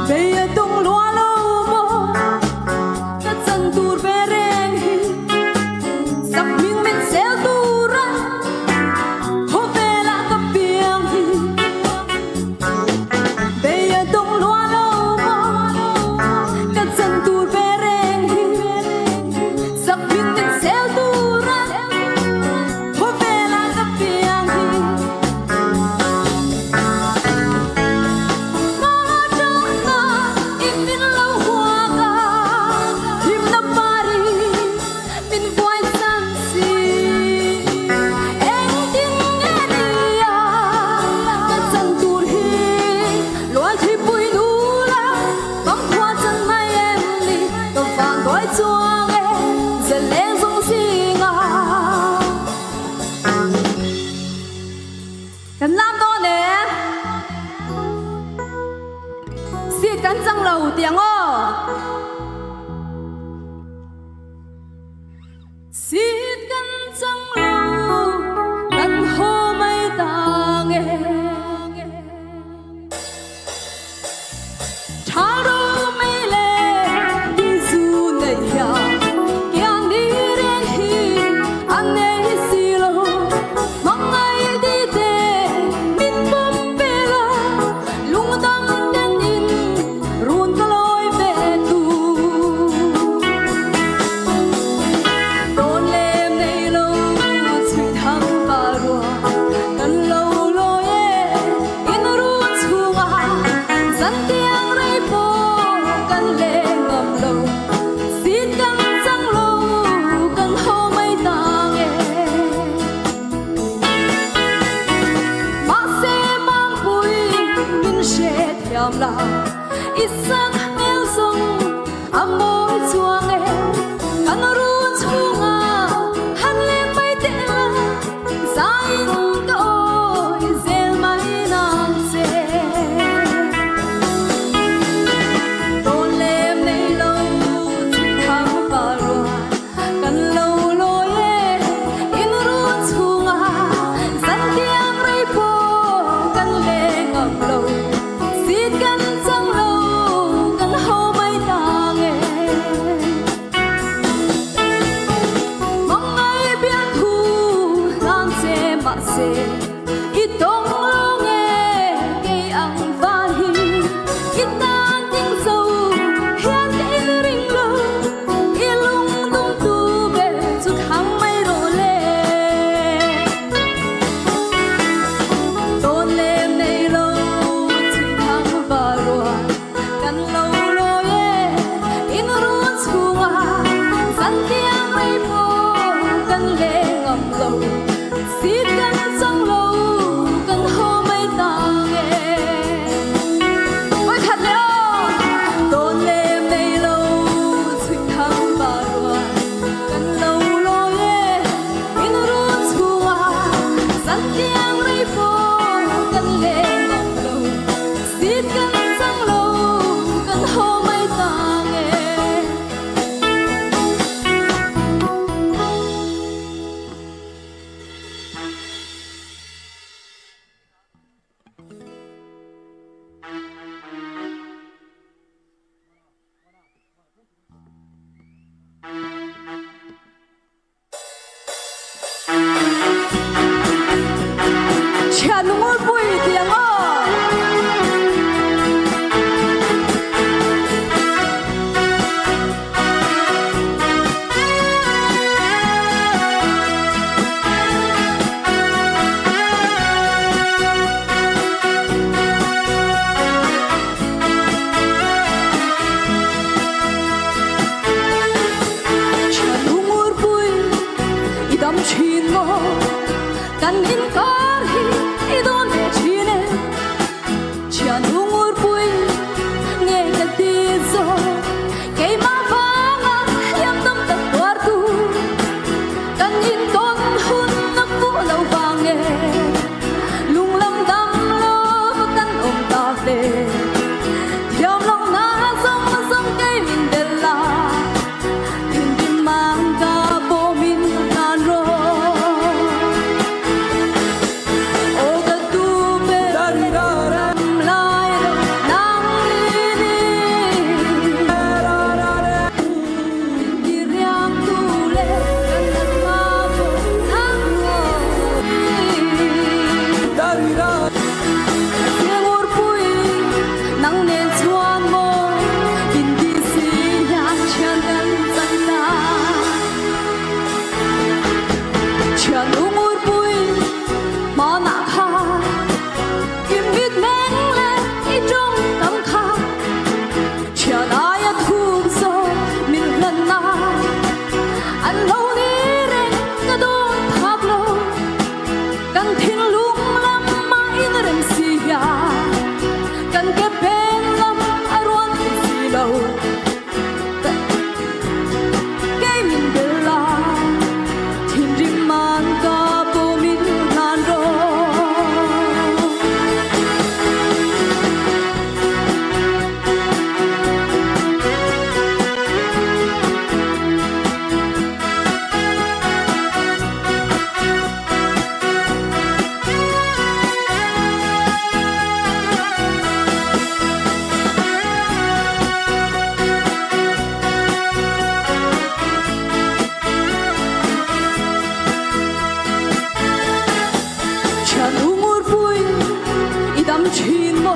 Bei a tung lua lo maw, ka chang tur bereng hi. Sak hming min sel tura khawvela ka piang hi. Bei a tung lua lo maw, ka chang tur bereng hi. Sak hming min sel tura khawvela ka piang hi. Hma ṭangna in min lo huak a, hlimna parin min buai chang si. Engtin nge nia ka chang tur hi? Luai thipui nula ka khua chang mai em ni? Ka van doi chuang e, zaleng zung zinga. Kan lam dawn e. Sit kan chang lo tiang aw. Sit kan chang lo, kan haw mai tang e. Tharo mai le, bizu nei hiam, kiang ni reng hi, an nei si lo, hmangai di te, min pawm ve la, lungdam ten in, run ka lawi ve tu. Isak nel song amoi chuang e, kan run chunga han leng mai te la, zain ka oi zel mai nang se. Ton lem nei lo, chun thang pa ruan. Kan lo lo ye, in run chunga, zan tiang rei po, kan le ngam lo, sit kan chang lo, kan ho mai tang e. Mong ngai biang thu, lan se ma se. I tong long e, kei ang van hi, i tan ding zo, hian te in ring lo, i lung dum tu be chu thang mai ro le. Ton lem nei lo, chu thang va ruan. Kan lo lo ye, in run chunga, zan tiang mai po, kan le ngam lo, sit kan chang lo, kan ho mai tang e. Oi khat le o, ton lem nei lo, chhui thang ba ruan. Kan lo lo ye, in run chunga, zan tiang mai po, kan le ngam lo. Sit kan chang lo, kan ho mai tang e. Chha nungor pui tiang o. Chha nungor pui i dam chin mo, kan inkar hi i don de chine. Chha nungor pui nge ka ti zo, keima vanga liam dam tak tuar tu. Kan in ton hun na pu lo vang e, lunglam dam lo kan om ta ve. Thiam long na zong zong kei min del la, thin rim mang ka po min kan ro. O ka tu pe ram lai nang ni ni. Chha nungor pui mana kha, i mit meng le i jong kam kha. Chianaya thuk zo min hlan na, an lo ni reng ka don thap lo, kan thinlung lam ma in rem sia, kan ke pen lam a ruan si lo. Kei min bela, thin rim man ka po min hlan ro. Chha nungor pui i dam chin mo,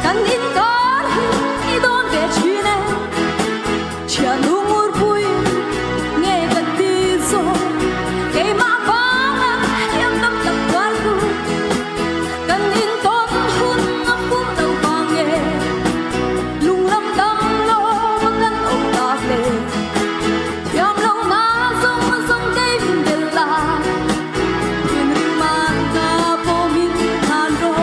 kan inkar hi i don de chine. Chha nungor pui nge ka ti zo, keima vanga liam dam tak tuar tu. Kan in ton hun na pu lo vang e, lunglam dam lo kan om ta ve. Thiam long na zong zong kei min del la, thin rim man ka po min hlan ro.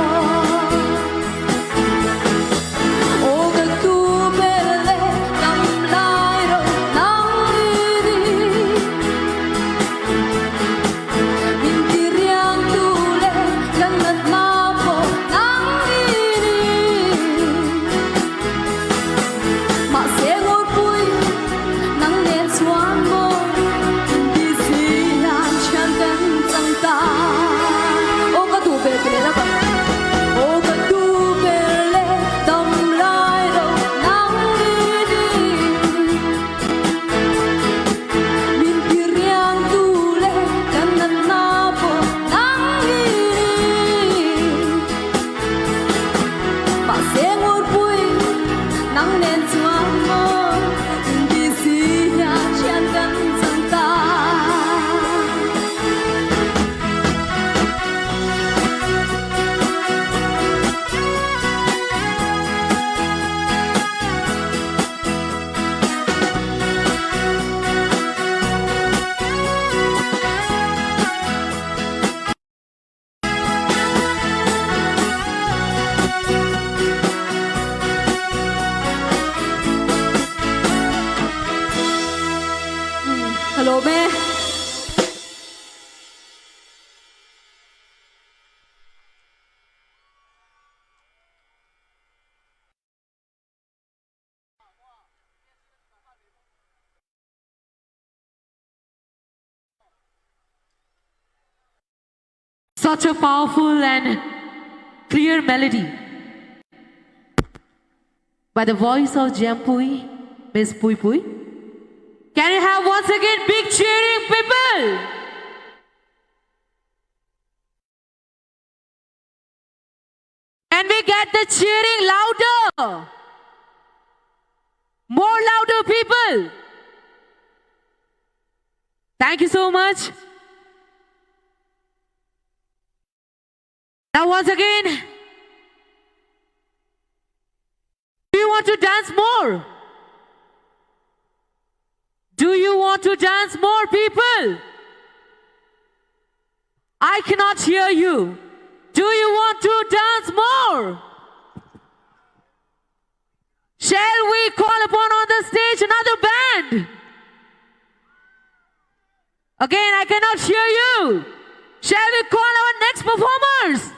Such a powerful and clear melody by the voice of Jempui, Miss Pui Pui. Can you have once again big cheering, people? Can we get the cheering louder? More louder, people. Thank you so much. Now, once again, do you want to dance more? Do you want to dance more, people? I cannot hear you. Do you want to dance more? Shall we call upon on the stage another band? Again, I cannot hear you. Shall we call our next performers?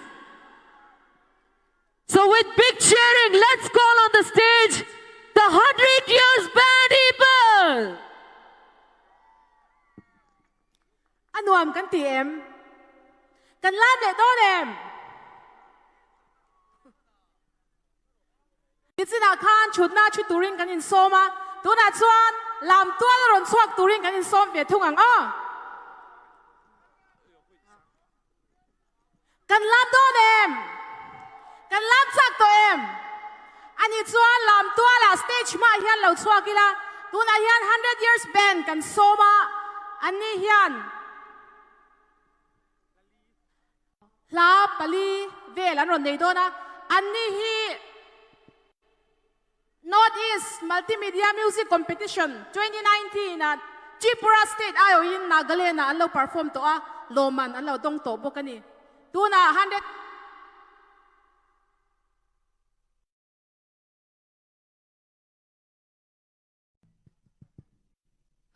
So with big cheering, let's call on the stage the Hundred Years Band, people. Anuam kan ti em? Kan lam le don em? Nichinah khan chutna chu turin kan insawm a, tunah chuan lam tual rawn chhuak turin kan insawm ve thung ang aw. Kan lam dawn em? Kan lam chak tawh em? Ani chuan lam tualah stage hmaah hian lo chhuak ila, tunah hian Hundred Years Band kan sawm a, anni hian hla pali vel an rawn nei dawn a, anni hi North East Multimedia Music Competition twenty nineteen-a Tripura State aiawhin Nagaland-a an lo perform tawh a, lawmman an lo dawng tawh bawk a ni. Tunah hundred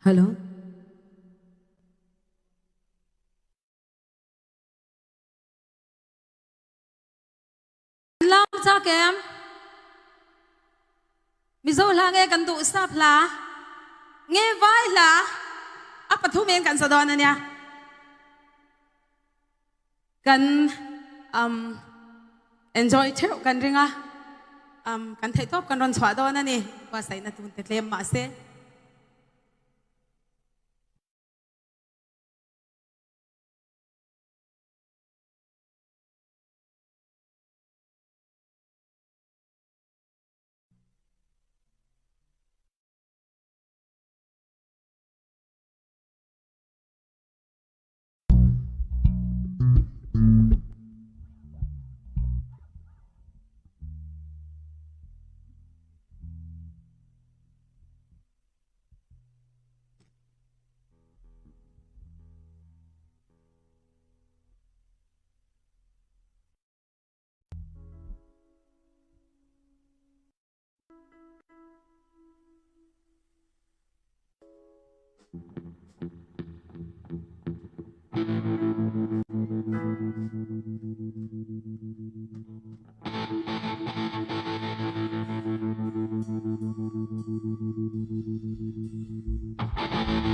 Hello. Lam chak em? Mizo hla nge kan duh sap hla? Nge vai hla? A pathum in kan sa dawn a nia. Kan, um, enjoy theuh kan ring a, um, kan theihtawp kan rawn chhuah dawn a ni, uasaina tun te tlem mah se.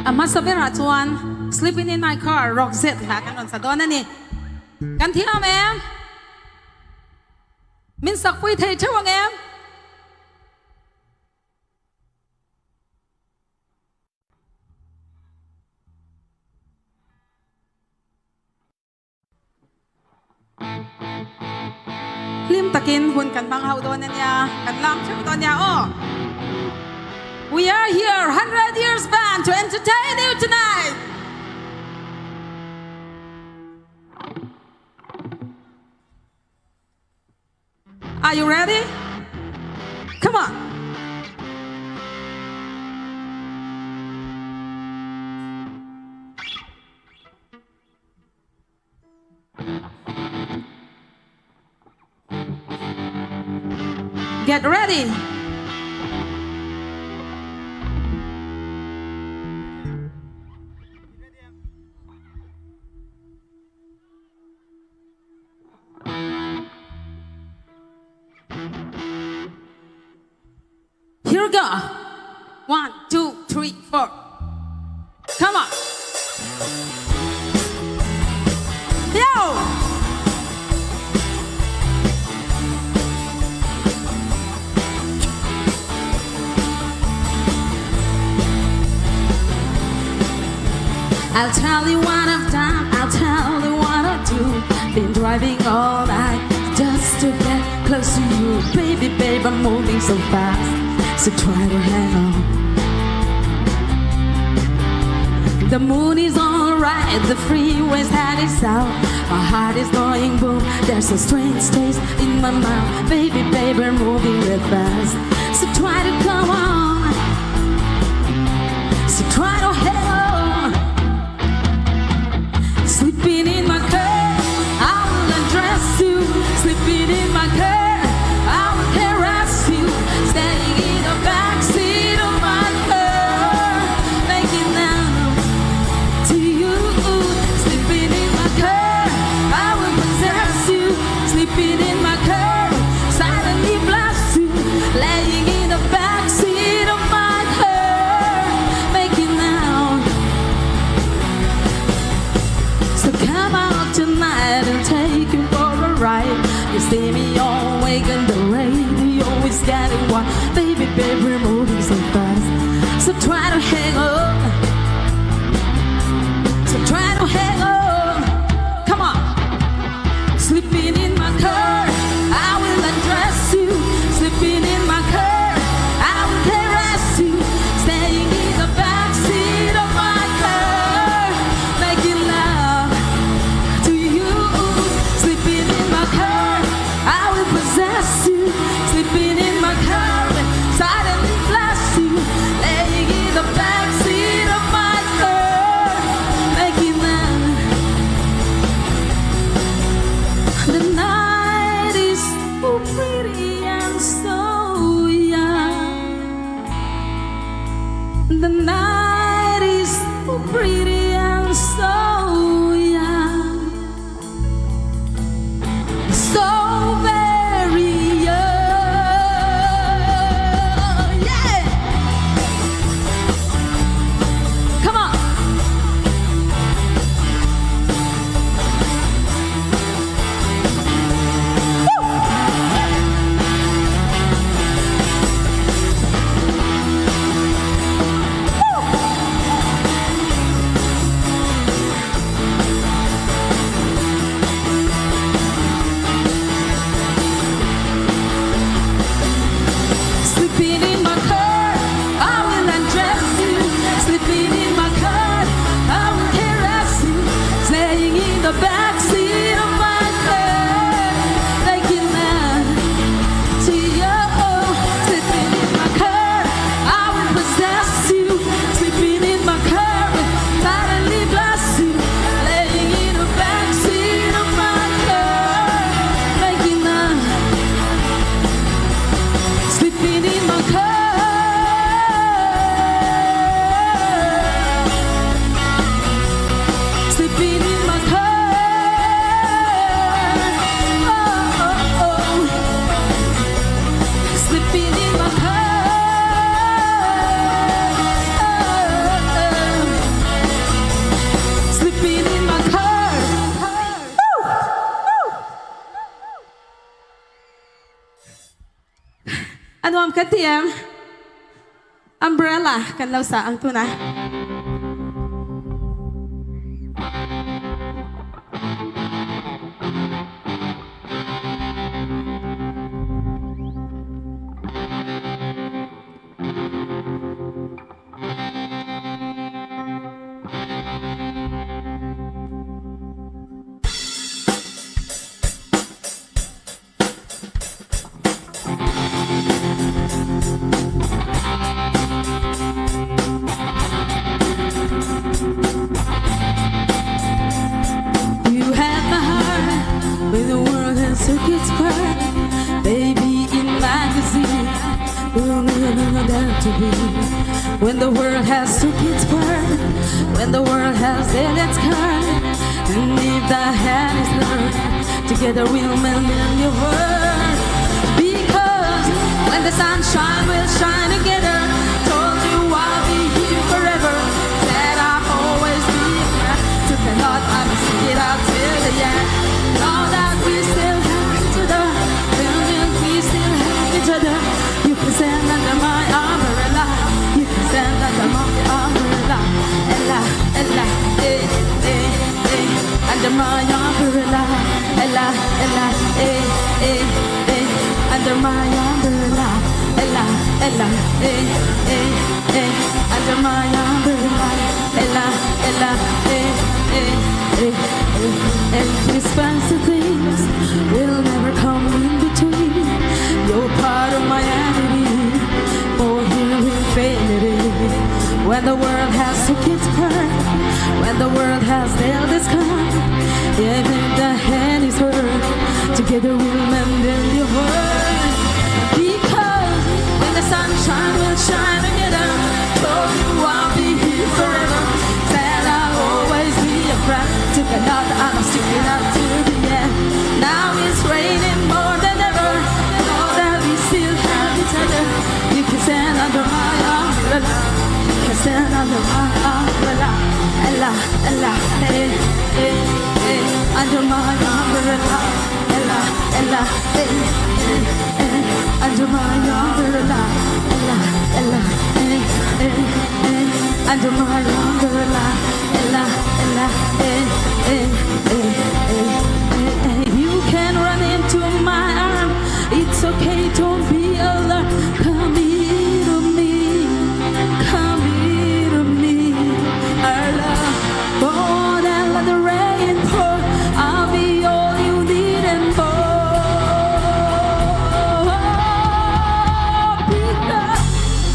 A hmasa berah chuan Sleeping in My Car, Roxette hla kan rawn sa dawn a ni. Kan thiam em? Min sakpui thei theuh ang em? Hlim takin hun kan hmang hauh dawn a nia, kan lam theuh dawn nia aw. We are here, Hundred Years Band, to entertain you tonight. Are you ready? Come on. Get ready. Here we go. One, two, three, four. Come on. Yo! I'll tell you what I've done, I'll tell you what I do. Been driving all night just to get close to you. Baby, babe, I'm moving so fast, so try to hang on. The moon is alright, the freeway's head is out. My heart is going boom, there's a strange taste in my mouth. Baby, babe, we're moving real fast, so try to come on. So try to hang on. Sleeping in my car, I will undress you. Sleeping in my car, I will caress you. Staying in the backseat of my car, making love to you. Sleeping in my car, I will possess you. Sleeping in my car, silently bless you. Laying in the backseat of my car, making love. So come out tonight and take you for a ride. You see me all awake and the radio is getting wild. Baby, baby, we're moving so fast, so try to hang on. So try to hang on. Come on. Sleeping in my car, I will undress you. Sleeping in my car, I will caress you. Staying in the backseat of my car, making love to you. Sleeping in my car, I will possess you. Sleeping in my car, silently bless you. Laying in the backseat of my car, making love. The night is so pretty and so young. The night is so pretty and so young. So very young. Yeah. Come on. Sleeping in my car, I will undress you. Sleeping in my car, I will caress you. Staying in the backseat of my car, making love to you. Sleeping in my car, I will possess you. Sleeping in my car, silently bless you. Laying in the backseat of my car, making love. Sleeping in my car. Sleeping in my car. Oh, oh, oh. Sleeping in my car. Sleeping in my car. Woo! Woo! Ano ang K T M Umbrella kan lausa ang tuna. You had my heart when the world has took its part, baby, in magazine. We'll never know that to be. When the world has took its part, when the world has dealt its card, and if the hand is hurt, together we'll mend in your world. Because when the sunshine will shine together, told you I'll be here forever. Said I'll always be a friend. Took a lot, I will see it out till the end. Know that we still have each other. Feeling we still have each other. You can stand under my umbrella. You can stand under my umbrella. Ella, Ella, eh. My umbrella, ella, ella, eh, eh, eh. Under my umbrella, ella, ella, eh, eh, eh. Under my umbrella, ella, ella, eh, eh, eh, eh. And these fancy things will never come in between. You're part of my identity. For here infinity, when the world has took its part, when the world has dealt its kind, even the hand is hurt, together we'll mend and be whole. Because when the sunshine will shine together, for you I'll be here forever. Said I'll always be your friend. Took another, I'm sticking up to the end. Now it's raining more than ever. Know that we still have each other. You can stand under my umbrella. You can stand under my umbrella. Ella, ella, eh, eh, eh. Under my umbrella. Ella, ella, eh, eh, eh. Under my umbrella. Ella, ella, eh, eh, eh. Under my umbrella. Ella, ella, eh, eh, eh, eh, eh, eh. You can run into my arm. It's okay, don't be alarmed. Come here to me, come here to me. Our love, born and let the rain pour. I'll be all you need and more. Because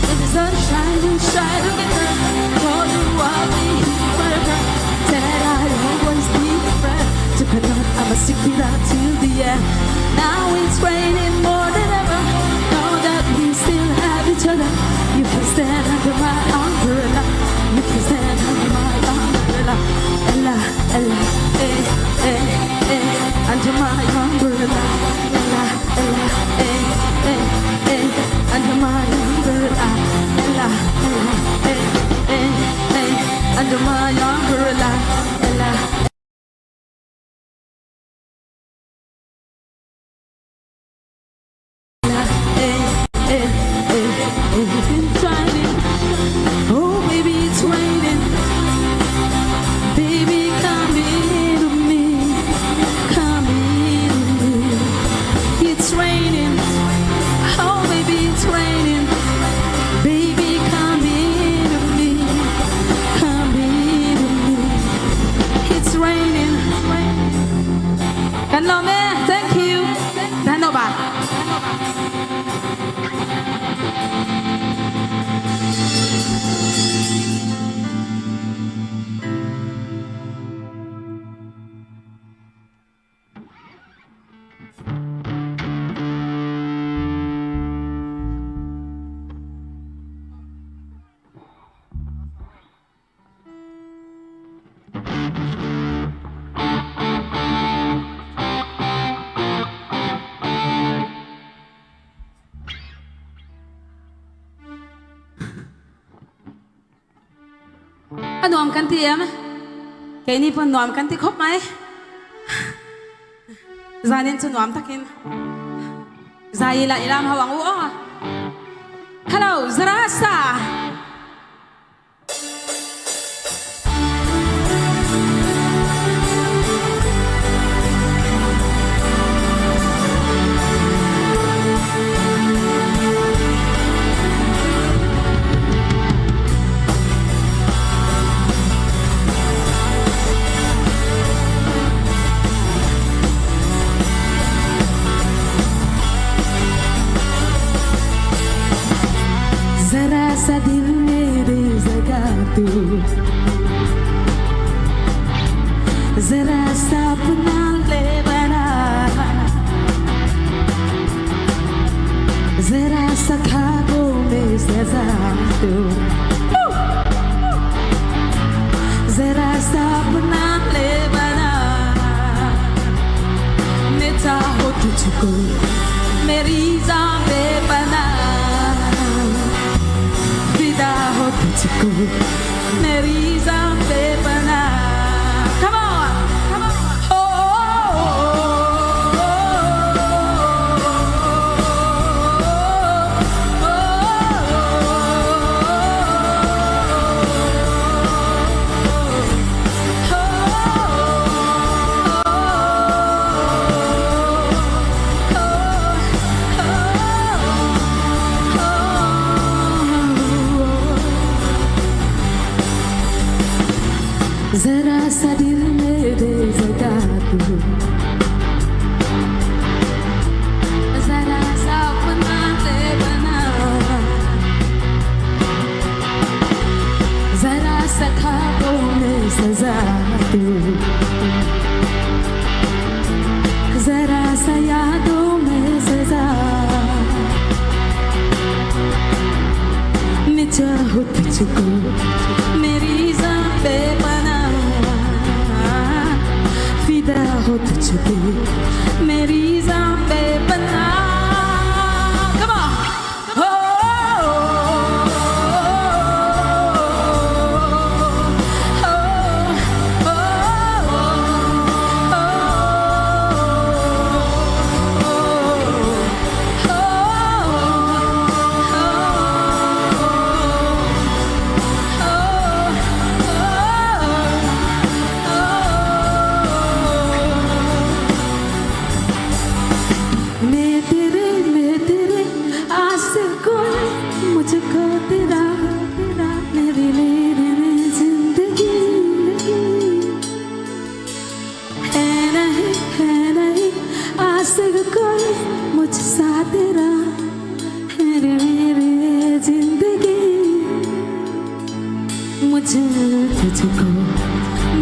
when the sunshine will shine together, for you I'll be here forever. Said I'll always be your friend. Took a note, I'ma stick it out till the end. Now it's raining more than ever. Know that we still have each other. You can stand under my umbrella. You can stand under my umbrella. Ella, ella, eh, eh, eh. Under my umbrella. Ella, ella, eh, eh, eh. Under my umbrella. Ella, ella, eh, eh, eh. Under my umbrella. Ella. Eh, eh, eh, eh, it's raining. Oh, baby, it's raining. Baby, come here to me. Come here to me. It's raining. Oh, baby, it's raining. Baby, come here to me. Come here to me. It's raining. Kan lo me, thank you. Dhanyobad. Anuam kanti em. Kaini pun nuam kanti khop mai. Janin chu nuam takin. Jaila ilam hawang u o. Hello, Jarasa. जरा सा दिल मेरे जगा तू, जरा सा अपना ले बना, जरा सा ख्वाबों में सजा तू। जरा सा अपना ले बना, मैं चाहूँ तुझको मेरी जान दे बना, फिदा हो तुझको मेरी जान दे बना। Come on, come on. Oh, oh, oh, oh, oh. जरा सा दिल में दे जगह तू, जरा सा अपना ले बना, जरा सा ख्वाबों में सजा तू, जरा सा यादों में सजा। मैं चाहूँ तुझको, मेरी जान बेपनाह, फिदा हो तुझ पे, मेरी जान बेपनाह। Come on. हो, हो, हो। मैं तेरे, मैं तेरे आशिक हूँ, मुझको तेरा, तेरा, मेरी, मेरी, मेरी जिंदगी। है नहीं, है नहीं आशिक कोई मुझसा तेरा, है रे मेरी जिंदगी। मुझे तुझको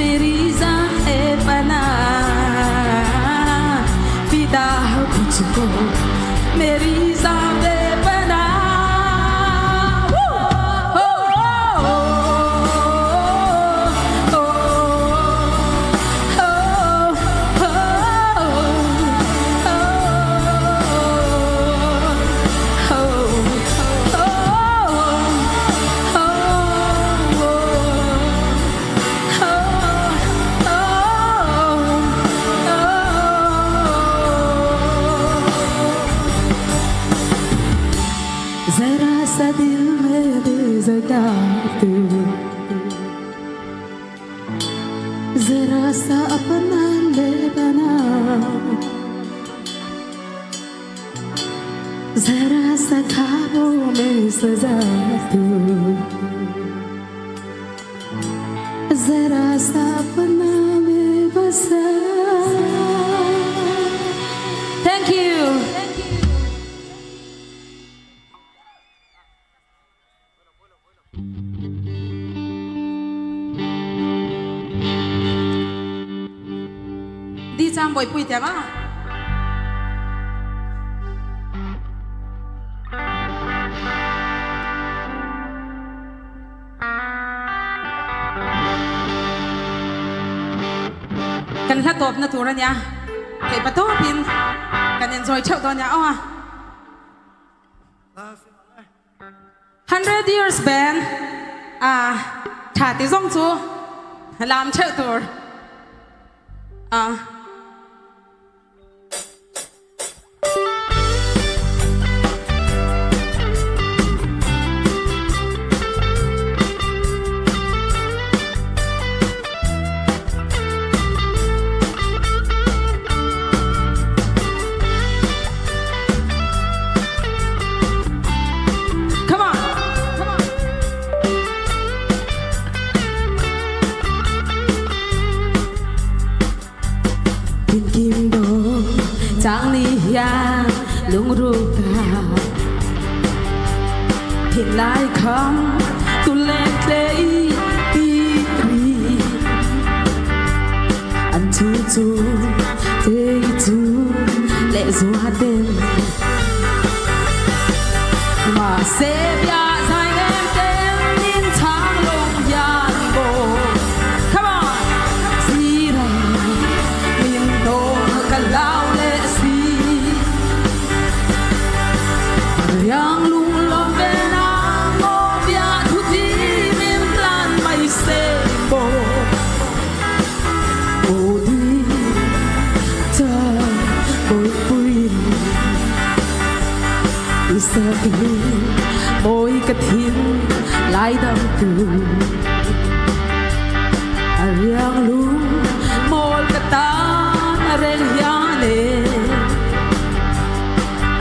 मेरी जान बेपनाह, फिदा हो तुझको मेरी जान बेपनाह। Woo! हो, हो, हो, हो। जरा सा दिल में दे जगह तू, जरा सा अपना ले बना, जरा सा ख्वाबों में सजा तू, जरा सा अपना में बसा। Thank you. Di cham boi pui tema. Kan hla top na tura nia. Hei pato pin. Kan enjoy chau to nia awa. Hundred years band, ah, thati zong chu lam cheu tur. Ah. Come on. Come on. Tin kim do changni hian lungruka. Thinlai kham tulen tlei tiri. An chu chu tei chu le zua den. Ma se bia zai nem ten min chang long yan bo. Come on. Zira min do ka lau le si. Riang lung lom ve na mo bia thu ti min plan mai se bo. Odi cha koi pui. Isa ki moi ka thin lai dam tu. Ariang lu mol ka ta reng hiane.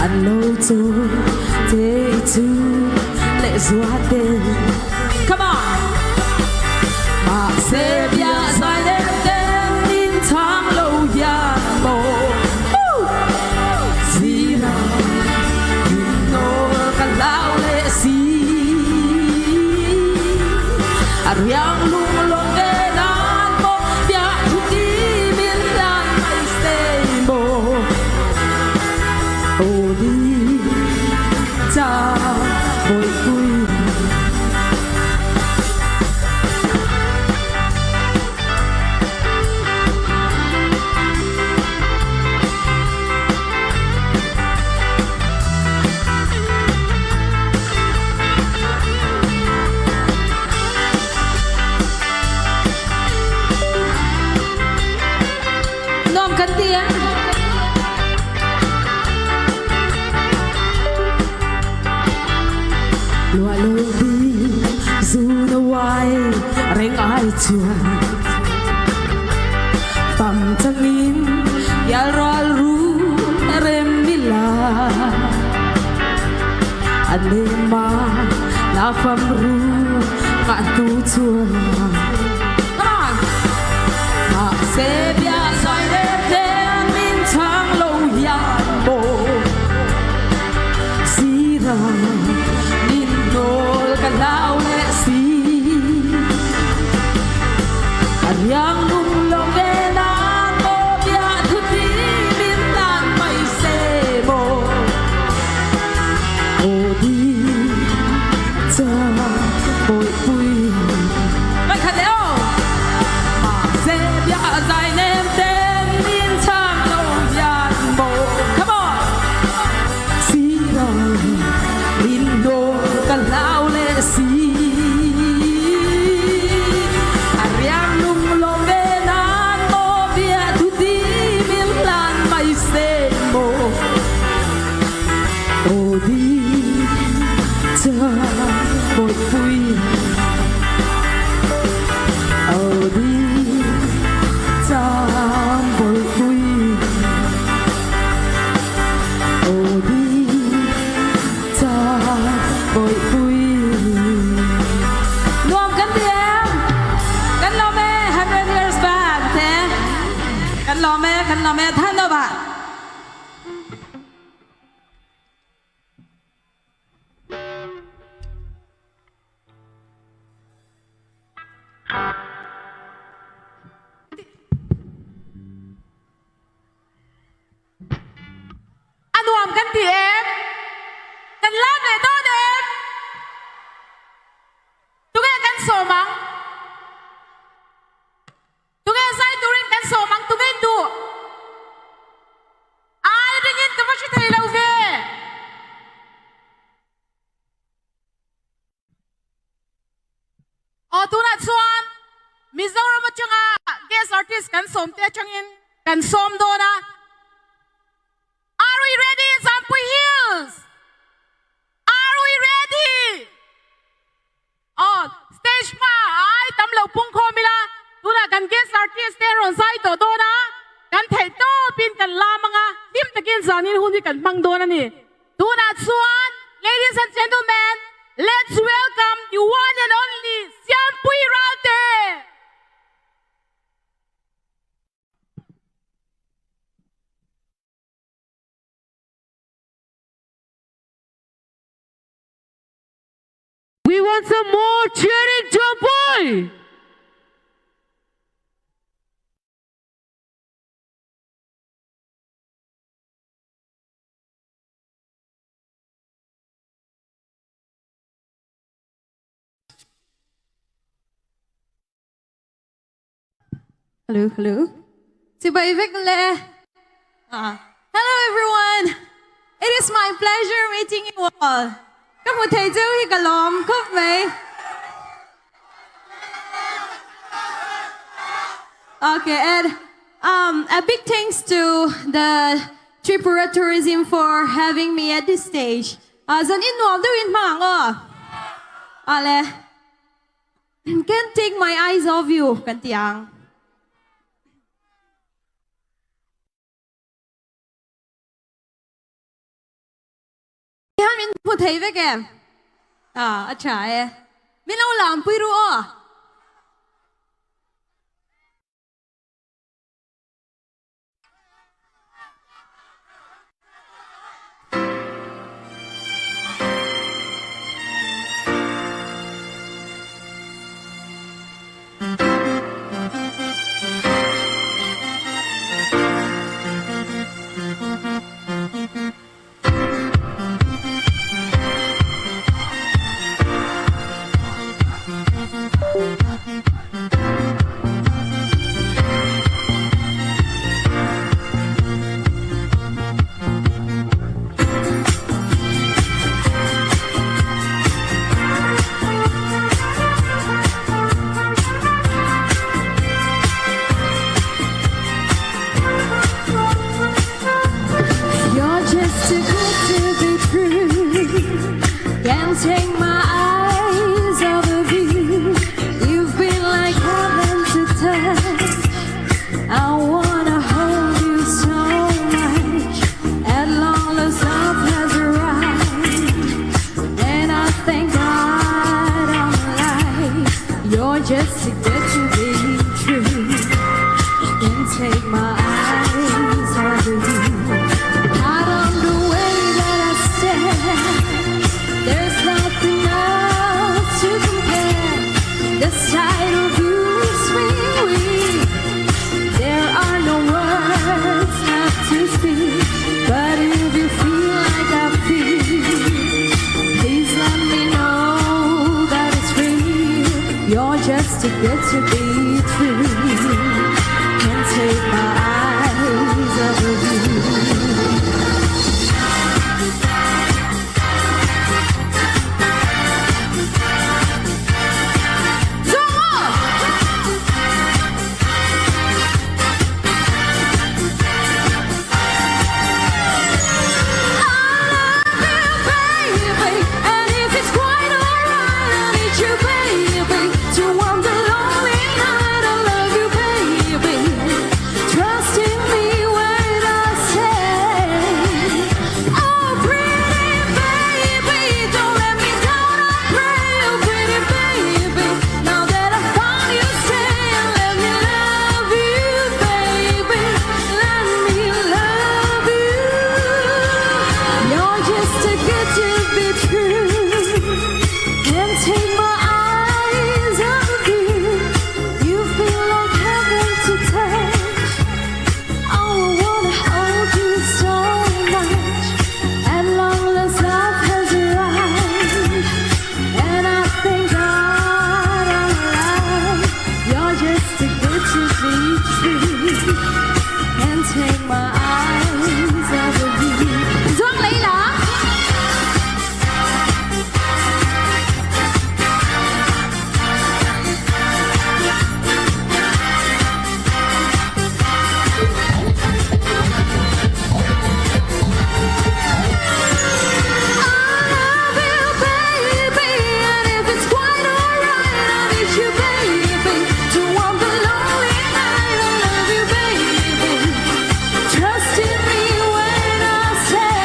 An lo chu te chu le zua te. Come on. Ma se bia sai Pamchangin yalral ru rem mila. Anema nafam ru ngatu chua. Come on. Mak se bia sai re te min chang lo yan bo. Sira min dol ka lau le si. Ariang lung long ve na mo bia thu ti min tan mai se mo. O di cha poi pui. Mai khat le o. Ma se bia zai nem ten min chang lo yan mo. Come on. Sira min dol ka lau le si. Ariang lung long ve na mo bia thu ti min lan mai se mo. O di cha poi pui. O di cha poi pui. O di cha poi pui. Nuam kan ti em? Kan lom e, hundred years band te. Kan lom e, kan lom e, dhanyabad. Anuam kan ti em? Kan lam le don em? Tunge kan somang? Tunge sai turin kan somang, tunge tu? Ai ringin tu mashi thai lau ve. O tuna chuan Mizoram chunga guest artist kan som te changin kan som dona. Are we ready, Jampui Hills? Are we ready? O stage ma ai tam lo pung kho mila. Tuna kan guest artist te ron sai to dona. Kan thei to pin kan lamanga. Lim takin zanin hun hi kan mang dona ni. Tuna chuan, ladies and gentlemen, let's welcome the one and only Siampui Ralte. We want some more cheering, Jampui! Hello, hello. Chibai vek le. Ah. Hello, everyone. It is my pleasure meeting you all. Ka hmu thei cheu hi ka lawm khawp mai. Okay, and, um, a big thanks to the Tripura Tourism for having me at this stage. Ah, zan in nuam deuh in hmang aw. Ale. Can't take my eyes off you, kan ti ang. Ihan min hmu thei vek em? Ah, acha e. Min lo lampui ru aw. I wanna hold you so much. At long last love has arrived, and I thank God I'm alive. You're just too good to be true. Can't take my eyes off of you. Out of the way that I stand, there's nothing else to compare. The sight of you makes me weak. There are no words left to speak, but if you feel like I feel, please let me know that it's real. You're just too good to be true. Can't take my eyes off of you. Trust in me when I say, oh, pretty baby, don't let me down, I pray, oh, pretty baby. Now that I found you, say, let me love you, baby, let me love you. You're just too good to be true. Can't take my eyes off of you. You feel like heaven to touch. Oh, I wanna hold you so much. At long last, love has arrived, and I thank God I'm alive. You're just too good to be true. Can't take my eyes off of you. Zuang lei la. Trust in me when I say,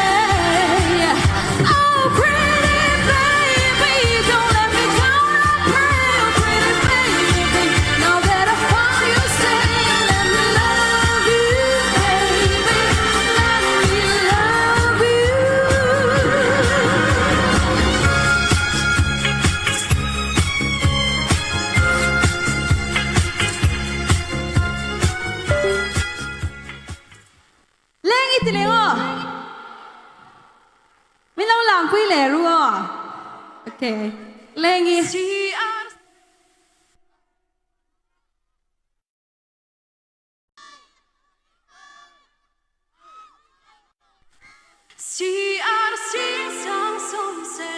oh, pretty baby, don't let me down, I pray, oh, pretty baby. Now that I found you, say, let me love you, baby. Let me love you. Lengi tilengo. Mino langpui le ruo. Okay. Lengi.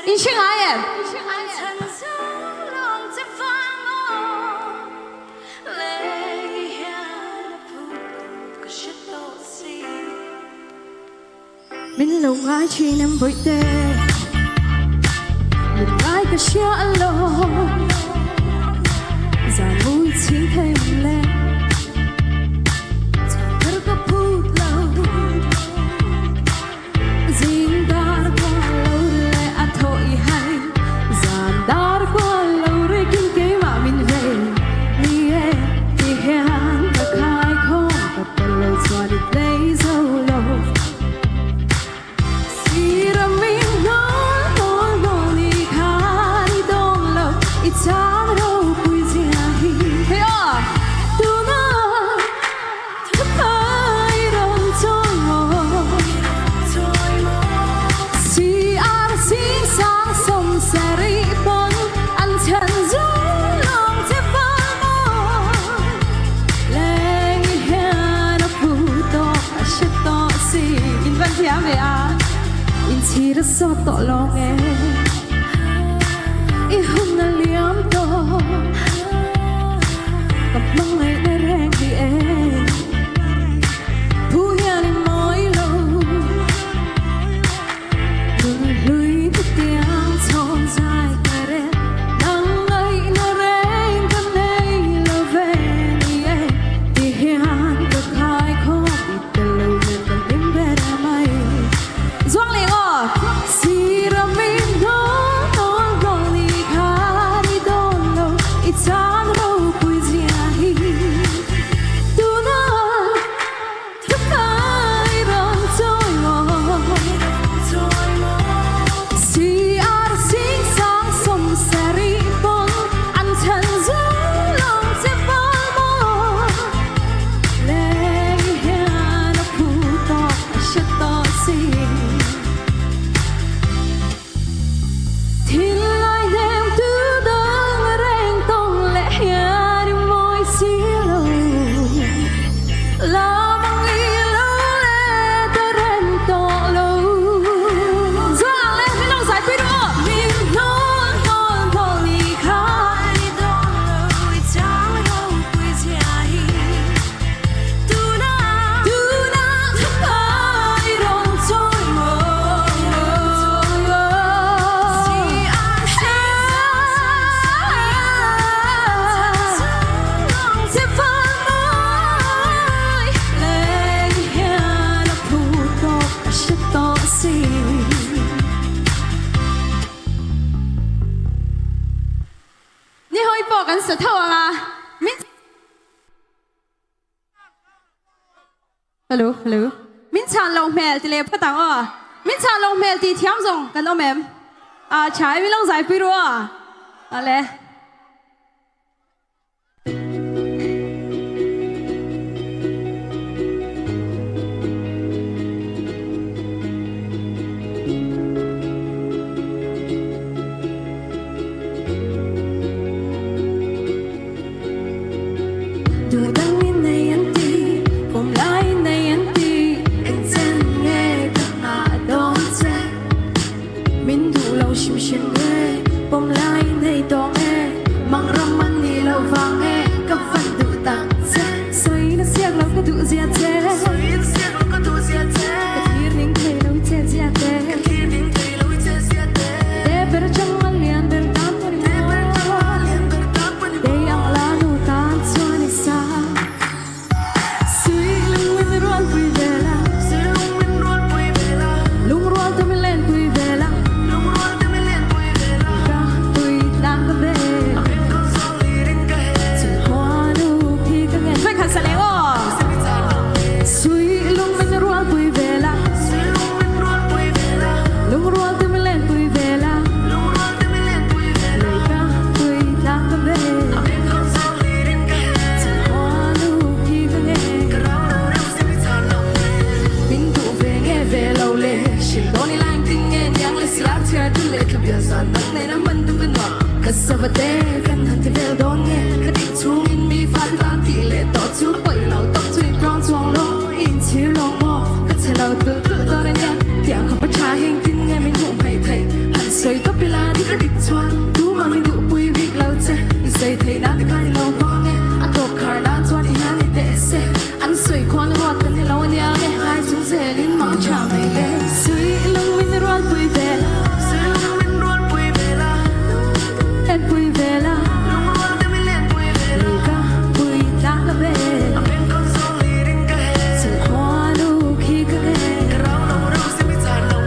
Insing ayen. Min lo ngai chi nem boi te. Min ngai ka sia alo. Za mui ching thei le. Chakar ka phut lo. Zing dar kwa lo le a tho i hai. Zan dar kwa lo re kin ke ma min ve. Ni e, ti he han ka khai khong ka ta lo chwa ni play zo lo. Si ra min no, no, no, ni khai dong lo. I chang ro pui zia hi. He o. Tu na. Soto longe. I hum na liam to. Ka mang ngai na reng di e. Phu hian i moi lo. Nun hlui te tiang chhawng zai ka re. Nang ngai na reng ka nei lo ve ni e. Ti hian Ni hoi po kan sa thawa nga. Min Hello, hello. Min chan long hmel ti le phatang o. Min chan long hmel ti thiam jong kan om em. A chai mi long zai pui ro. Ale. Dudang in nei anti, pom lai nei anti, engchen nge ka na dong che. Min du lo shim shim nge, pom lai nei dong e, mang ram man ni lo vang e, ka van du tang che. Soi na siak lo ka du zia che. Soi na siak lo ka du zia che. Ka thir ning thei lo che zia te. Ka thir ning thei lo che zia te. Te ber chang man lian ber tam pori mo. Te ber chang man lian ber tam pori mo. Te yang la nu tan chuan i sa. Sui lung min rual pui vela. Sui lung min rual pui vela. Lung rual te min len pui vela. Lung rual te min len pui vela. Ka pui tlang ka ve. Ka pui tlang ka ve. Chun hua nu khi ka ngen. Fai khan sa le o. Sui lung min rual pui vela. Sui lung min rual pui vela. Lung rual te min len pui vela. Lung rual te min len pui vela. Lei ka pui tlang ka ve. Min duh ve nge ve lo le, shil doni lang ting nge, niang le silar chia dul le, ka bia san nang ne na man du ka nua. Ka sava te kan han te vel don nge, ka dik chung in mi fan tan ti le, to chu poi lo, to chu in prong chuang lo, in chi lo mo, ka che lo tu tu do re nya, tiang ka pa cha hing ting nge min duh mai thai, han soi ka pila di ka dik chuan, tu ma min duh pui vik lo che, in soi thei na te kai lo mo nge, a to khar na chuan in ani te se. An sui khon ruat kan ni lo nia nge hai chung se lin mang cha mai le. Sui lung min rual pui vela. Sui lung min rual pui vela. Len pui vela. Lung rual te min len pui vela. Lei ka pui tlang ka ve. A pen kon song li ring ka he. Sui khon u khi ka nge. Ka rau lo rau se mi char lo.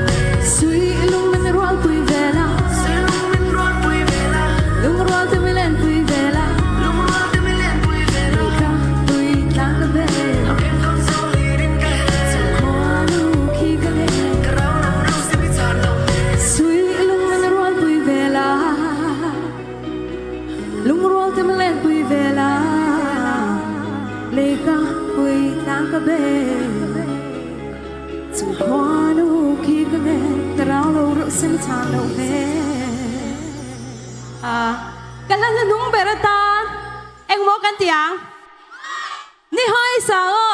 Sui lung min rual pui vela. Sui lung min rual pui vela. Lung rual te min len pui vela. Lung rual te min len pui vela. Lei ka pui tlang ka ve. A pen kon song li ring ka he. Sui khon u khi ka nge. Ka rau lo rau se mi char lo. Sui lung min rual pui vela. Lung rual te min len pui vela. Lei ka pui tlang ka ve. Chu khon u khi ka nge, ka rau lo ru sen chan lo he. A, ka la la nung ber ta. Eng mo kan tiang. Ni hoi sa o.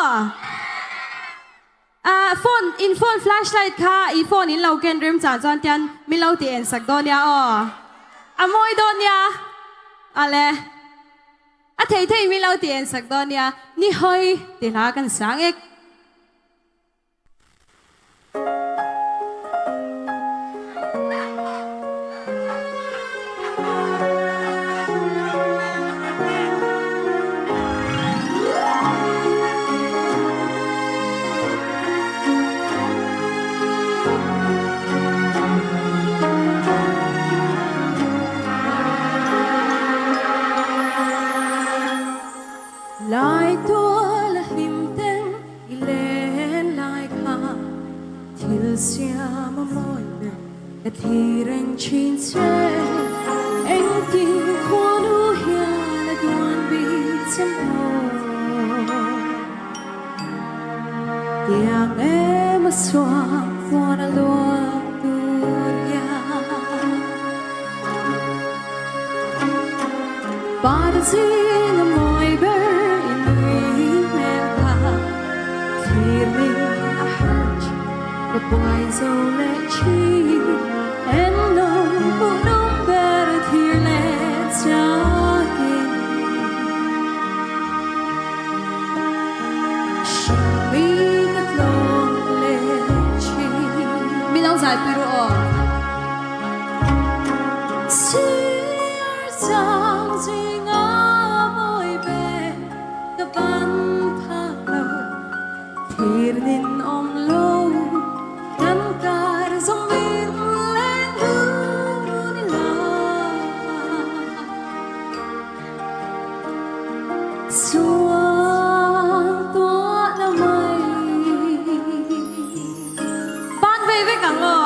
A, phone, in phone flashlight kha, i phone in lo ken rim chan chuan tian min lo ti en sak dawn nia o. A moi dawn nia. Ale. A thei thei min lo ti en sak dawn nia. Ni hoi ti hla kan sang ek. Lai tual a hlim teng i len lai kha, thil siam a mawi ber ka thi reng chin che. Engtin khuanu hian a duan bik che maw? Tiang em a suak puan a luang tur hian. Par zing a mawi ber i nui hmel kha. Waizo le chi, eno punong ber thir le chakin. Shimi katlong le chi. Milang zai piro o. Siar sang jing amoi be kaban phalo. Thirnin omlo kan kar zongin lengduni la. Suang tua namai. Ban vei vei kango.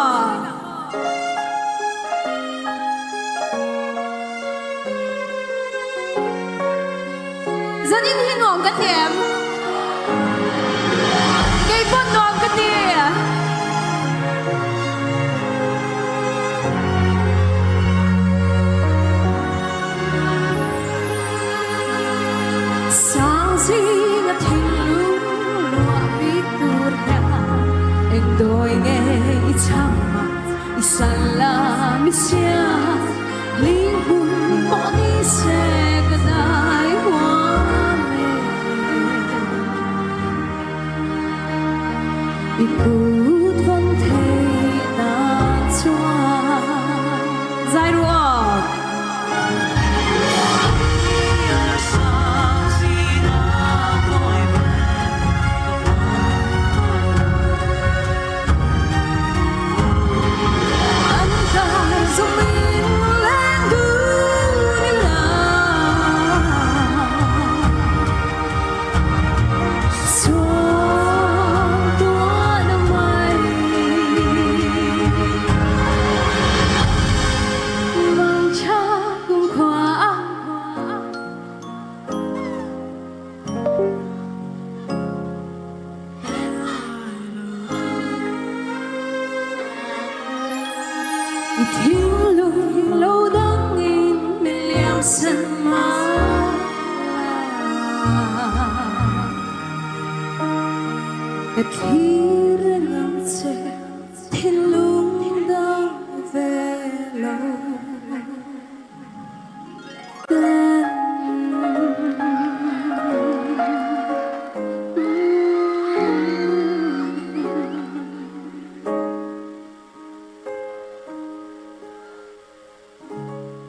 Zanin hi nuam ka thiam? Kei pon nuam ka ti. Sang sing a thinglung luah bik tur hian, eng doi ngei i chang mat. Isala misia lingbun moni se kadai wame. Ikut von thei na chua. Zai ruok. Thinglung lo dangin miliam sema. Kathir nang che thinglung dang velo.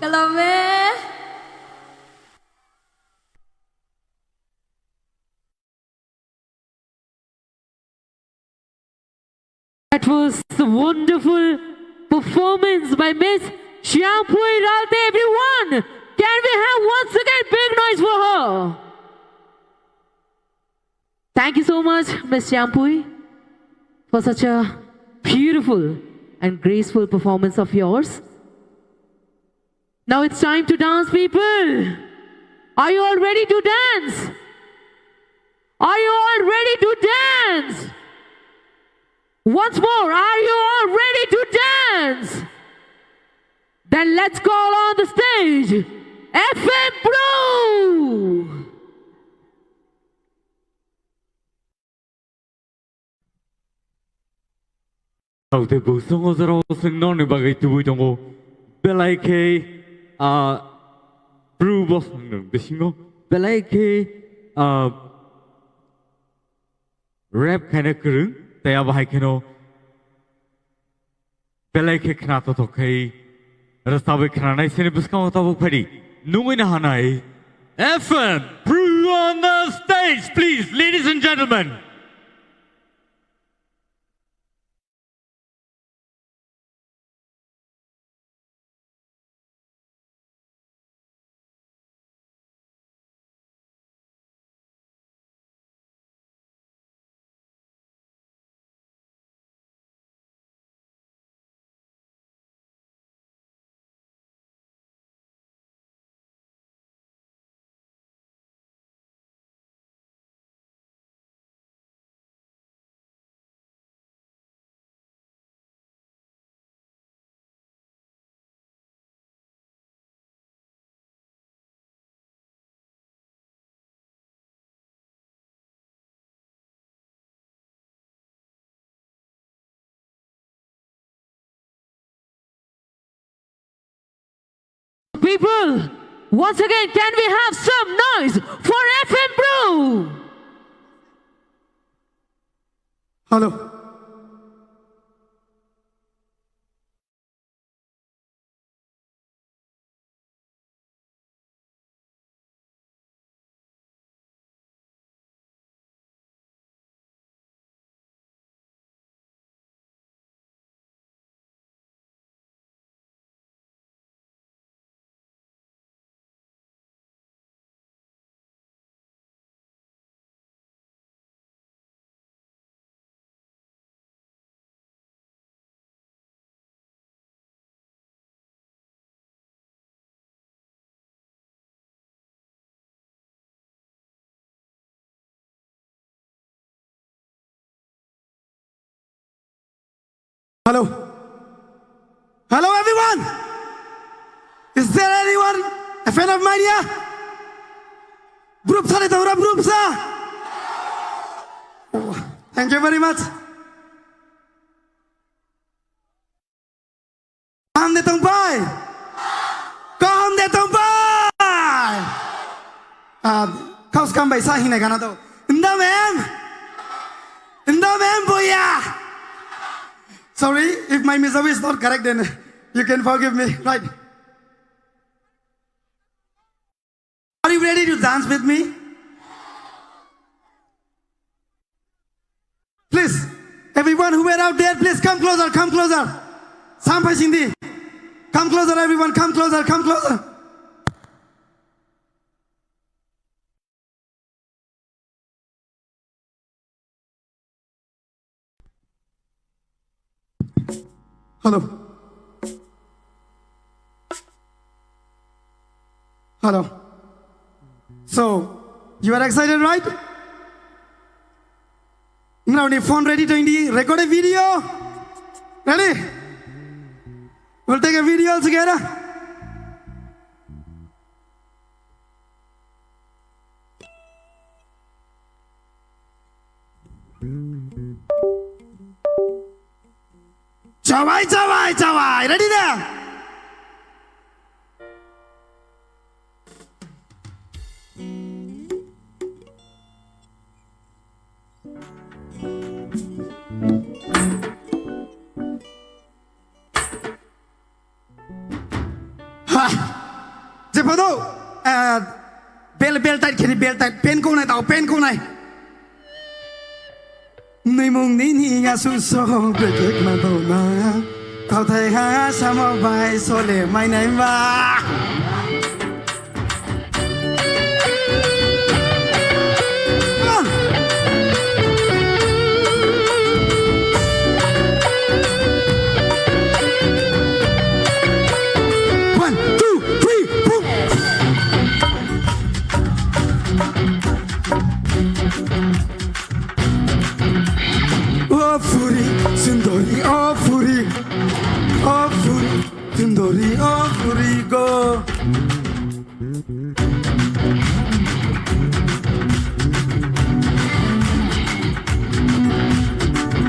Kalame. That was a wonderful performance by Miss Shyampui Ralte, everyone. Can we have once again big noise for her? Thank you so much, Miss Shyampui, for such a beautiful and graceful performance of yours. Now it's time to dance, people. Are you all ready to dance? Are you all ready to dance? Once more, are you all ready to dance? Then let's call on the stage F M Pro. Saute busung o jora o sing noni bagwi tubui tongo. Belai khe, ah, bru bosong nung bisingo. Belai khe, ah, rap khaina kwrwng, tei abo hai kheno belai khe khna tothok khai rwchabwi khnanai sini bwskango tabuk phadi. Nungwi nahanai F M Pro on the stage, please, ladies and gentlemen. People, once again, can we have some noise for F M Bru? Hello. Hello. Hello, everyone. Is there anyone a fan of mine here? Bru bwsa ni tongra, bru bwsa. Oh, thank you very much. Kaham de tongpai? Kaham de tongpai? Ah, kau skam bai sa hinai gana do. Nda mem? Nda mem boya? Sorry, if my Mizoram is not correct, then you can forgive me, right? Are you ready to dance with me? Please, everyone who were out there, please come closer, come closer. Sampai sindi. Come closer, everyone, come closer, come closer. Hello. Hello. So, you are excited, right? Now, the phone ready to record a video. Ready? We'll take a video together. Chawai, chawai, chawai. Ready there? Ha! Jephano, eh, bel, bel tight khini, bel tight. Pen ko nai tao, pen ko nai. Nwimung nini asu so brekek ma dona. Kauthai ha samo bai sole mai nai ma. One, two, three, four. O phuri, sundori, o phuri, o phuri, sundori, o phuri go.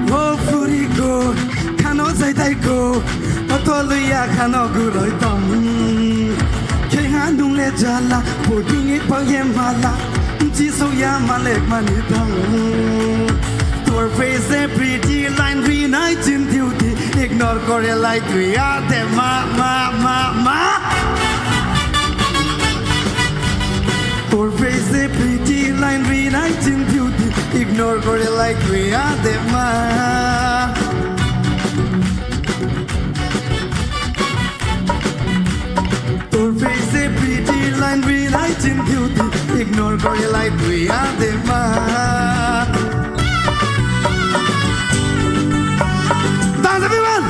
O phuri go, khano jaitai go, otoluya khano guroi tong. Kheha nungle jala, bodini pangye mala, chiso ya malek mani tong. Tor face a pretty line, rinai chin beauty, ignore kore lai twi ade ma, ma, ma, ma. Tor face a pretty line, rinai chin beauty, ignore kore lai twi ade ma. Tor face a pretty line, rinai chin beauty, ignore kore lai twi ade ma. Dance, everyone!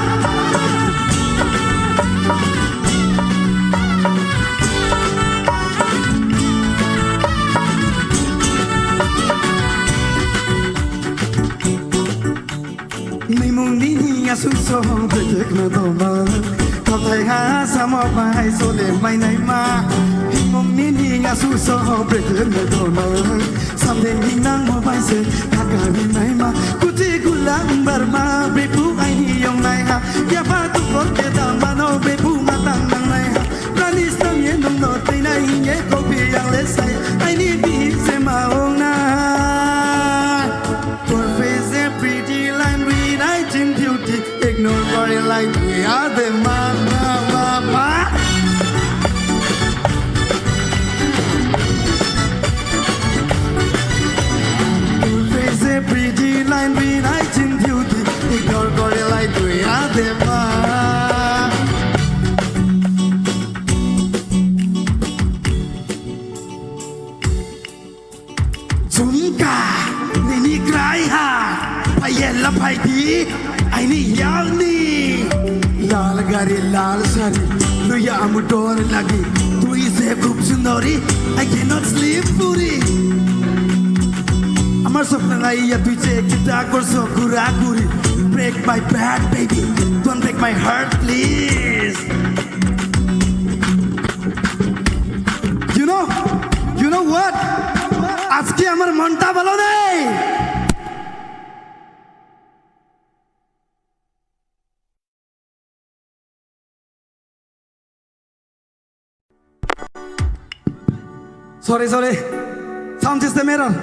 Nwimung nini asu so brekek na dona. Kothai ha samo bai sole mai nai ma. Himung nini asu so brekek na dona. Samde ni nang mo bai se hakari nai ma. Kuti gulang bar ma bepu ai yong nai ha. Ya ba tu kor ke da ma no bepu ma tang nang nai ha. Rani stang We are the ma, ma, ma, ma. Your face a pretty line, be nice in beauty. Ignore kore like we are the ma. Jhumka, nini krai ha, payella phaidi, aini yalni. Lal gari, lal sari, luya amu dor lagi, tu ise khub sundori, I cannot sleep puri. Amar sopna nai ya tui je kita kor so gura guri, break my bad baby, don't break my heart please. You know, you know what? আজকে আমার মনটা ভালো নেই। Sorry, sorry. Sound system error.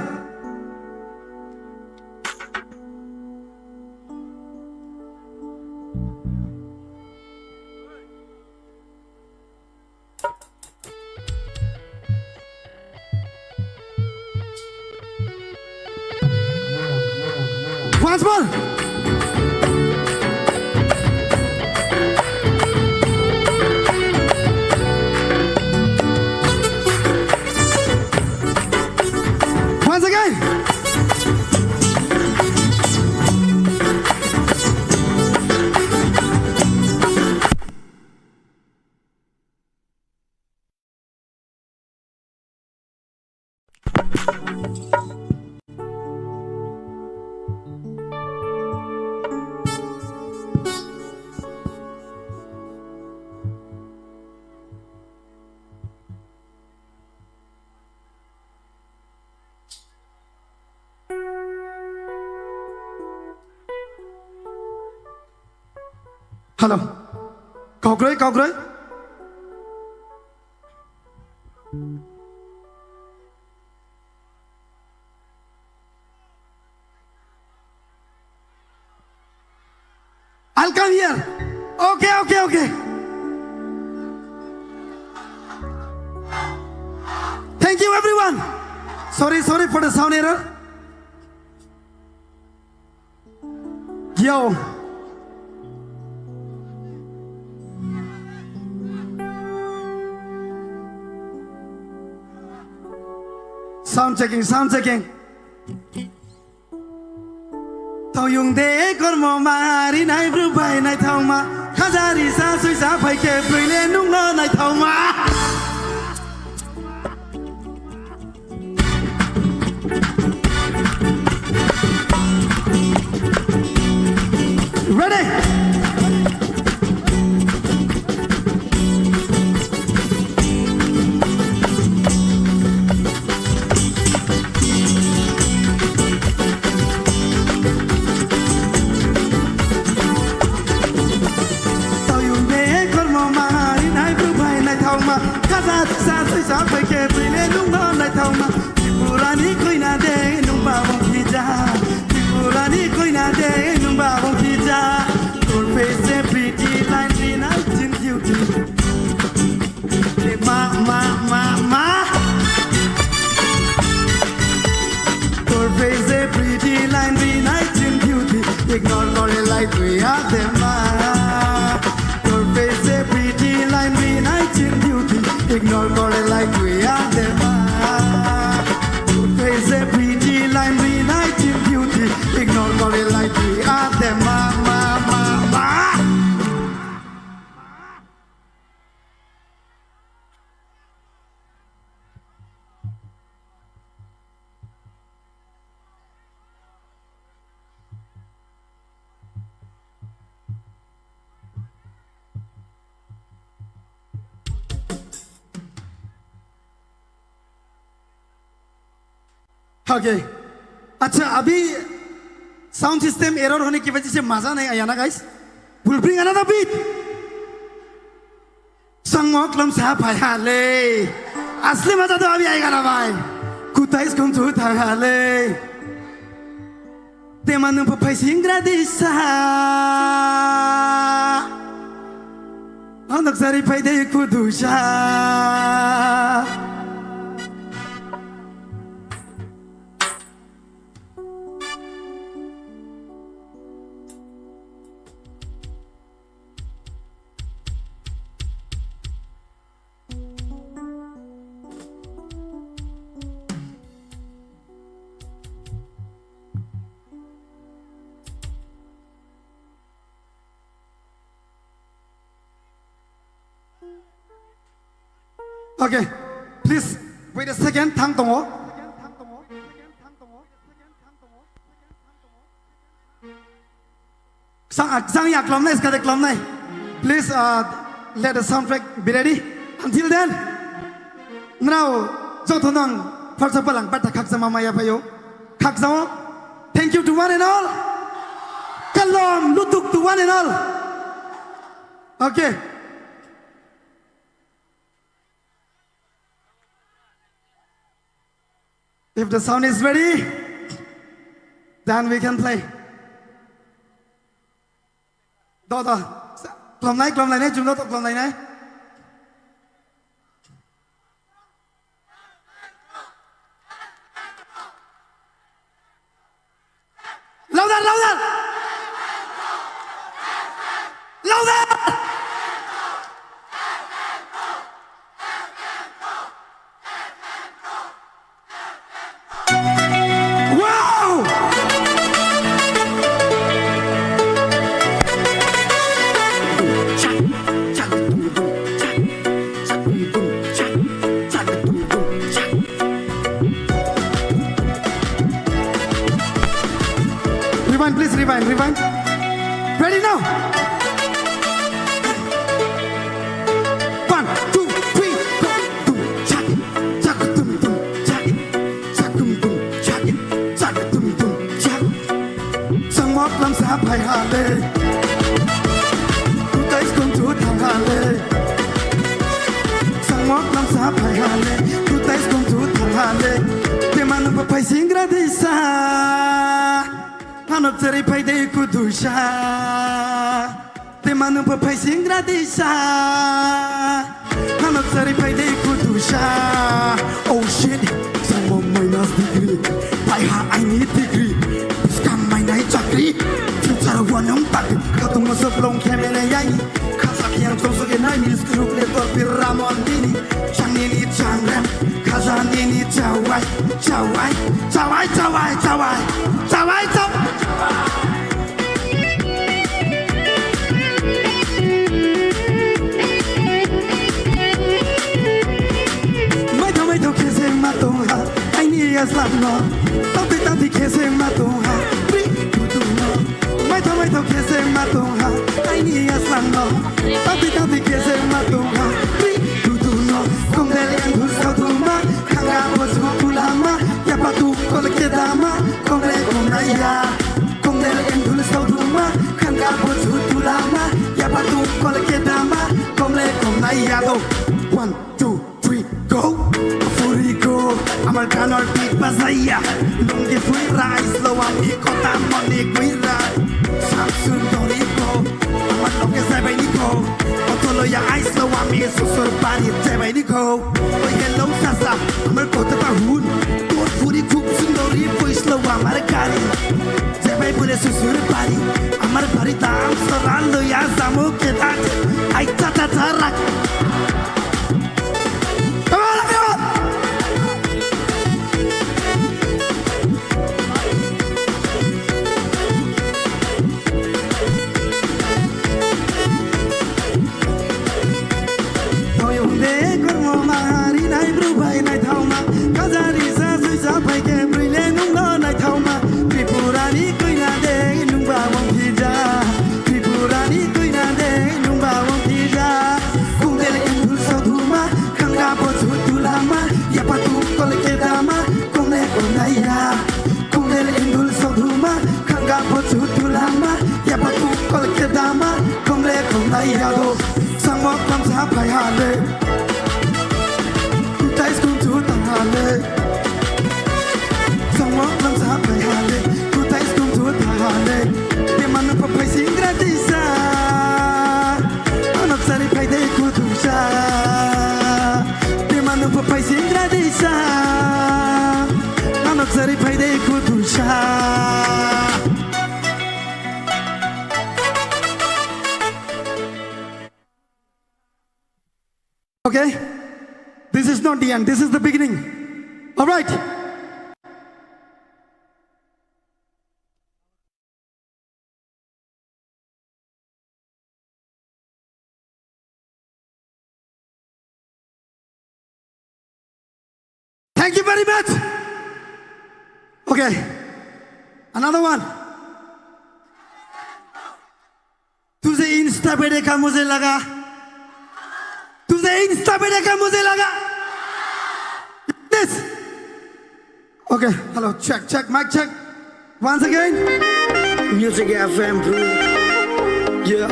Once more. Once again. Hello. Kok rwi, kok rwi. I'll come here. Okay, okay, okay. Thank you, everyone. Sorry, sorry for the sound error. Yo. Sound checking, sound checking. Toyung de kormo mari nai bru bai nai thangma. Khajari sa sui sa phai ke brui le nung no nai thangma. Ready? Toyung de kormo mari nai bru bai nai thangma. Kaza sa sui sa phai ke brui le nung no nai thangma. Tripurani koina de nung ba wng phi ja. Tripurani koina de nung ba wng phi ja. Your face a pretty line, be nice in beauty. Ma, ma, ma, ma. Your face a pretty line, be nice in beauty. Ignore kore like we are the ma. Your face a pretty line, be nice in beauty. Ignore kore like we are the ma. Your face a pretty line, be nice in beauty. Ignore kore like we are the ma, ma, ma, ma. Okay. Acha, abhi sound system error hone ki wajah se maza nahi aaya na, guys. We'll bring another beat. Sangmo klom sa phai ha le. Asli maza to abhi aayega na bhai. Kutai skon chu thang ha le. Te manu pa phai singra disa. Ang nokjari phaidai kudusa. Okay, please wait a second, thang tongo. Sang, sang ya klomnai, skade klomnai. Please, uh, let the soundtrack be ready. Until then, now, joto nang, falsa palang, bata khaksa mama ya payo. Khaksa o. Thank you to one and all. Kalom, lutuk to one and all. Okay. If the sound is ready, then we can play. Do, do. Klomnai, klomnai nai, jumno to klomnai nai. Louder, louder! Louder! Wow! Rewind, please rewind, rewind. Ready now? One, two, three, go. Dum, chak, chak, dum, dum, chak, chak, dum, dum, chak, chak, dum, dum, chak. Sangmok lamsa phai hale. Kutai skung chu thang hale. Sangmok lamsa phai hale. Kutai skung chu thang hale. Te manu pa phai singra disa. Hanok cheri phai de kudusa. Te manu pa phai singra disa. Hanok sari phai de kudusa. Oh shit, samo minus degree. Pai ha aini degree. Buskang mainai chakri. Future wanung tak. Katung masuk long kemene yai. Kasa kiang sosok enai mis kruk le tor pir ramon dini. Chang nini chang rem. Kasa nini chawai. Chawai. Chawai, chawai, chawai. Chawai, chawai. Maitho maitho khe se ma tong ha, aini aslam no. Tati tati khe se ma tong ha, pri tutu no. Maitho maitho khe se ma tong ha, aini aslam no. Tati tati khe se ma tong ha, pri tutu no. Kongdel yang hus kau tu ma, khanga bo chu tu la ma, ya pa tu kol ke da ma, kongle konga ya. Kongdel endul sauduma, khangka bochu tulama, yapatu kolke dama, komle komnai yado. One, two, three, go. Furi go, amar ganor beat bazaiya. Lungi fui rais lo ami kota moni guira. Samsung dori go, amar loke zaibai ni go. Otolo ya ais lo ami susur bari zaibai ni go. Oi hello sasa, amar kota ta hun. Tor furi khub sundori poislo amar gari. Jebai bole susur bari, amar bari dam sora loya jamo keta. Ai cha cha cha rak. Come on, everyone! Toyong de kormo ma rinai bru bai naithokma, kajari sa sui sa pai khe bwrwi le nungno naithokma. Tripura ni koina de nungba wng thija, Tripura ni koina de nungba wng thija. Kungdel indul sodhuma, khanga bochu tulama, yapatu kole kedama, kongle konaya. Kungdel indul sodhuma, khanga bochu tulama, yapatu kole kedama, kongle konaya do. Sangmo kamsa phai hale. Kutai skun chu tang hale. Sangmo kamsa phai hale. Kutai skun chu tang hale. Te manu pa phai singra disa. Anok sari phai de on the end. This is the beginning. All right. Thank you very much. Okay, another one. तुझे इंस्टा पे देखा मुझे लगा, तुझे इंस्टा पे देखा मुझे लगा। This. Okay, hello, check, check, mic check. Once again. Music F M, bro. Yeah.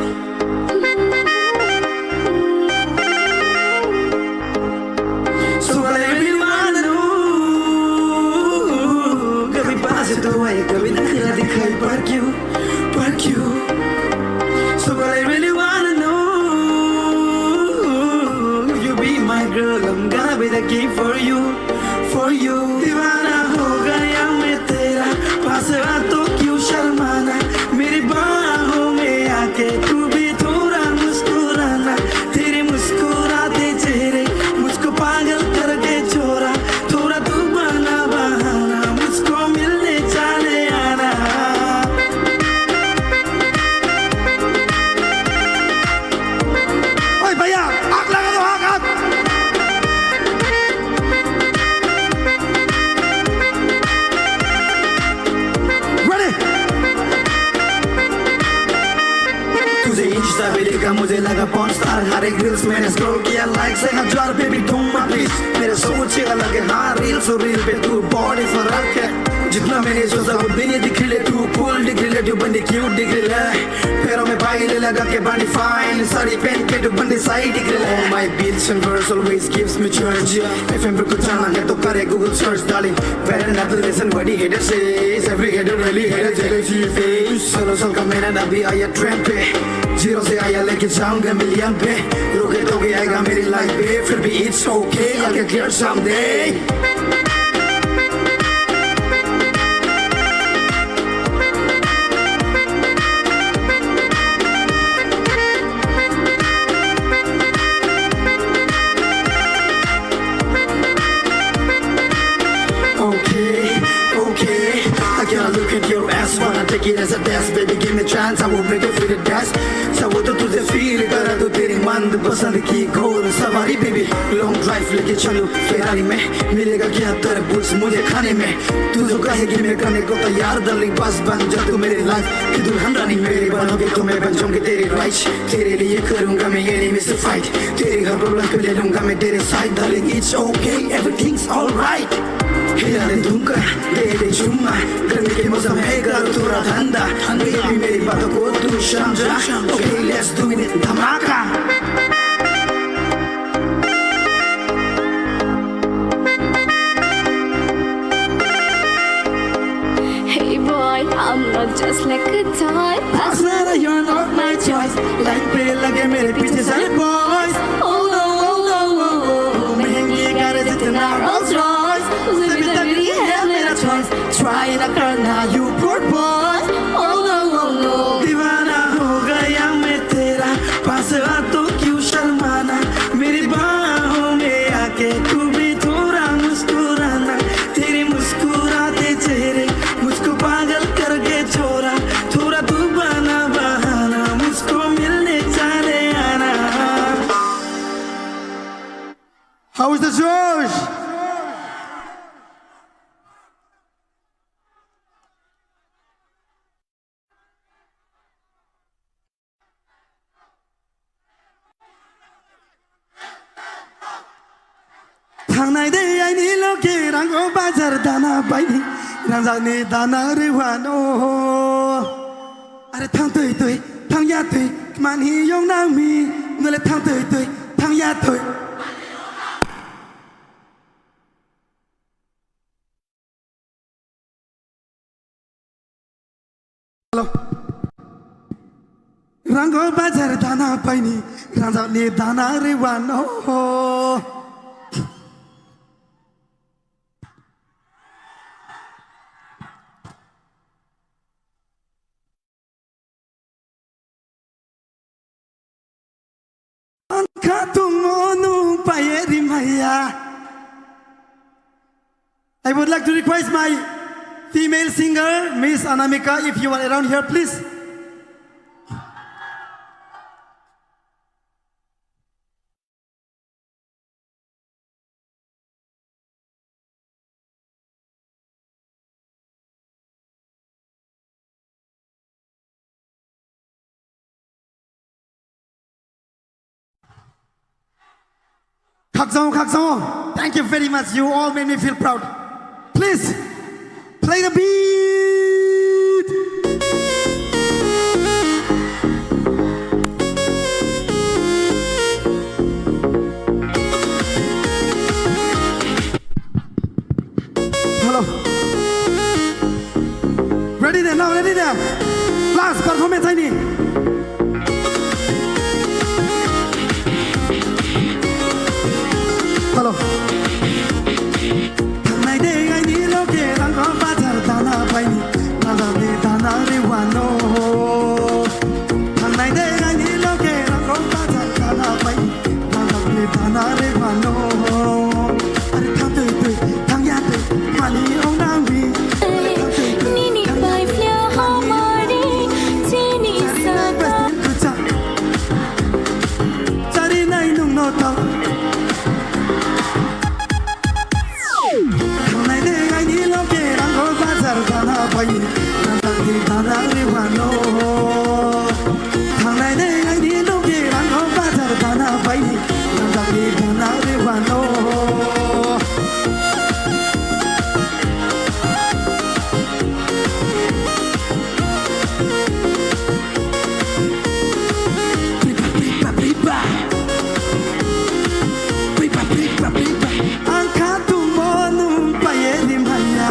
So what I really wanna know, कभी पास तो आए, कभी नखरा दिखाए, पर क्यों, पर क्यों? So what I really wanna know, if you be my girl, I'm gonna be the king for you. For you, दीवाना हो गया मैं तेरा, पास आ तो क्यों शर्माना, मेरी बाहों में आके तू भी थोड़ा मुस्कुराना, तेरे मुस्कुराते चेहरे मुझको पागल करके छोरा, थोड़ा तू बना बहाना, मुझको मिलने चले आना। Oi, bhaiya, aag laga do, aag, aag. Ready? तुझे इंस्टा पे देखा, मुझे लगा पॉर्न स्टार। हर एक रील्स मैंने स्क्रॉल किया, लाइक्स है हजार, बेबी तुम मत प्लीज। मेरा सोच ही अलग है, हाँ, रील्स और रील पे तू बॉडी फर्क है। जितना मैंने सोचा वो दिन ही दिख ले, तू कूल दिख ले, जो बंदी क्यूट दिख ले। पैरों में पायल लगा के बंदी फाइन, साड़ी पहन के जो बंदी साई दिख ले। All my bills and girls always gives me charge. F M पे कुछ जाना है तो करे Google search, darling. Better not to listen what the hater says. Every hater really hate a jealousy face. सोलह साल का मेरा ना भी आया ट्रेंड पे, जीरो से आया लेके जाऊंगा मिलियन पे। रोके तो भी आएगा मेरी लाइफ पे, फिर भी it's okay, I'll get there someday. Okay, okay. I cannot look at your ass, wanna take it as a test. Baby, give me chance, I will make you feel the best. चाहो तो तुझे फील करा दूं तेरी मनपसंद की घोड़ सवारी, baby. लॉन्ग ड्राइव लेके चलो फेरारी में, मिलेगा क्या तरबूज मुझे खाने में? तू जो कहेगी मैं करने को तैयार, डार्लिंग, बस बन जा तू मेरी लाइफ की दुल्हन रानी. मेरी बनोगी तो मैं बन जाऊंगी तेरी राइज. तेरे लिए करूंगा मैं एनिमी से फाइट, तेरी हर प्रॉब्लम को ले लूंगा मैं तेरे side. Darling, it's okay, everything's alright. हिला दे झुमका, दे दे चुम्मा, गर्मी के मौसम है, कर थोड़ा ठंडा. ठंडी भी मेरी बातों को तू समझा. Okay, let's do it, धमाका. Hey boy, I'm not just like a toy. Asara, you're not my choice. Line पे लगे मेरे पीछे सारे boys. Oh no, oh no, oh, oh, oh. महंगी कार जितना रोल्स रॉयस, उससे भी तगड़ी है मेरा चॉइस. ट्राई ना करना, you poor boy. Oh no, oh no. दीवाना हो गया मैं तेरा, पास आ तो क्यों शर्माना. मेरी बाहों में आके तू भी थोड़ा मुस्कुराना. तेरे मुस्कुराते चेहरे मुझको पागल करके छोरा. थोड़ा तू बना बहाना, मुझको मिलने चले आना. How is the Josh? Thangnai de aini loge rango bazar dana baini, rangjani dana rewano. Are thang twi twi, thang ya twi, manhi yong nang mi, nole thang twi twi, thang ya twi. Rango bazar dana paini, rangjani dana rewano. Ang khatung monu paye rimaya. I would like to request my female singer, Miss Anamika, if you are around here, please. Khakchangma, khakchangma. Thank you very much. You all made me feel proud. Please play the beat. Hello. Ready there, now ready there. Last performance I need. Hello. Thangnai de aini loge rang rang bajar dana paini, rang rang de dana re wano. Thangnai de aini loge rang rang bajar dana paini, rang rang de dana re wano. Are thang tui tui, thang ya tui, mani ong nang bi. Are thang tui tui, nini thang ya pai tui, flia mani ong nang bi. Homari, chini saka. Chari nai nung no tau. Thangnai de aini loge rang rang bajar dana paini, rang rang de dana re wano. Thangnai de aini loge rang rang bajar dana paini, rang rang de dana re wano. Pripa, pripa, pripa. Pripa, pripa, pripa. Ang kha tungmo nung paye rimaya.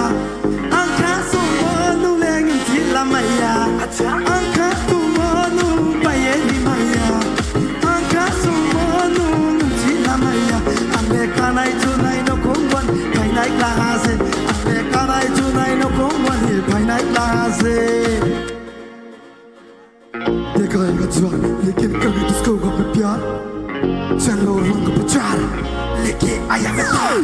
Ang kha sungmo nung leng chila maya. Ang kha tungmo nung paye rimaya. Ang kha sungmo nung chila maya. Ang le kanai chunai no kongwan phainai klase. Ang le kanai chunai no kongwan hi phainai klase. देखा है जुआ, लेकिन कभी तुझको गम में प्यार। चलो रंग बाजार, लेके आया मैं तार।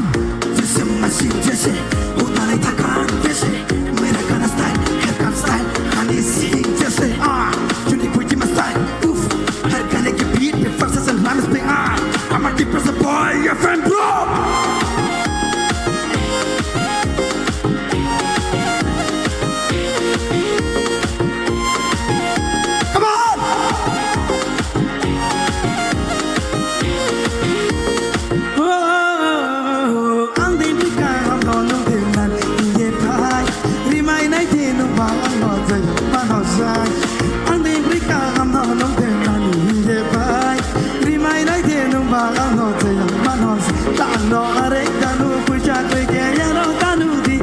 जैसे मशीन जैसे, होता नहीं थकान जैसे। मेरा गाना style, haircut style, हनी सिंह जैसे। आ, unique with my style, उफ। हर गाने के beat पे verses and rhymes पे आ। I'm a depressed boy, your friend bro। Come on! Ang ding bika ang no nung ding nan iye pai. Rimai nai ding nung ba ang no jai ma no jai. Ang ding bika ang no nung ding nan iye pai. Rimai nai ding nung ba ang no jai ma no jai. Tang no are tanu puja kwe ke ya no tanu di.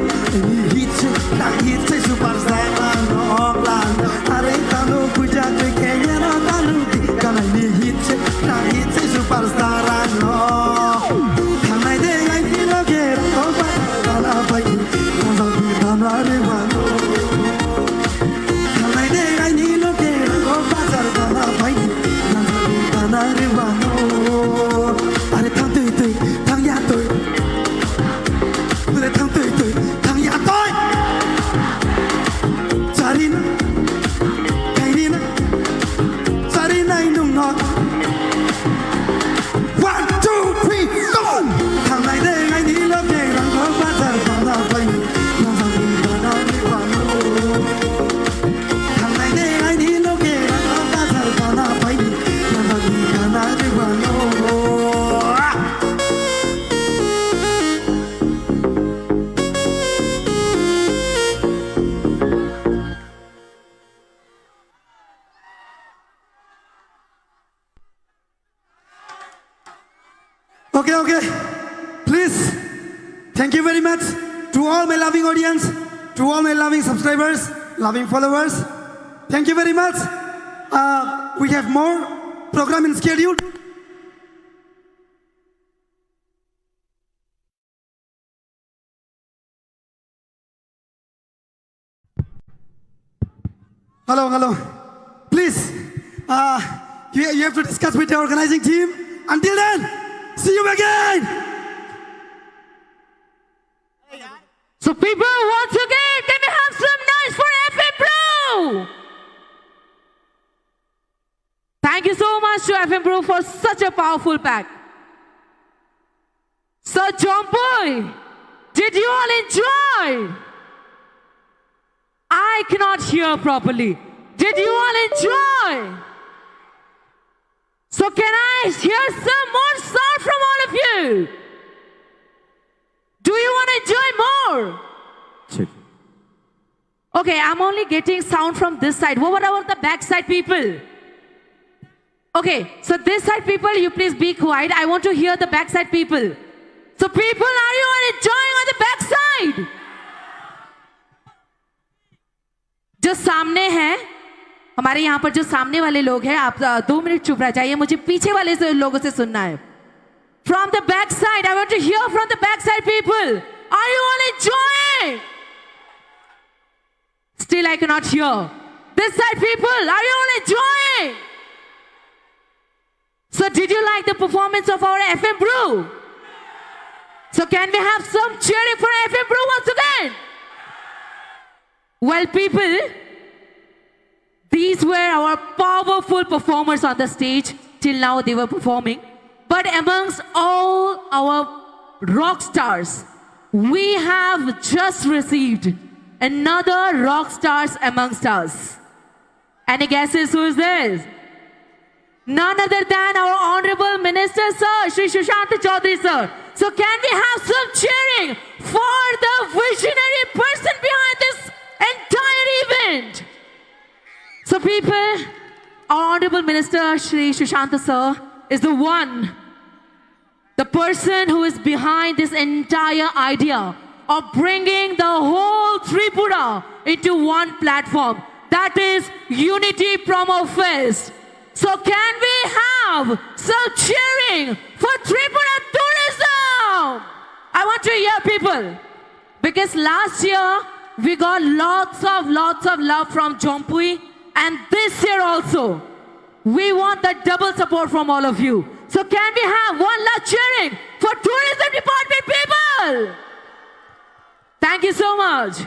Ni hit se, tang hit se superstar ang no tang. Are tanu puja kwe ke ya no tanu di. Kanai ni hit se, tang hit se superstar ang no. Thangnai de ai di loge rang rang bajar dana pai. Rang rang di dana re wano. Thangnai de aini loge rang rang bajar dana pai. Rang rang di dana re wano. Are thang tui tui, thang ya tui. Are thang tui tui, thang ya tui. Chari na, kaini na. Chari nai nung no. One, two, three, come on! Thangnai de aini loge rang rang bajar dana pai. Rang rang di dana re wano. Thangnai de aini loge rang rang bajar dana pai. Rang rang di dana re wano. Ah! Okay, okay. Please, thank you very much to all my loving audience, to all my loving subscribers, loving followers. Thank you very much. Uh, we have more program in schedule. Hello, hello. Please, uh, you, you have to discuss with the organizing team. Until then, see you again. much to F M Bru for such a powerful pack. So, Jompui, did you all enjoy? I cannot hear properly. Did you all enjoy? So, can I hear some more sound from all of you? Do you want to enjoy more? Check. Okay, I'm only getting sound from this side. What about the backside people? Okay, so this side people, you please be quiet. I want to hear the backside people. So people, are you all enjoying on the backside? जो सामने हैं, हमारे यहाँ पर जो सामने वाले लोग हैं, आप अ, दो मिनट चुप रह जाइए, मुझे पीछे वाले से, लोगों से सुनना है। From the back side, I want to hear from the back side people. Are you all enjoying? Still, I cannot hear. This side, people, are you all enjoying? So, did you like the performance of our F M Bru? So, can we have some cheering for F M Bru once again? Well, people, these were our powerful performers on the stage. Till now, they were performing. But amongst all our rock stars, we have just received another rock stars amongst us. Any guesses who is this? None other than our Honorable Minister Sir, Shri Sushant Chaudhary Sir. So can we have some cheering for the visionary person behind this entire event? So people, our Honorable Minister Shri Sushant Sir is the one, the person who is behind this entire idea of bringing the whole Tripura into one platform. That is Unity Promo Fest. So can we have some cheering for Tripura tourism? I want to hear people. Because last year, we got lots of, lots of love from Jompui, and this year also, we want the double support from all of you. So can we have one last cheering for tourism department people? Thank you so much.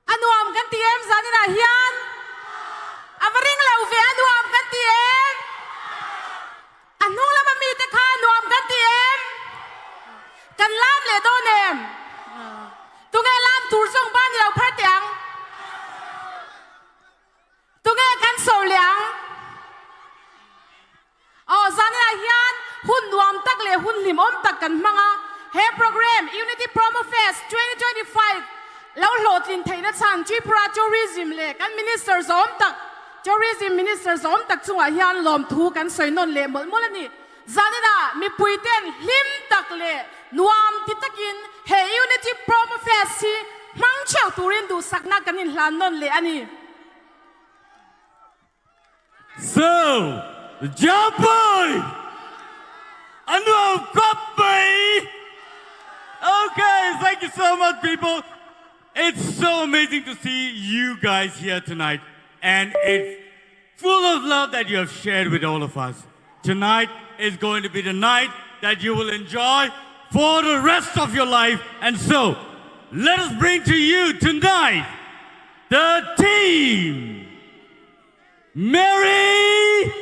Anuam kan ti em, zanina hian? Avaring lo ve, anuam kan ti em? Anung lama mi te kha nuam kan ti em? Kan lam le don em? Tunge lam tur zong ban yau phar tiang. Tunge kan so liang. Oh, zanina hian hun nuam tak le hun hlim om tak kan hmanga. He program Unity Promo Fest twenty twenty-five lo hlawtlin theihna chhan Tripura Tourism le kan minister zawm tak, Tourism Minister zawm tak chungah hian lawmthu kan sawi nawn leh mawlh mawlh a ni. Zanina mipuiten hlim tak leh nuam ti takin he Unity Promo Fest hi hmang chheuh turin duhsakna kan inhlan nawn leh a ni. So, Jampui! Anu Kapai! Okay, thank you so much, people. It's so amazing to see you guys here tonight, and it's full of love that you have shared with all of us. Tonight is going to be the night that you will enjoy for the rest of your life. And so, let us bring to you tonight the team Mary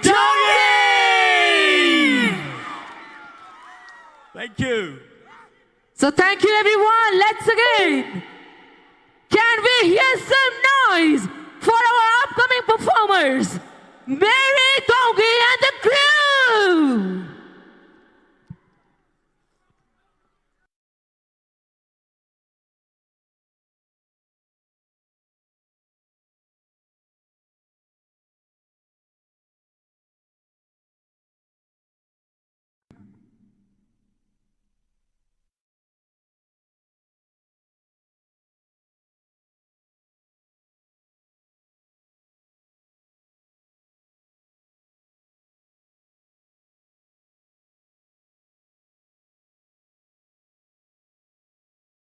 Doggy! Thank you. So thank you everyone. Let's again. Can we hear some noise for our upcoming performers? Mary Doggy and the crew!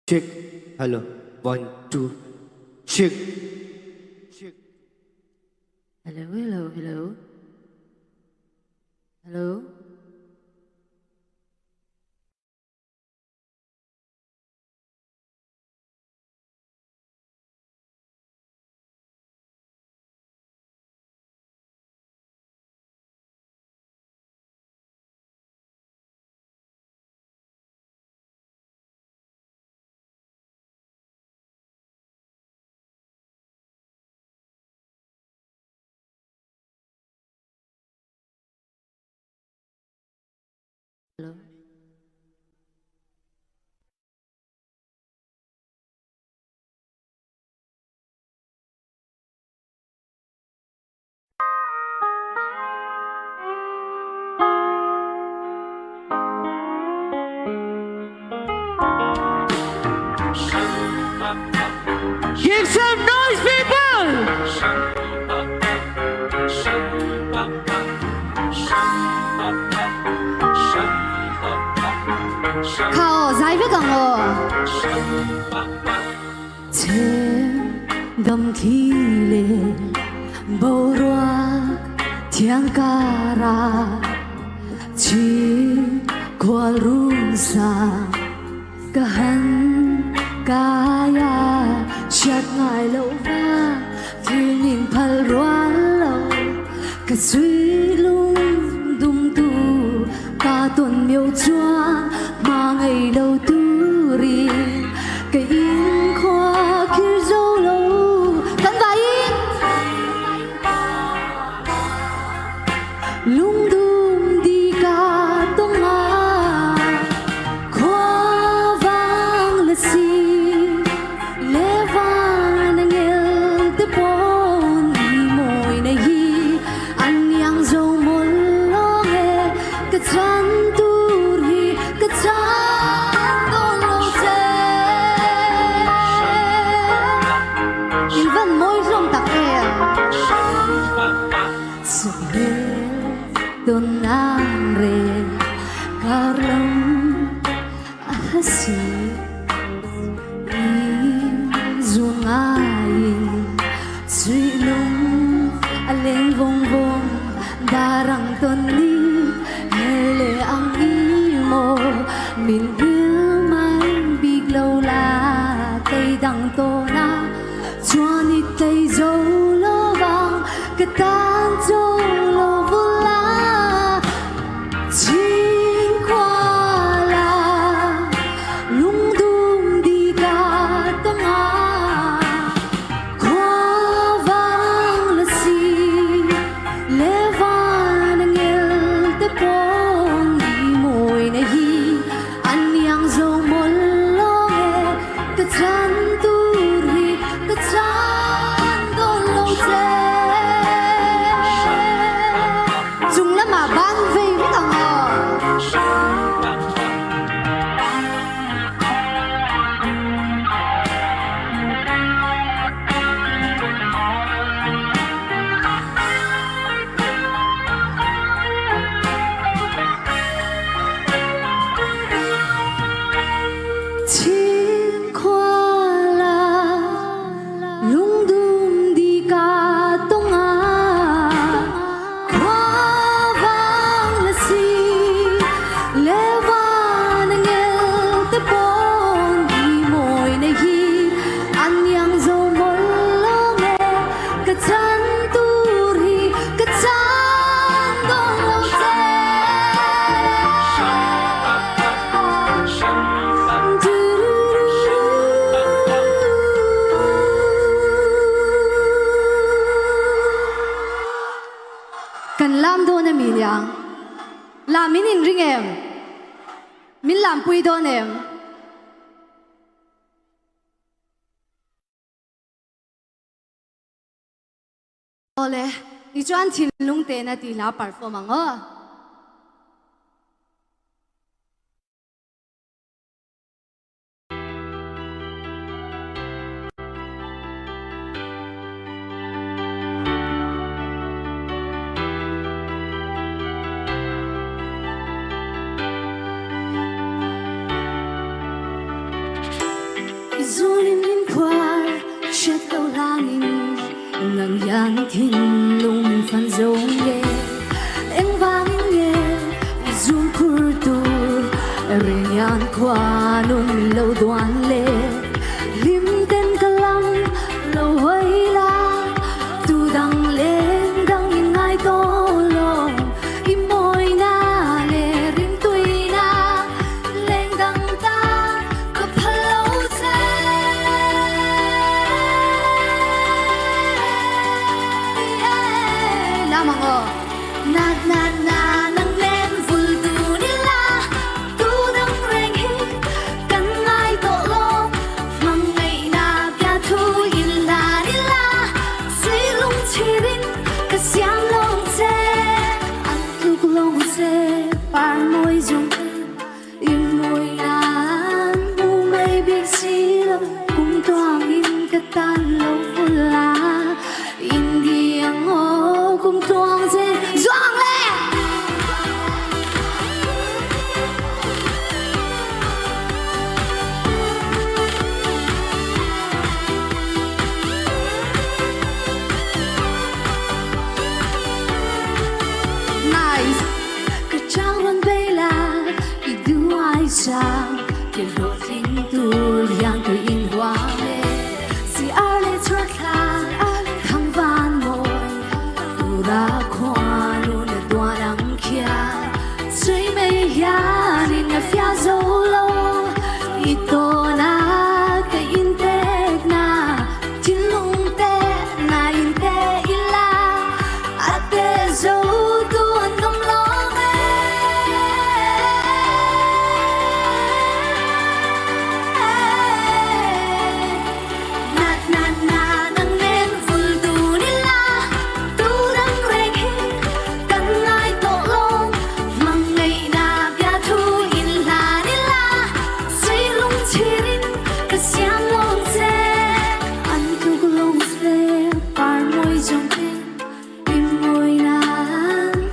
Check. Hello. One, two. Check. Hello, hello, hello. Hello. Hello. Give some noise, people! Khao, zai bwkang o. Chem dam khi le boruak thiang kara chi khwal rung sa. Ka han kaya siat ngai lo va, thil ning phal rual lo. Ka sui lung dum tu, ka ton miau chuan, ma ngai lo tu ri. Ka in khua khir zo lo. Kan va in. Lungdum di ka tonga, khua vang la si, le van ngel te pon i moi na hi, an yang zo mol lo nge, ka chan tur hi, ka chan don lo che. In van moi hlom tak e. Sukbel don nang re karlong ahasi i zungain suilung aleng vong vong darang ton ni hele ang i mo min gil mai big lo la tei dang to na. Chuan i tei zo lo vang ka tan zo lo vula. Ching khua la lungdum di ka tonga. Khua vang la si le van ngel te pon i moi na hi. An yang zo mol lo nge, ka chan tur hi, ka chan don lo che. Chung lama ban vei mi tang o. Chim khua la lungdum di ka tonga. Khua vang la si le van ngel te pon i moi na hi. An yang zo mol lo nge, ka chan tur hi, ka chan don lo che. Kan lam don ami liang. Lam in in ring em. Min lam pui don em. Ole, i chuan thinlung te na ti hla perform ang o. Zulin in khuar shet lo langin, nang yang thinlung min fan zong ye. Engvangin nge zum khur tur, ren yan khua nun min lo duan le. Lim ten ka lam lo hoi la, tu dang leng dang in ngai to lo. I moina le ringtuina leng dang ta ka phalo che. Lamang o. Na, na, na, nang leng vul tu ni la. Sang, ke lo ting tu yang tu in hua le. Si ar le chor thang, ar le khang van moi. Ura khua lu le dua nang kia. Sui mei hia ni na fia zo lo. I to na ka in tek na. Thinlung te na in te ila, ate zo tu an gam lo me. Na, na, na, nang nen vul tu ni la, tu rang reng hi, kan ngai to long, mang ngai na bia thu in la ni la, sui lung chirin, ka siam long se, an tu long se, par moi jong te, in moi na,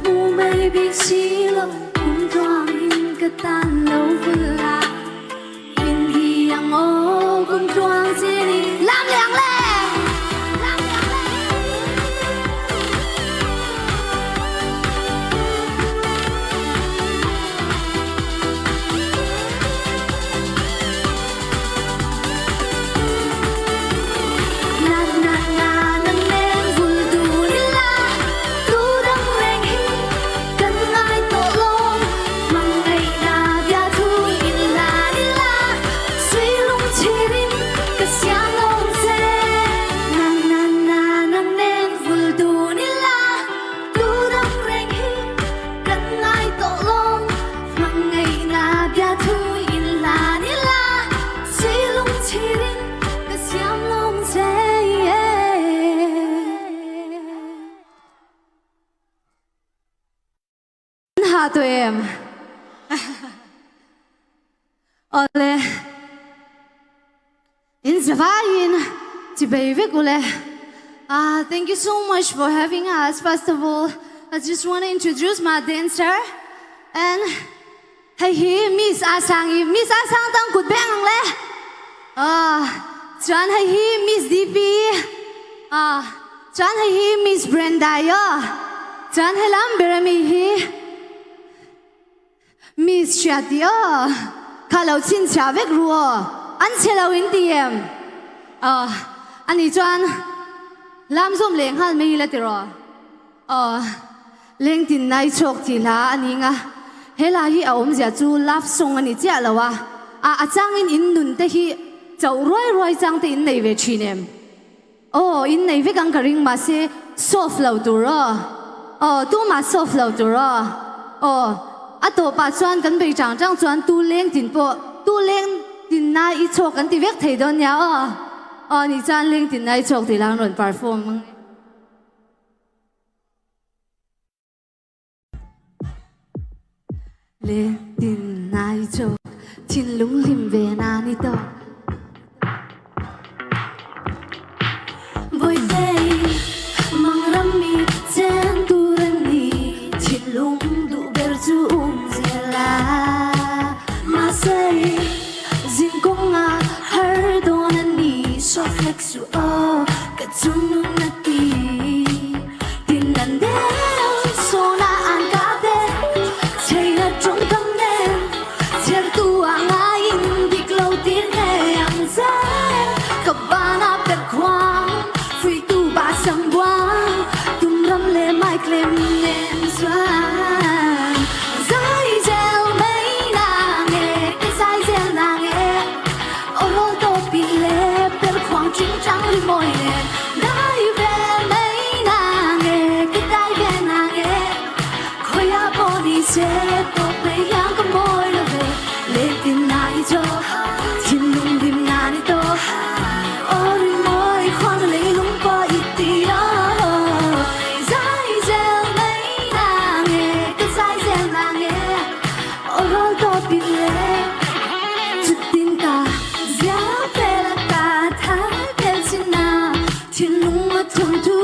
mu mai bi si lo, kum tuang in ka tan lo vul la. Hindi ang o kung tuang sini. Lam liang le. Lam liang le. Na, na, na, nang neng vul du ni la. Tu dang reng hi. Kan ngai to long. Mang ngai na bia thu in la ni la. Sui lung chirin ka siam long se. Na, na, na, nang neng vul du ni la. Tu dang reng hi. Kan ngai to long. Mang ngai na bia thu in la ni la. Sui lung chirin ka siam long se. Ha to em. Ole. In zavai in chibai vek ule. Ah, thank you so much for having us. First of all, I just want to introduce my dancer. And hei hi Miss Asang hi, Miss Asang tang kut beng ang le. Ah, chuan hei hi Miss D P. Ah, chuan hei hi Miss Brenda yo. Chuan hei lam berami hi Miss Shati yo. Kha lo chin cha vek ru o. An che lo in ti em. Ah, ani chuan lam zom leng hal mai la ti ro. Aw, lengtin nai chawk ti hla a ni nga. He la hi a awmzia chu love song a ni chiah lo a. A, a changin in nun te hi chauh ruai ruai chang te in nei ve ṭhin em? Aw, in nei vek ang ka ring, mahse soft lo tur aw. Aw, tuma soft lo tur aw. Aw, a tawpah chuan kan bei ṭang ṭang chuan tu lengtin pawh, tu lengtin nai i chawk kan ti vek thei dawn nia aw. Aw, ni chuan lengtin nai chawk ti hla an rawn perform ang. Lengtin nai chawk, thinlung hlim ve na ni tawh. Bawitei, mangram mi chen tur an ni, thinlung duh ber chu um zel a. Mahse, zin kawnga har dawn an ni, soft flex chu aw, ka chungnung a ti. Tin an deuh sawna an kah te, cheina ṭawngkam nen, chhertu a ngaiin dik lo tir ngei ang che. Ka bana per khuang, fuitu ba sam buang, tum ram le mai klem nen chuan. Zai zel mai na nge, ka zai zel na nge. Orol tawpin le per khuang ching chang ri mawi nen. Dai ve mai na nge, ka dai ve na nge. Khawia pawh ni se tawp mai hian ka mawi lo ve. Lengtin nai chawk, thinlung hlim na ni tawh. Aw ri mawi khuan leilung pawh i ti aw. Zai zel mai na nge, ka zai zel na nge. Orol tawpin le, chutin ka ziak vel a ka thai vel chin a, thinlung a thawnthu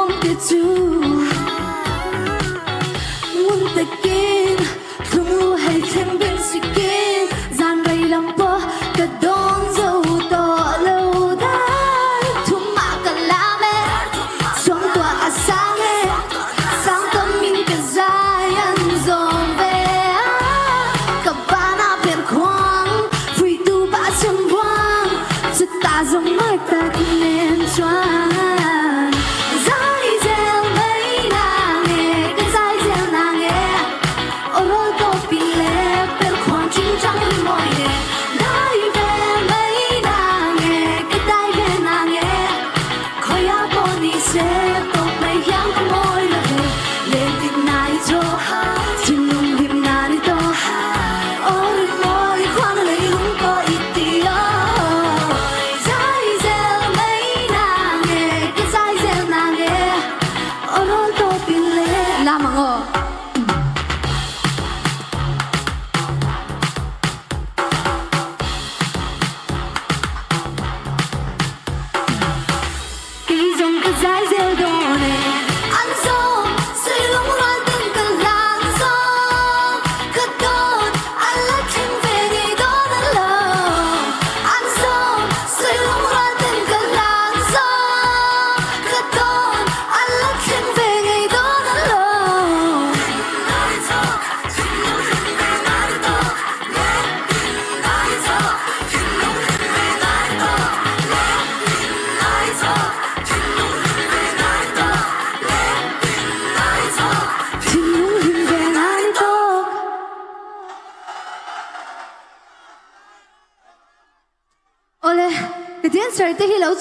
awm te chu. Ngun takin, thung lu hei thleng ber sikin, zan rei lam pawh ka dawn zo tawh lo dai. Thumah ka lam e, suang tuah a sang e, sang tamin ka zai an zawng ve a, ka bana per khuang.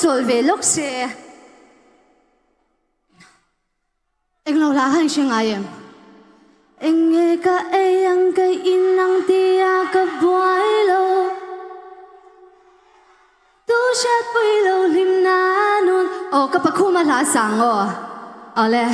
Chol ve lok se. Englo la han sing ayem. Enge ka eyang ka inang tia ka buai lo. Tu shat pui lo lim na nun. O ka pakhuma la sang o. Ale.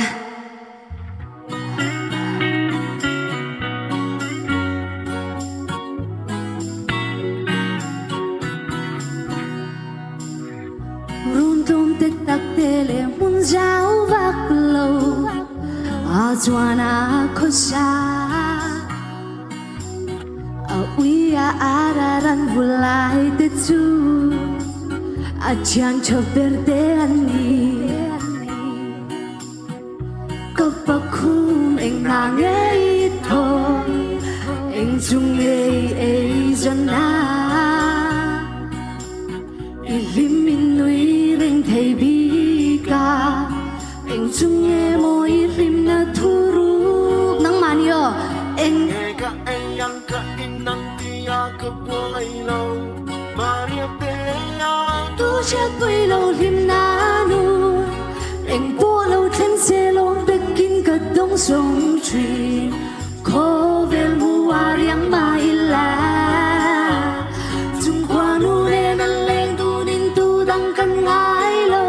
Run tlum te tak te le mun jau vak lo. A chuan a khosa. A ui a ar a ran vulai te chu. A chiang chho ber te an ni. Ka pakhum eng na ngei tho, eng chung ngei ei zona. I hlim in nui reng thei bik a, eng chung nge mo i hlim na thuruk. Nangmani o, eng. Enge ka eng yang ka inang tia ka buai lo. Maria te a tu shat pui lo hlim na nu. Eng po lo thleng se lo bekin ka dong song chui. Khovel mu ariang ma ila. Chung kwa nu le na leng tu nin tu dang kan ngai lo.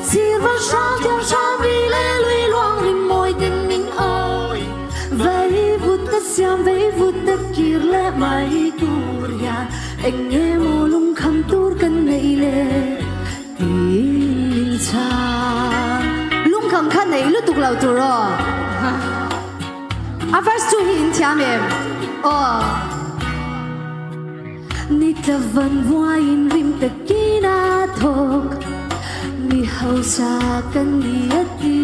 Silver shroud yang shroud ri le lui luang rim moi teng ning oi. Vai vut ta siam vai vut ta kir le mai tur ya. Eng nge mo lungkham tur kan nei le. Tin cha. Lungkham kha nei lutuk lo tur o. A verse two hi in thiam em. O. Ni tla van vua in rim ta kina thok. Ni hausa kan ni ati.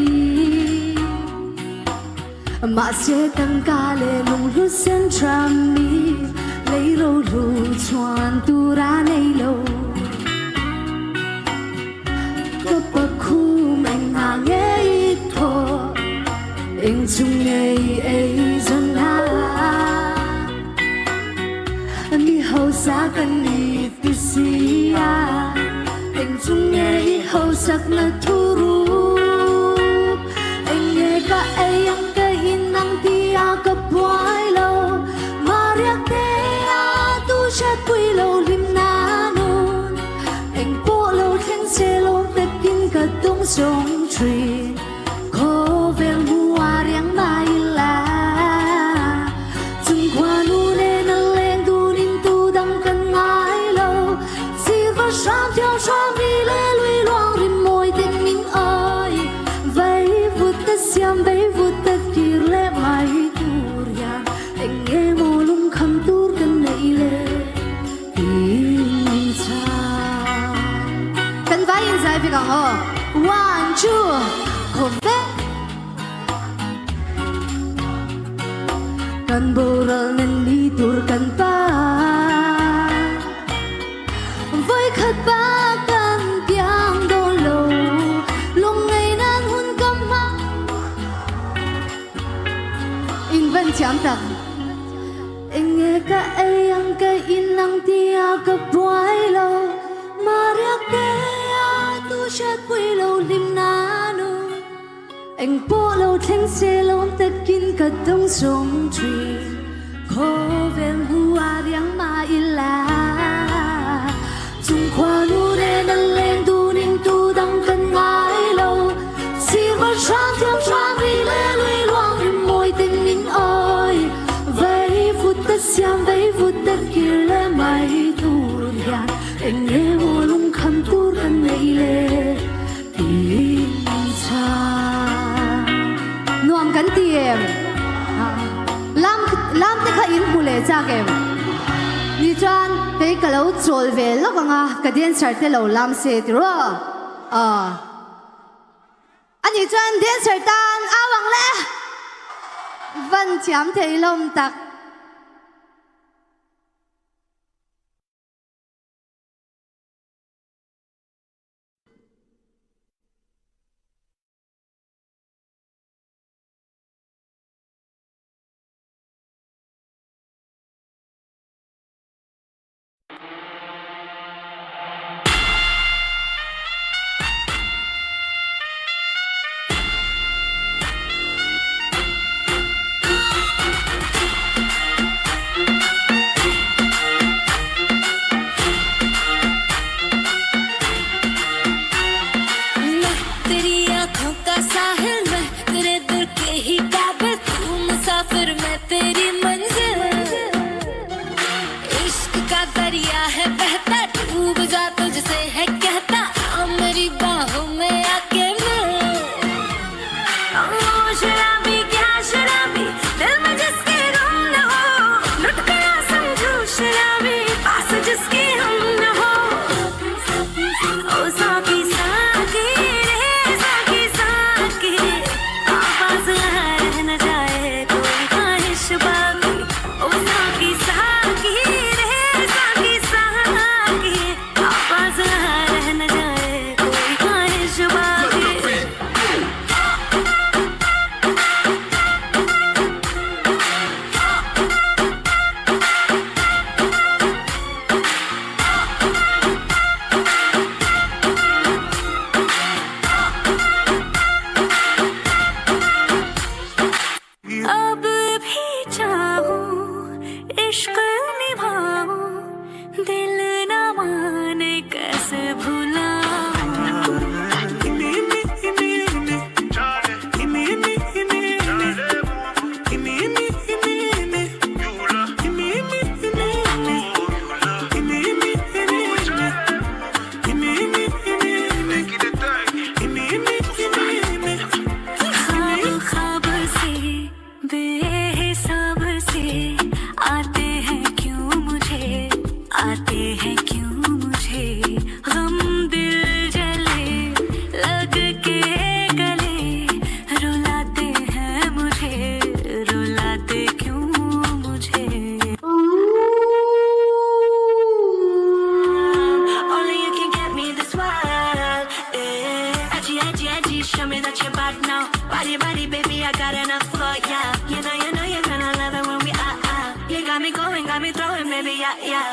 Mahse tangka le lunglu sen ṭha mi, lei ro lu chuan tura nei lo. Ka pakhum eng na ngei tho, eng chung ngei ei zona. Mi hausa kan ni ti sia, eng chung ngei hausak na thuruk. Enge ka eyang ka inang tia ka buai lo. Mariak te a tu shat pui lo lim na nun. Eng po lo thleng se lo tekin ka dong song chui. Khovel mu ariang mai la. Chung khua nu ne na leng du nin tu dang kan ngai lo. Silver sham thiau sham ri le lui luang rim moi teng min oi. Vai vut ta siam vai vut ta kir le mai tur ya. Eng nge mo lungkham tur kan nei le. Tin cha. Kan vai in zai bik ang o. One, two. Khop ve. Kan boral nan ni tur kan pa. Voi khat pa kan piang do lo. Long ngai nan hun kam ma. In van chiam tak. Enge ka eyang ka inang tia ka buai lo. Mariak te a tu shat pui lo lim na nu. Eng po lo thleng se lo takin ka dong song chui. Khovel mu ariang ma ila. Chung khua nu ne na leng du nin tu dang kan ngai lo. Silver sham thiam sham ri le lui luang rim moi teng min oi. Vai vut ta siam vai vut ta kir le mai tur ya. Eng nge mo lungkham tur kan nei le. Tin cha. Nuam kan ti em? Ah. Lam, lam te kha in hmu leh chak em? Ni chuan kei ka lo chawl ve lawk ang a, ka dancer te lo lam se ti rawh. Ah. Ani chuan dancer tan au ang le. Van thiam thei lawm tak. साहिल मैं तेरे दिल के ही काबिल, तू मुसाफिर मैं तेरी मंजिल। इश्क का दरिया है बहता, डूब जा तुझसे है कहता, आ मेरी बाहों में आके मिल। ओ शराबी क्या शराबी, दिल में जिसके गम न हो, लुट गया समझो शराबी, पास जिसके हम न हो। ओ साकी साकी रे साकी साकी, आवाज रह न जाए कोई ख्वाहिश बाकी। ओ साकी साकी रे साकी साकी, आवाज रह न जाए कोई ख्वाहिश बाकी। अब भी चाहूं, इश्क निभाऊं, दिल ना माने कैसे भुलाऊं। ख्वाब ख्वाब से बेहिसाब से आते हैं क्यों मुझे, आते हैं क्यों मुझे गम दिल जले लग के गले, रुलाते हैं मुझे, रुलाते क्यों मुझे। Only you can get me this wild, eh. Aji, aji, aji, show me that you're bad now. Body, body, baby, I got enough for ya. You know, you know you're gonna love it when we are, are. You got me going, got me throwing, baby, yeah, yeah.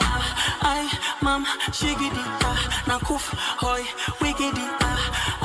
Ay, mam, shigidi, ah, na kuf, hoi, wigidi, ah.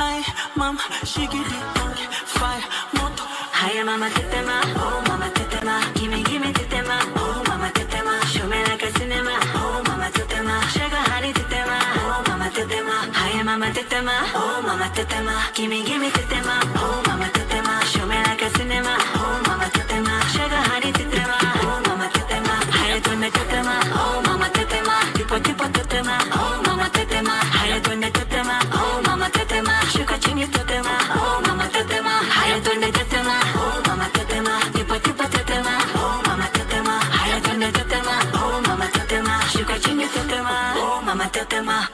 Ay, mam, shigidi, ah, fire, moto. Haya mama tetema, oh mama tetema, gimme, gimme tetema, oh mama tetema, show me like a cinema, oh mama tetema, sugar honey tetema, oh mama tetema, haya mama tetema, oh mama tetema, gimme, gimme tetema, oh mama tetema, show me like a cinema, oh mama tetema, sugar honey tetema, oh mama tetema, haya tuna tetema, oh mama tetema, tipo tipo tetema, oh mama tetema, haya tuna tetema, oh mama tetema, sugar chini tetema, oh mama tetema, haya tuna tetema, oh mama tetema, tipo tipo tetema, oh mama tetema, haya tuna tetema, oh mama tetema, sugar chini tetema, oh mama tetema.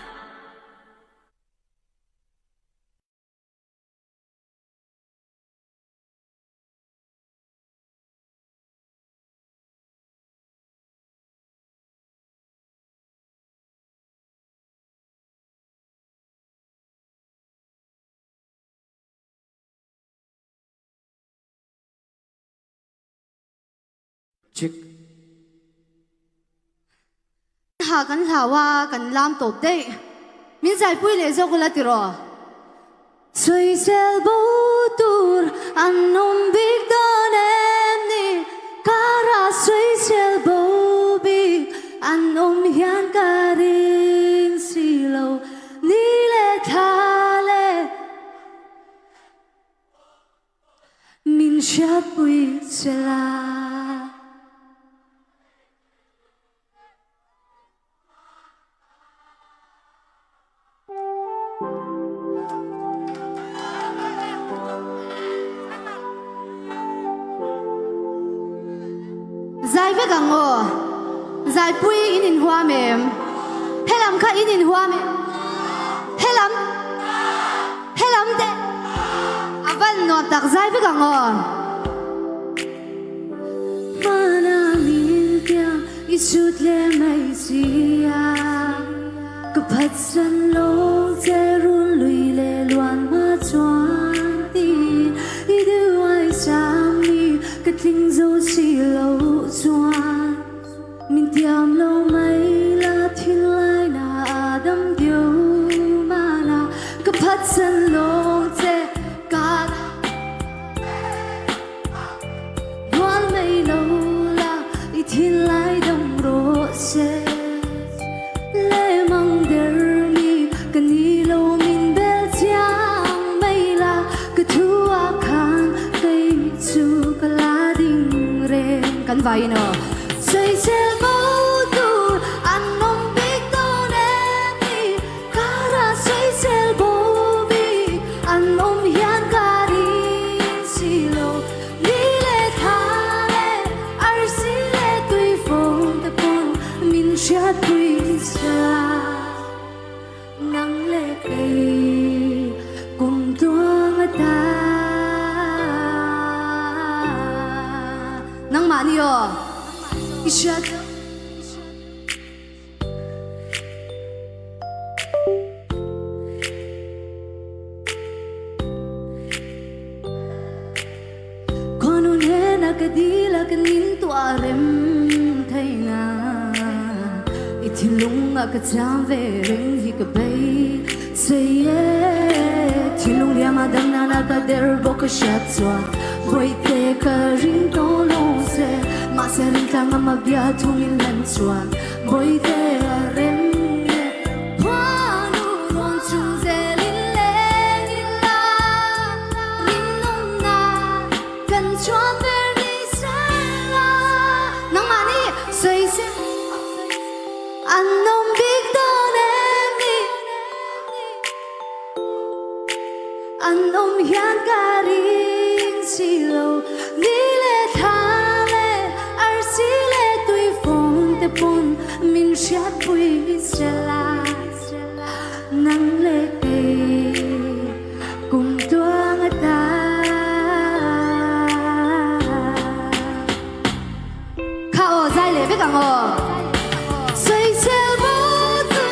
Chik. Ha kan hlawa kan lam top dei. Min zaipui le zo kula tiro. Soisel bo tur an um bik don em ni. Kara soisel bo bik an um hian ka ring si lo. Ni le tha le. Min hriatpui sela. Zai vek ang o. Zaipui in inhuam em? Helam kha in inhuam em? Helam? Helam te? Aban nuam tak zai vek ang o. Mana min tiang i sut le mai sia. Ka phatsan lawng che rul lui le luan ma chuan ti i duh ai sam ni ka tling zo si lo chuan. Min tiam lo mai la thil lai na a dam deuh mana ka phatsan lawng che ka luan mai lo la i thil lai dam rawh se. Le mang der mi ka ni lo min bel chiang Vaino. Soisel bo tur an nom bik done mi, kara soisel bo bik an nom hian karing silo. Ni le tha le arsi le tui fong te pon min siat pui sa. Nang le kei kum tuang ta. Nangmani o. Isha. Khonunena ka dila ka nin tua rem theina. I thilunga ka cham ve reng hi ka bei. Say yeah. Thilung liama dam nana ka der bo ka shat chua. Boite ka ring to lo se. Ma se ring tang ama bia thung in lan chua. Boite a rem ne. Panu ron chung ze lin le lin la. Rin nung na. Kan chuan ber ni sela. Nangmani soise. An nom bik don em ni. An nom hian ka ring si lo. Ni le tha le arsi le tui fon te pon min hriat pui sela. Nang le kei kum tuang ata. Kha o, zai le bek ang o. Soisel bo tu.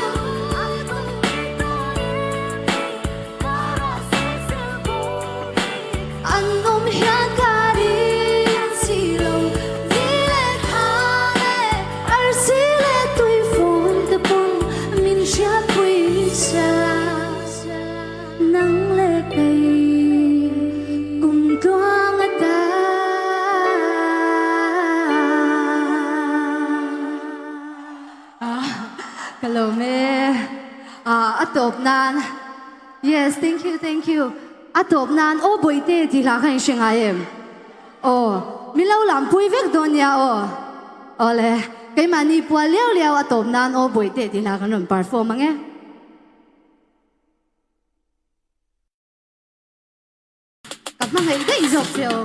An nom hian ka ring si lo. Ni le tha le arsi le tui fon te pon min hriat pui sela. Nang le kei kum tuang ata. Ah, ka lawm e. Ah, a tawp nan. Yes, thank you, thank you. A tawp nan, o Boite ti hla kha in hre ngai em? O, min lo lampui vek dawn nia o. Awle, keimahni pual liau liau a tawp nan, o Boite ti hla kan rawn perform ang e. Ka hmangaih daih zawk che aw.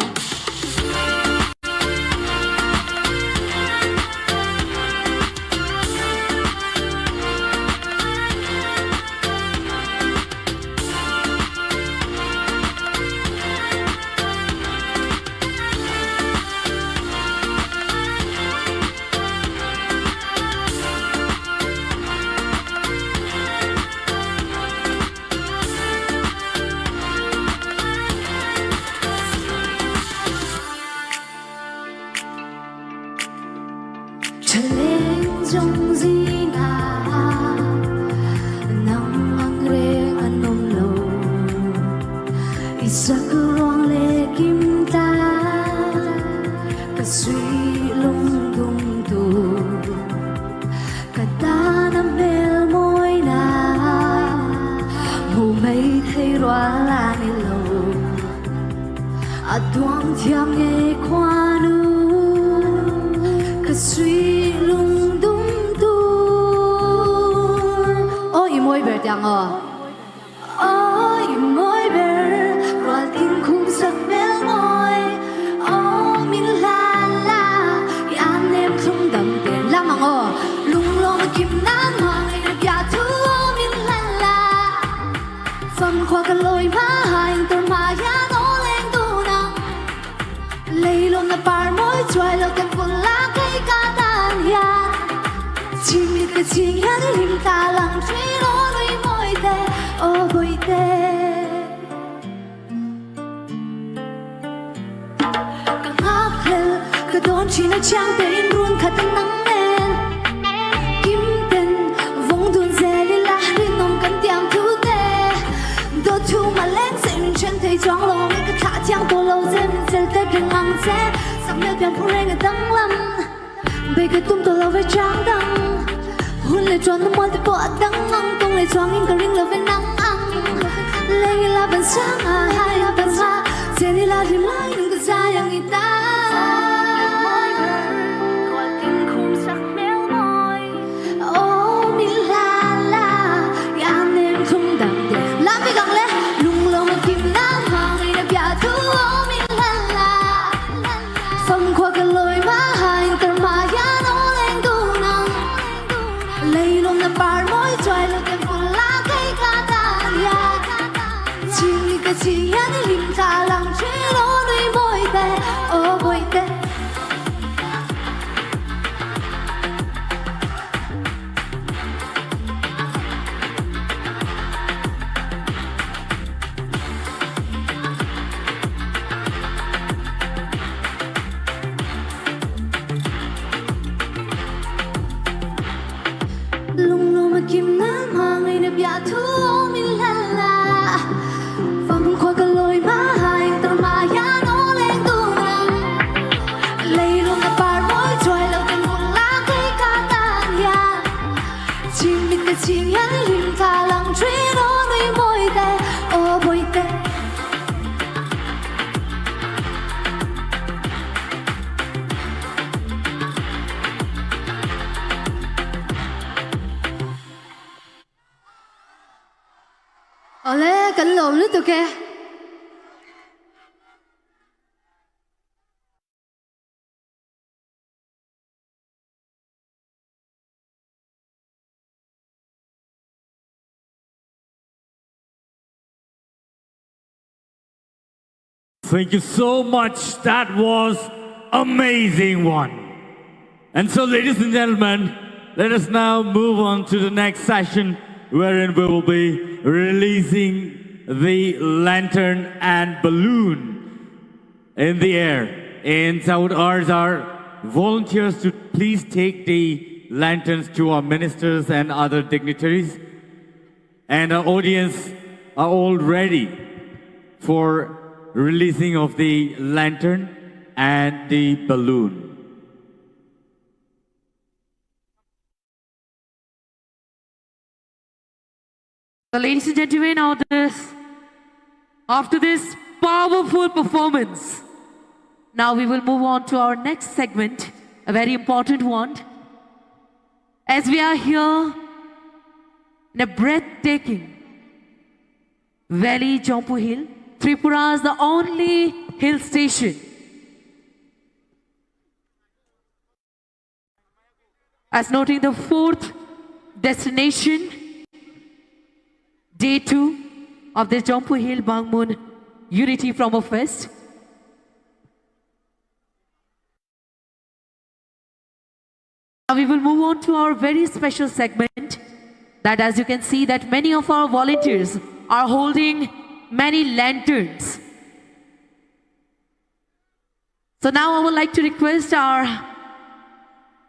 Thaleng zong zina nang ang reng an om lo. I sak ruang le kim ta ka sui lung dung tu. Ka dan a hmel mawina hmu mai thei rual a ni lo. A tuang thiam ngei khua nu ka sui lungdum tu. O i mawi ber tiang o. O i mawi ber, rual tin khum sak mel mawi. O min hlan la, i an nem thlum dam te lam ang o. Lunglawm a kim nan hmang i na bia thu o min hlan la. Fam khua ka lawi hma ha, in tor hma hian o leng dun ang. Leilawmna par mawi chuai lo kan vul la kei ka dan hian. Chimit ka ching hian i him ta lang thui lo nui mawi te, o Boite. Ka ngak hlel, ka dawn ṭhin a chiang te in run khat a nang nen. Kim ten vawng dun zel ila rinawm kan tiam thu te. Dawt thu ma leng se in ṭhen thei chuang lo, ka thlah chiang tawh lo che, min sel te reng ang che. Sak mel pian phu reng a danglam. Bei ka tum tawh lo ve chang dang. Hun leh chuan na mual te pawh a dang ang. Kawng leh chuangin ka ring lo ve nang ang. Leng ila ban sang a hai ban ha. Chen ila hlim lai in ka zai ang i ta. Kachiyani limsa langchelo nui boite, o boite. Lungno makim na mangai na bia thu min lala. Fam khwa ka loi ma hai tar ma ya no leng tu na. Lei lung na par moi choi lo kan mula kai ka tan ya. Chim mit ka chim ya ni lim ka lang chui no nui moi te, o boi te. Ole, kan lom lutuk e. Thank you so much. That was amazing one. And so, ladies and gentlemen, let us now move on to the next session, wherein we will be releasing the lantern and balloon in the air. And I would urge our volunteers to please take the lanterns to our ministers and other dignitaries. And our audience are all ready for releasing of the lantern and the balloon. So, ladies and gentlemen, now this, after this powerful performance, now we will move on to our next segment, a very important one. As we are here in a breathtaking valley, Jampu Hill, Tripura's the only hill station. As noting the fourth destination, day two of the Jampu Hill Bangmun Unity Promo Fest. Now we will move on to our very special segment that, as you can see, that many of our volunteers are holding many lanterns. So now I would like to request our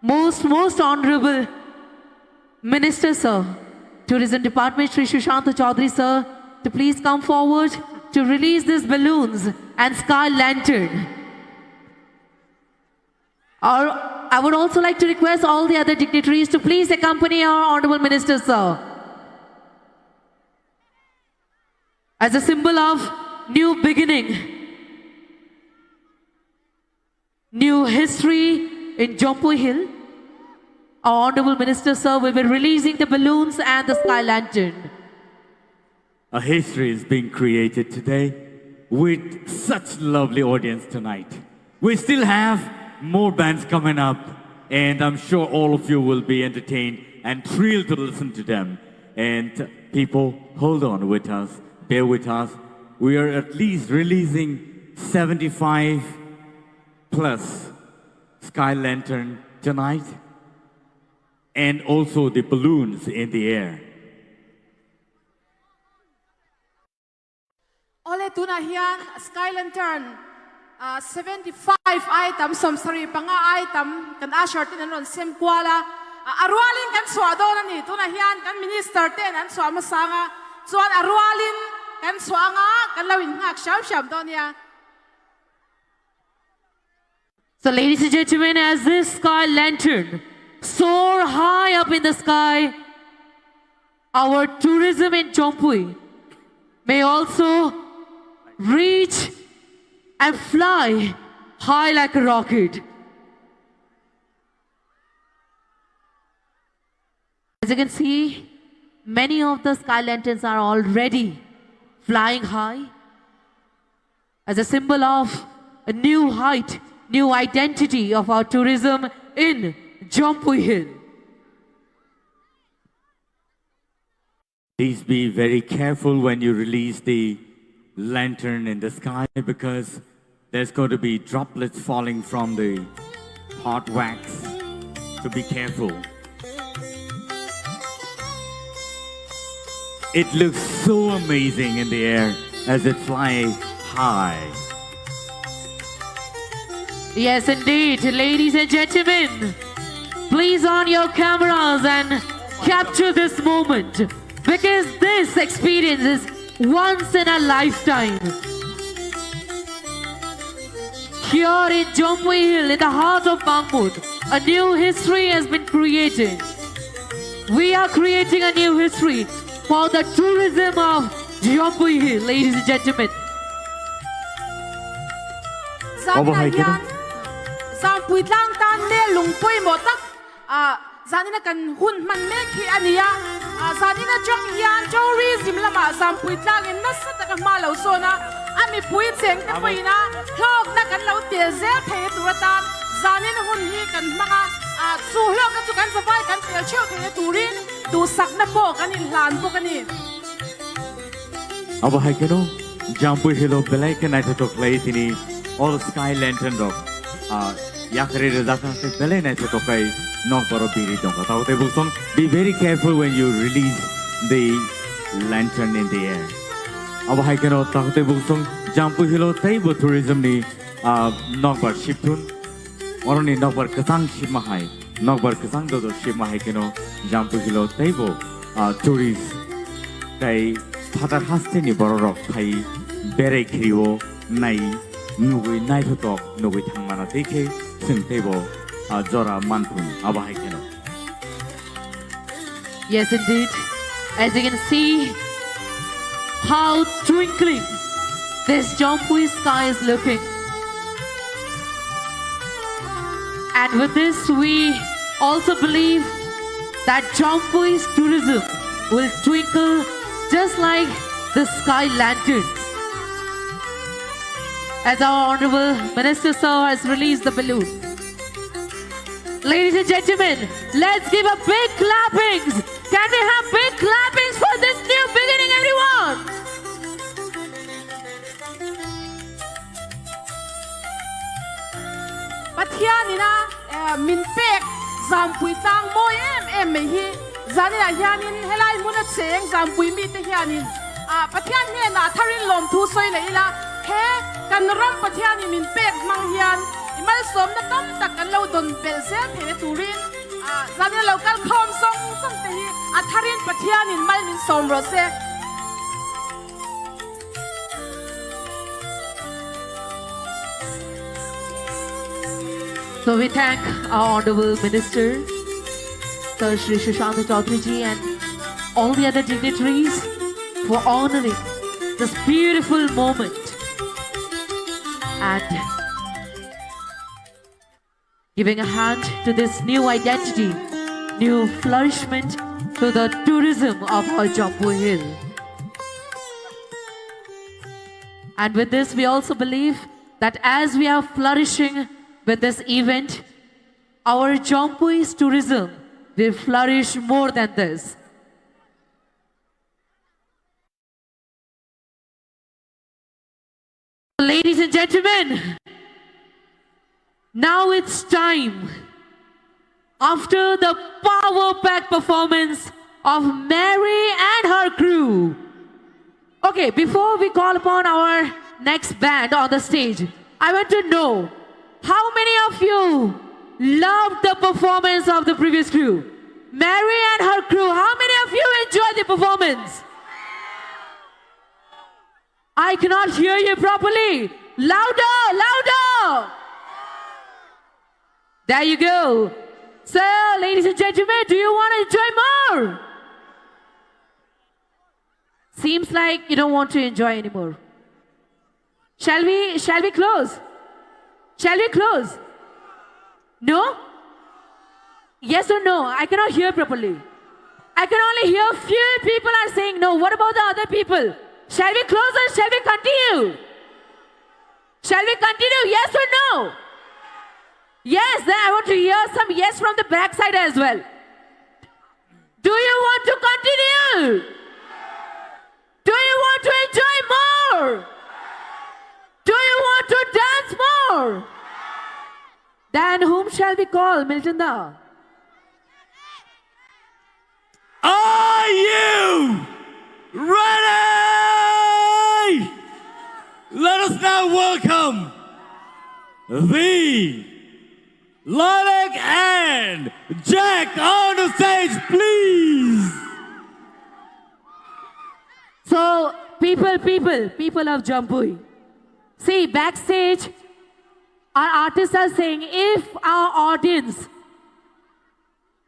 most, most honorable Minister, sir, Tourism Department, Shri Sushanta Chaudhary, sir, to please come forward to release these balloons and sky lantern. Or I would also like to request all the other dignitaries to please accompany our honorable Minister, sir. As a symbol of new beginning, new history in Jampu Hill, our honorable Minister, sir, will be releasing the balloons and the sky lantern. A history is being created today with such lovely audience tonight. We still have more bands coming up, and I'm sure all of you will be entertained and thrilled to listen to them. And people, hold on with us, bear with us. We are at least releasing seventy-five plus sky lantern tonight, and also the balloons in the air. Ole tuna hian sky lantern, ah, seventy-five item, som sari panga item kan usher ten an rawn sem kual a, ah, a rualin kan chhuah dawn a ni. Tuna hian kan minister ten an chhuah hmasa ang a, chuan a rualin kan chhuah ang a, kan lo innghak hram hram dawn nia. So, ladies and gentlemen, as this sky lantern soar high up in the sky, our tourism in Jampu Hill may also reach and fly high like a rocket. As you can see, many of the sky lanterns are already flying high as a symbol of a new height, new identity of our tourism in Jampu Hill. Please be very careful when you release the lantern in the sky because there's going to be droplets falling from the hot wax. So be careful. It looks so amazing in the air as it fly high. Yes, indeed, ladies and gentlemen, please on your cameras and capture this moment, because this experience is once in a lifetime. Here in Jampui Hill, in the heart of Mangmut, a new history has been created. We are creating a new history for the tourism of Jampui Hill, ladies and gentlemen. Obo hai khe no? Jampui tlang tan le lungpui mo tak. Ah, zanina kan hun man mek hi ania. Ah, zanina chong hian tourism lama Jampui tlang in nasa taka ma lo sona. Ami pui cheng te puina. Hlok na kan lo tel zel thei tura tan. Zanina hun hi kan manga. Ah, chu hlok na chu kan zavai kan tel cheu thei turin. Tu sakna po kan in hlan po kan in. Abo hai kheno Jampui Hill o belai khe naithothok khlai tini all sky lantern rok, ah, yakarwi rwjak kha khe belai naithothok khai nokbar o biri tongkha. Tabo tei buksong, be very careful when you release the lantern in the air. Abo hai kheno tabo tei buksong Jampui Hill o teibo tourism ni, ah, nokbar sipthun. Oroni nokbar kwchang sipma hai, nokbar kwchang dodo sipma hai kheno Jampui Hill o teibo, ah, tourist tei phatar hasteni bororok phai berai khirio nai nugui naithotok nugui thangmana tei khe chwng teibo, ah, jora manthung abo hai kheno. Yes, indeed. As you can see, how twinkling this Jampui sky is looking. And with this, we also believe that Jampui's tourism will twinkle just like the sky lanterns. As our Honorable Minister Sir has released the balloon. Ladies and gentlemen, let's give a big clappings. Can we have big clappings for this new beginning, everyone? Pathian ina, eh, min pek Jampui tlang mawi em em mai hi. Zanina hianin helai hmuna cheng Jampui mite hianin, ah, Pathian hnena tharin lawmthu sawi leh ila, he kan ram Pathian i min pek hmang hian i malsawmna tam tak kan lo dawn belh zel thei turin, ah, zanina lo kal khawm zawng zawng te hi a tharin Pathian in mal min sawm rawh se. So we thank our Honorable Minister, Sir Shri Sushant Chaudhary ji, and all the other dignitaries for honoring this beautiful moment. And giving a hand to this new identity, new flourishment to the tourism of our Jampui Hill. And with this, we also believe that as we are flourishing with this event, our Jampui's tourism will flourish more than this. Ladies and gentlemen, now it's time. After the power-packed performance of Mary and her crew. Okay, before we call upon our next band on the stage, I want to know how many of you loved the performance of the previous crew? Mary and her crew, how many of you enjoyed the performance? I cannot hear you properly. Louder, louder. There you go. So, ladies and gentlemen, do you want to enjoy more? Seems like you don't want to enjoy anymore. Shall we, shall we close? Shall we close? No? Yes or no? I cannot hear properly. I can only hear few people are saying no. What about the other people? Shall we close or shall we continue? Shall we continue? Yes or no? Yes, then I want to hear some yes from the back side as well. Do you want to continue? Do you want to enjoy more? Then whom shall we call, Milton da? Are you ready? Let us now welcome the Lilac and Jack on the stage, please. So, people, people, people of Jampui, see, backstage, our artists are saying if our audience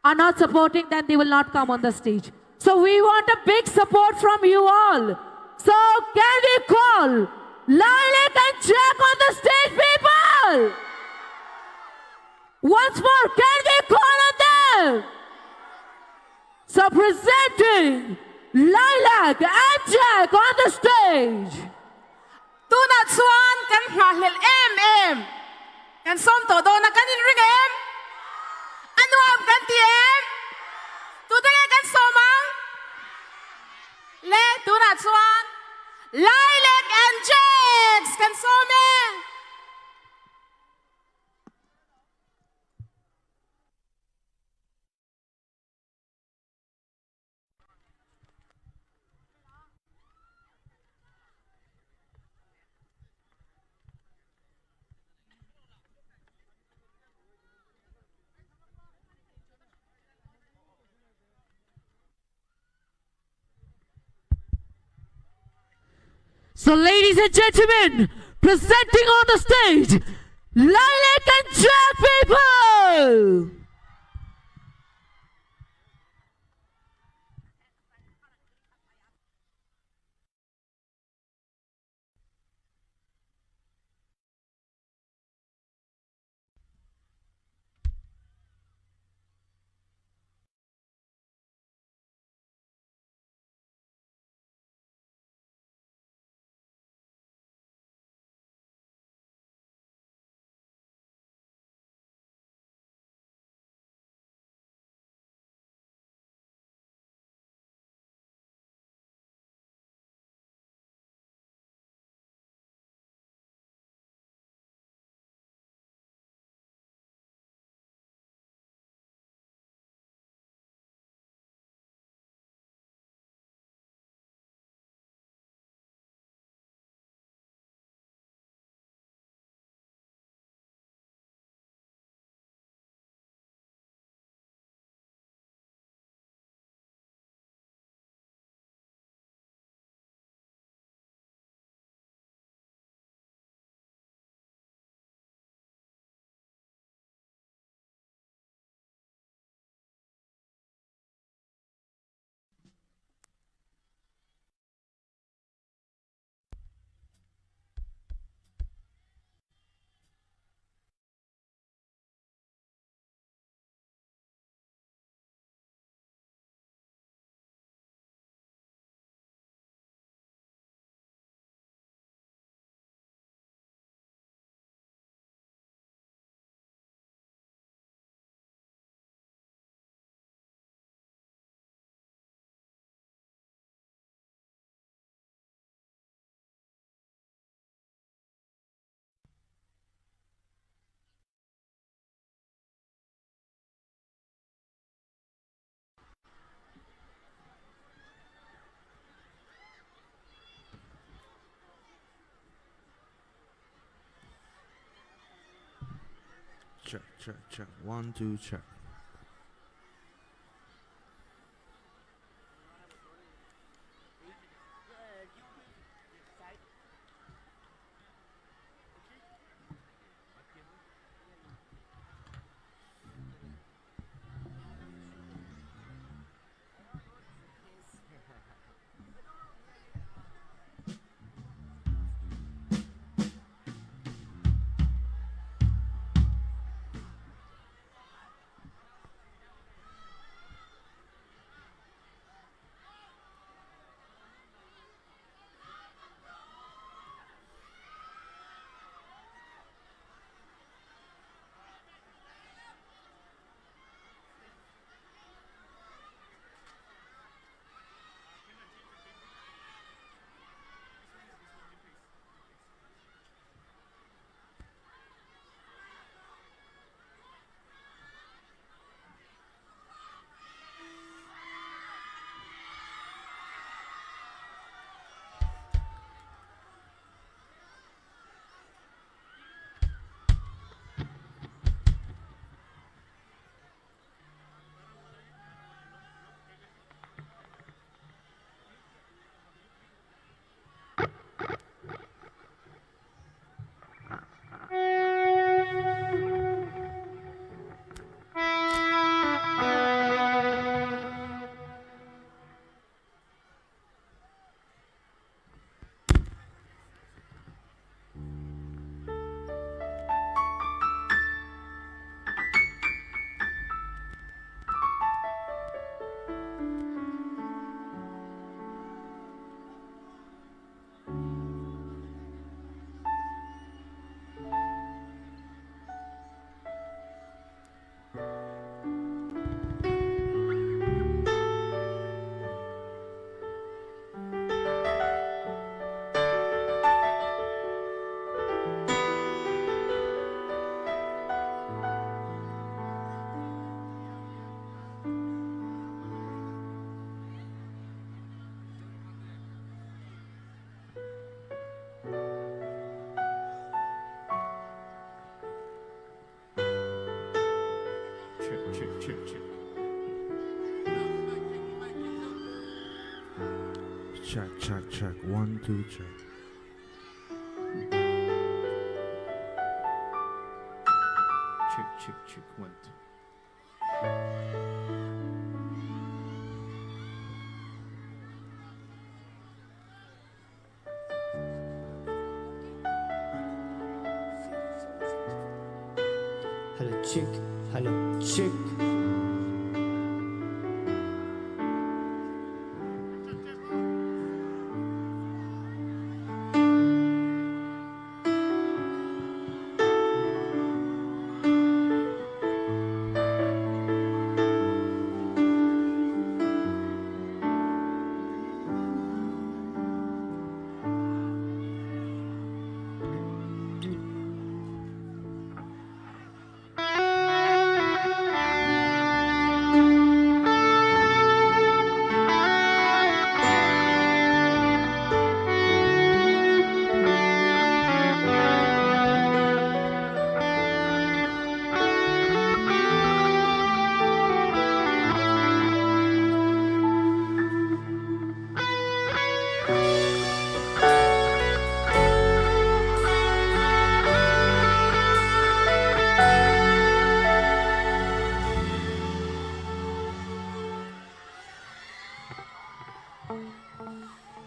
are not supporting, then they will not come on the stage. So we want a big support from you all. So can we call Lilac and Jack on the stage, people? Once more, can we call on them? So presenting Lilac and Jack on the stage. Tuna chuan kan nghahhlel em em. Kan sawm tawh dawn a, kan inring em? A nuam kan ti em? Tute nge kan sawm ang? Le, tuna chuan Lilac and Jack kan sawm e. So, ladies and gentlemen, presenting on the stage, Lilac and Jack, people! Check, check, check. One, two, check. Check, check, check. Check, check, check. One, two, check. Check, check, check. One, two. Hello, check. Hello, check.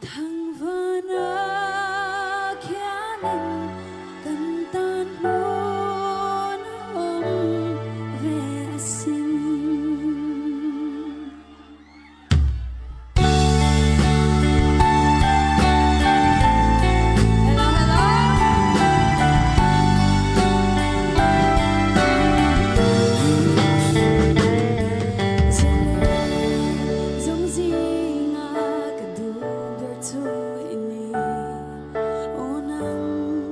Thangvana khianin kantan mona om ve asin. Hello, hello. Zong zinga kadung bertu ini onang.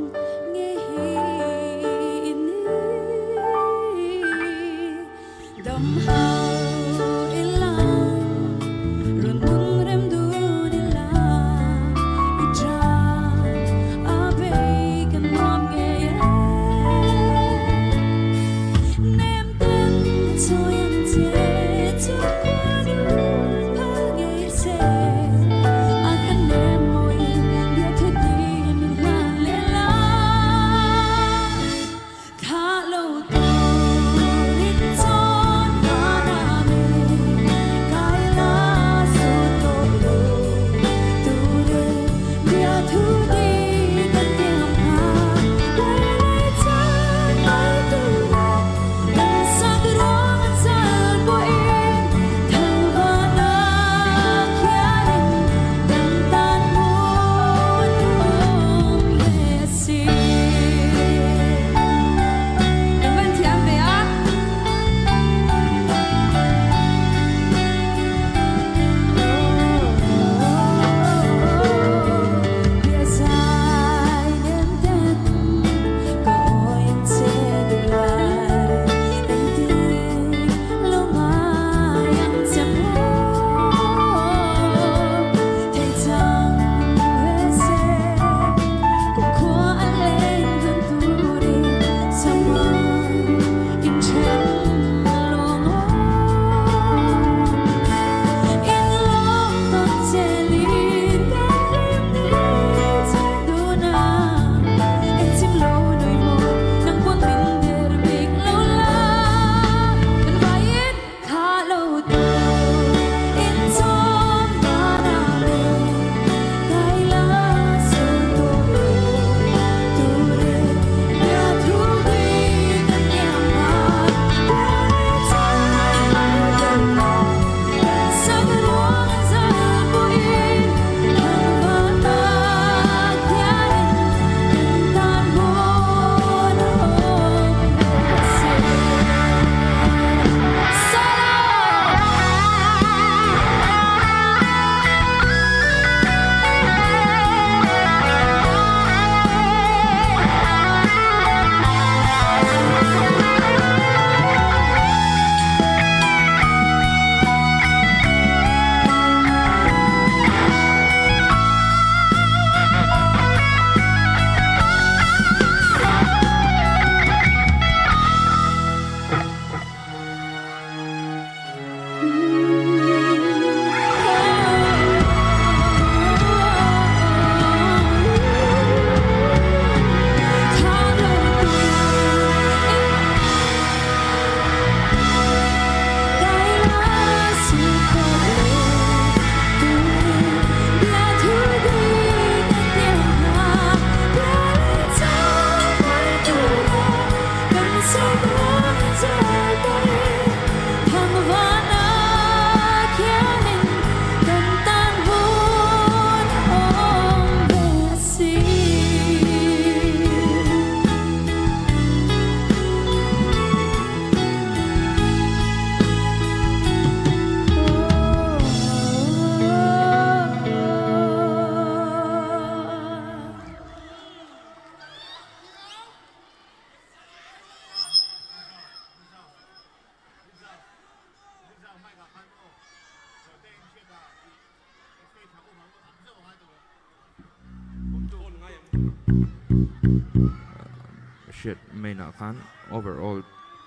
Shit, main a khan overall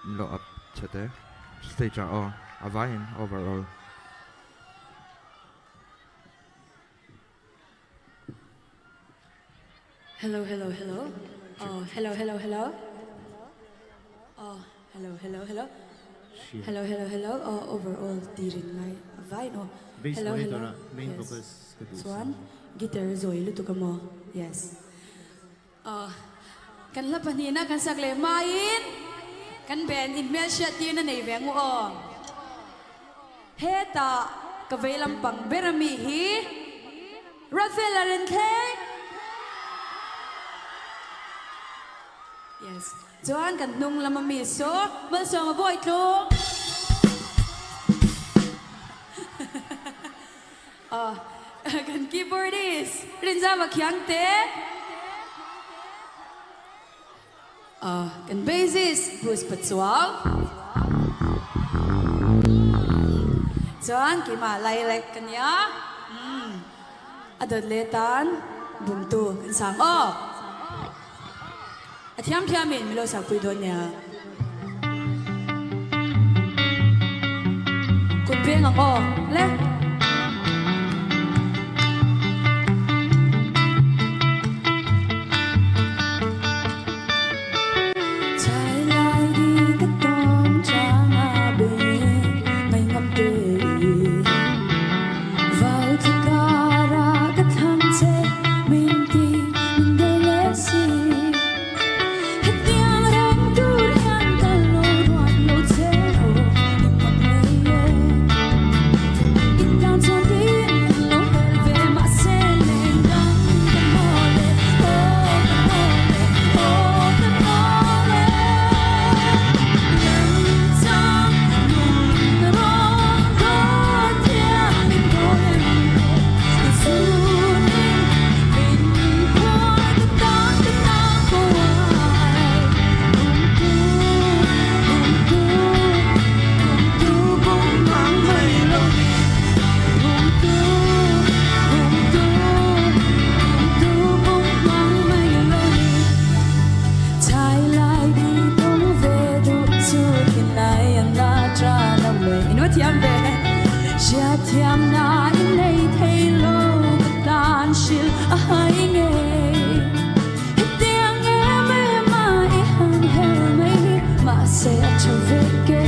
lo up chate. Stage a o, a vain overall. Hello, hello, hello. Oh, hello, hello, hello. Oh, hello, hello, hello. Hello, hello, hello. Oh, overall tiring ngai. Vai no. Bass hello, monitor hello. Main yes. Focus ka tu chuan sa. Guitar zoi lutuk amo. Yes. Oh, kan la pahni na kan sak le main. Kan ben in mel sha ti na nei veng o. Heta ka veilam pang berami hi Rafael Arenthei. Yes. Chuan kan hnung lama mi saw Malsawma Bawihtlung. Ah, kan keyboardist Rinzaba Khiangte. Ah, kan bassist Bruce Pachuau. Chuan keimah lailek kan nia. Hmm. A dawt le tan bumtu kan sang aw. A thiam thiam in mi lo sakpui dawn nia. Kun veng ang aw le. Chai lai di ka tawng chang a be ngai ngam te. Val thakara ka thang che min ti min de le si. Hetiang reng tur hian kal lo ruat lo che o i mat mai e. Chai lai di tong ve du chu kin lai an la cha na me. Ino thiam ve. Zia thiam na in nei thei lo ka tan sil a hai nge. Hetiang em em a i han hel mai hi mahse a chho ve ke.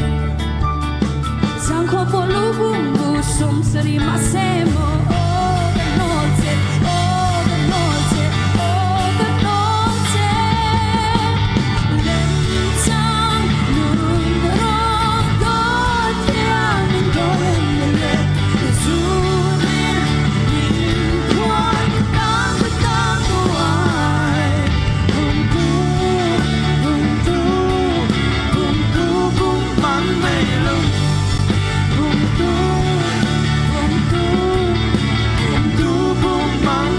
Zangkho po lubung bu sum sari mahse mo. Oh, ka nol che, oh, ka nol che, oh, ka nol che. Lem chang nun rong dol thiang dol em le. Bumtu, bumtu, bum mang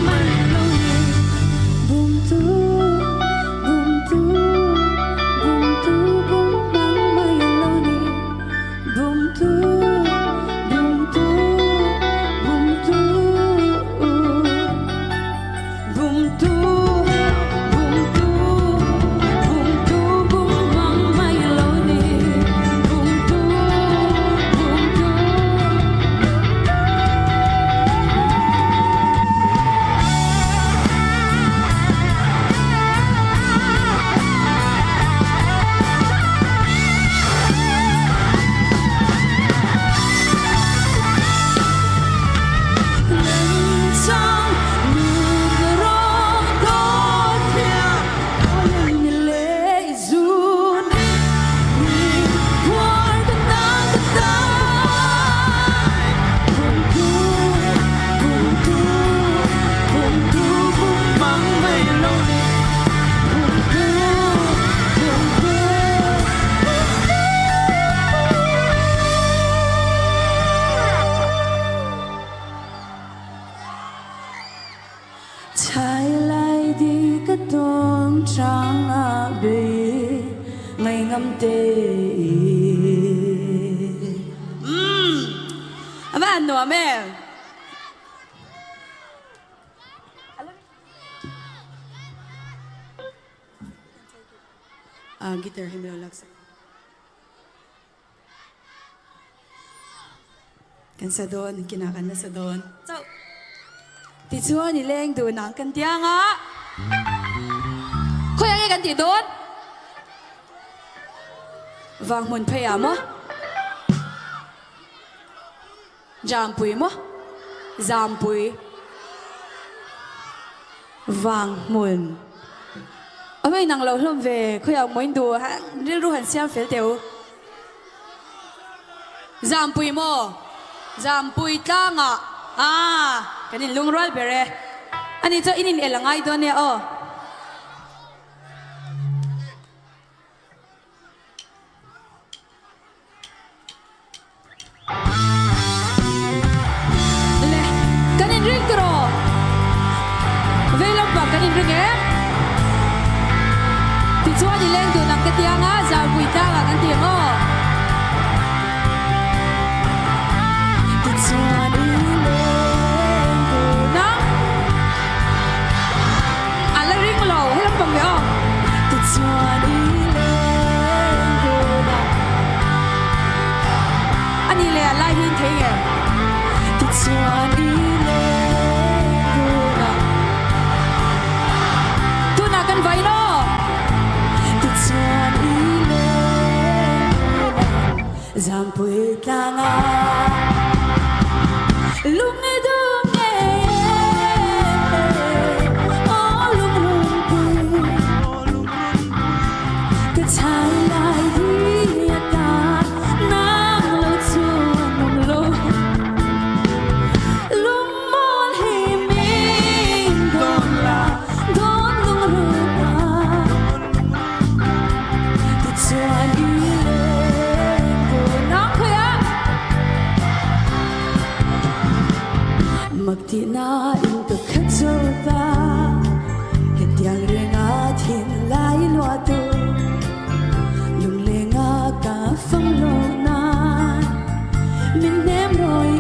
mai lo ni. Bumtu, bumtu, bumtu. Bumtu, bumtu, bumtu, bum mang mai lo ni. Bumtu, bumtu. Chai lai di ka tong chang a be ngai ngam te. Mm. Ama nuam em. Ah, guitar himlo laksa. Kan sa don, kina kan sa don. Chau. Tichu ani leng du nang kan tianga. Khoya kan ti don. Wang mun phaya mo. Jampui mo? Jampui. Wangmun. Amai nang lo hlum ve, khoya moin du, ha, ril ru han siam fel teu. Jampui mo? Jampui tlanga. Ah, kanin lungrol bere. Ani cho inin elangai do ne o. Le, kanin ring kro. Vei lam pa kanin ring e. Tichuan i leng du nang ketianga, Jampui tlanga kan tiang o. Tichuan i leng du nang. Ala ring lo, helam pang de o. Tichuan i leng du nang. Ani le ala hin thei e. Tichuan i leng du nang. Tuna kan vai lo. Tichuan i leng du nang. Jampui tlanga. Lung e dung e. O lung lung pui. Ka chai lai di ata nang lo chuan lo. Lung mon hi min don la don lung ru ta. Tichuan i leng du nang khoya. Mak tina in ka khat chota. Hetiang renga thin lai lua tu. Lung lenga ka fang lo na. Min nem roi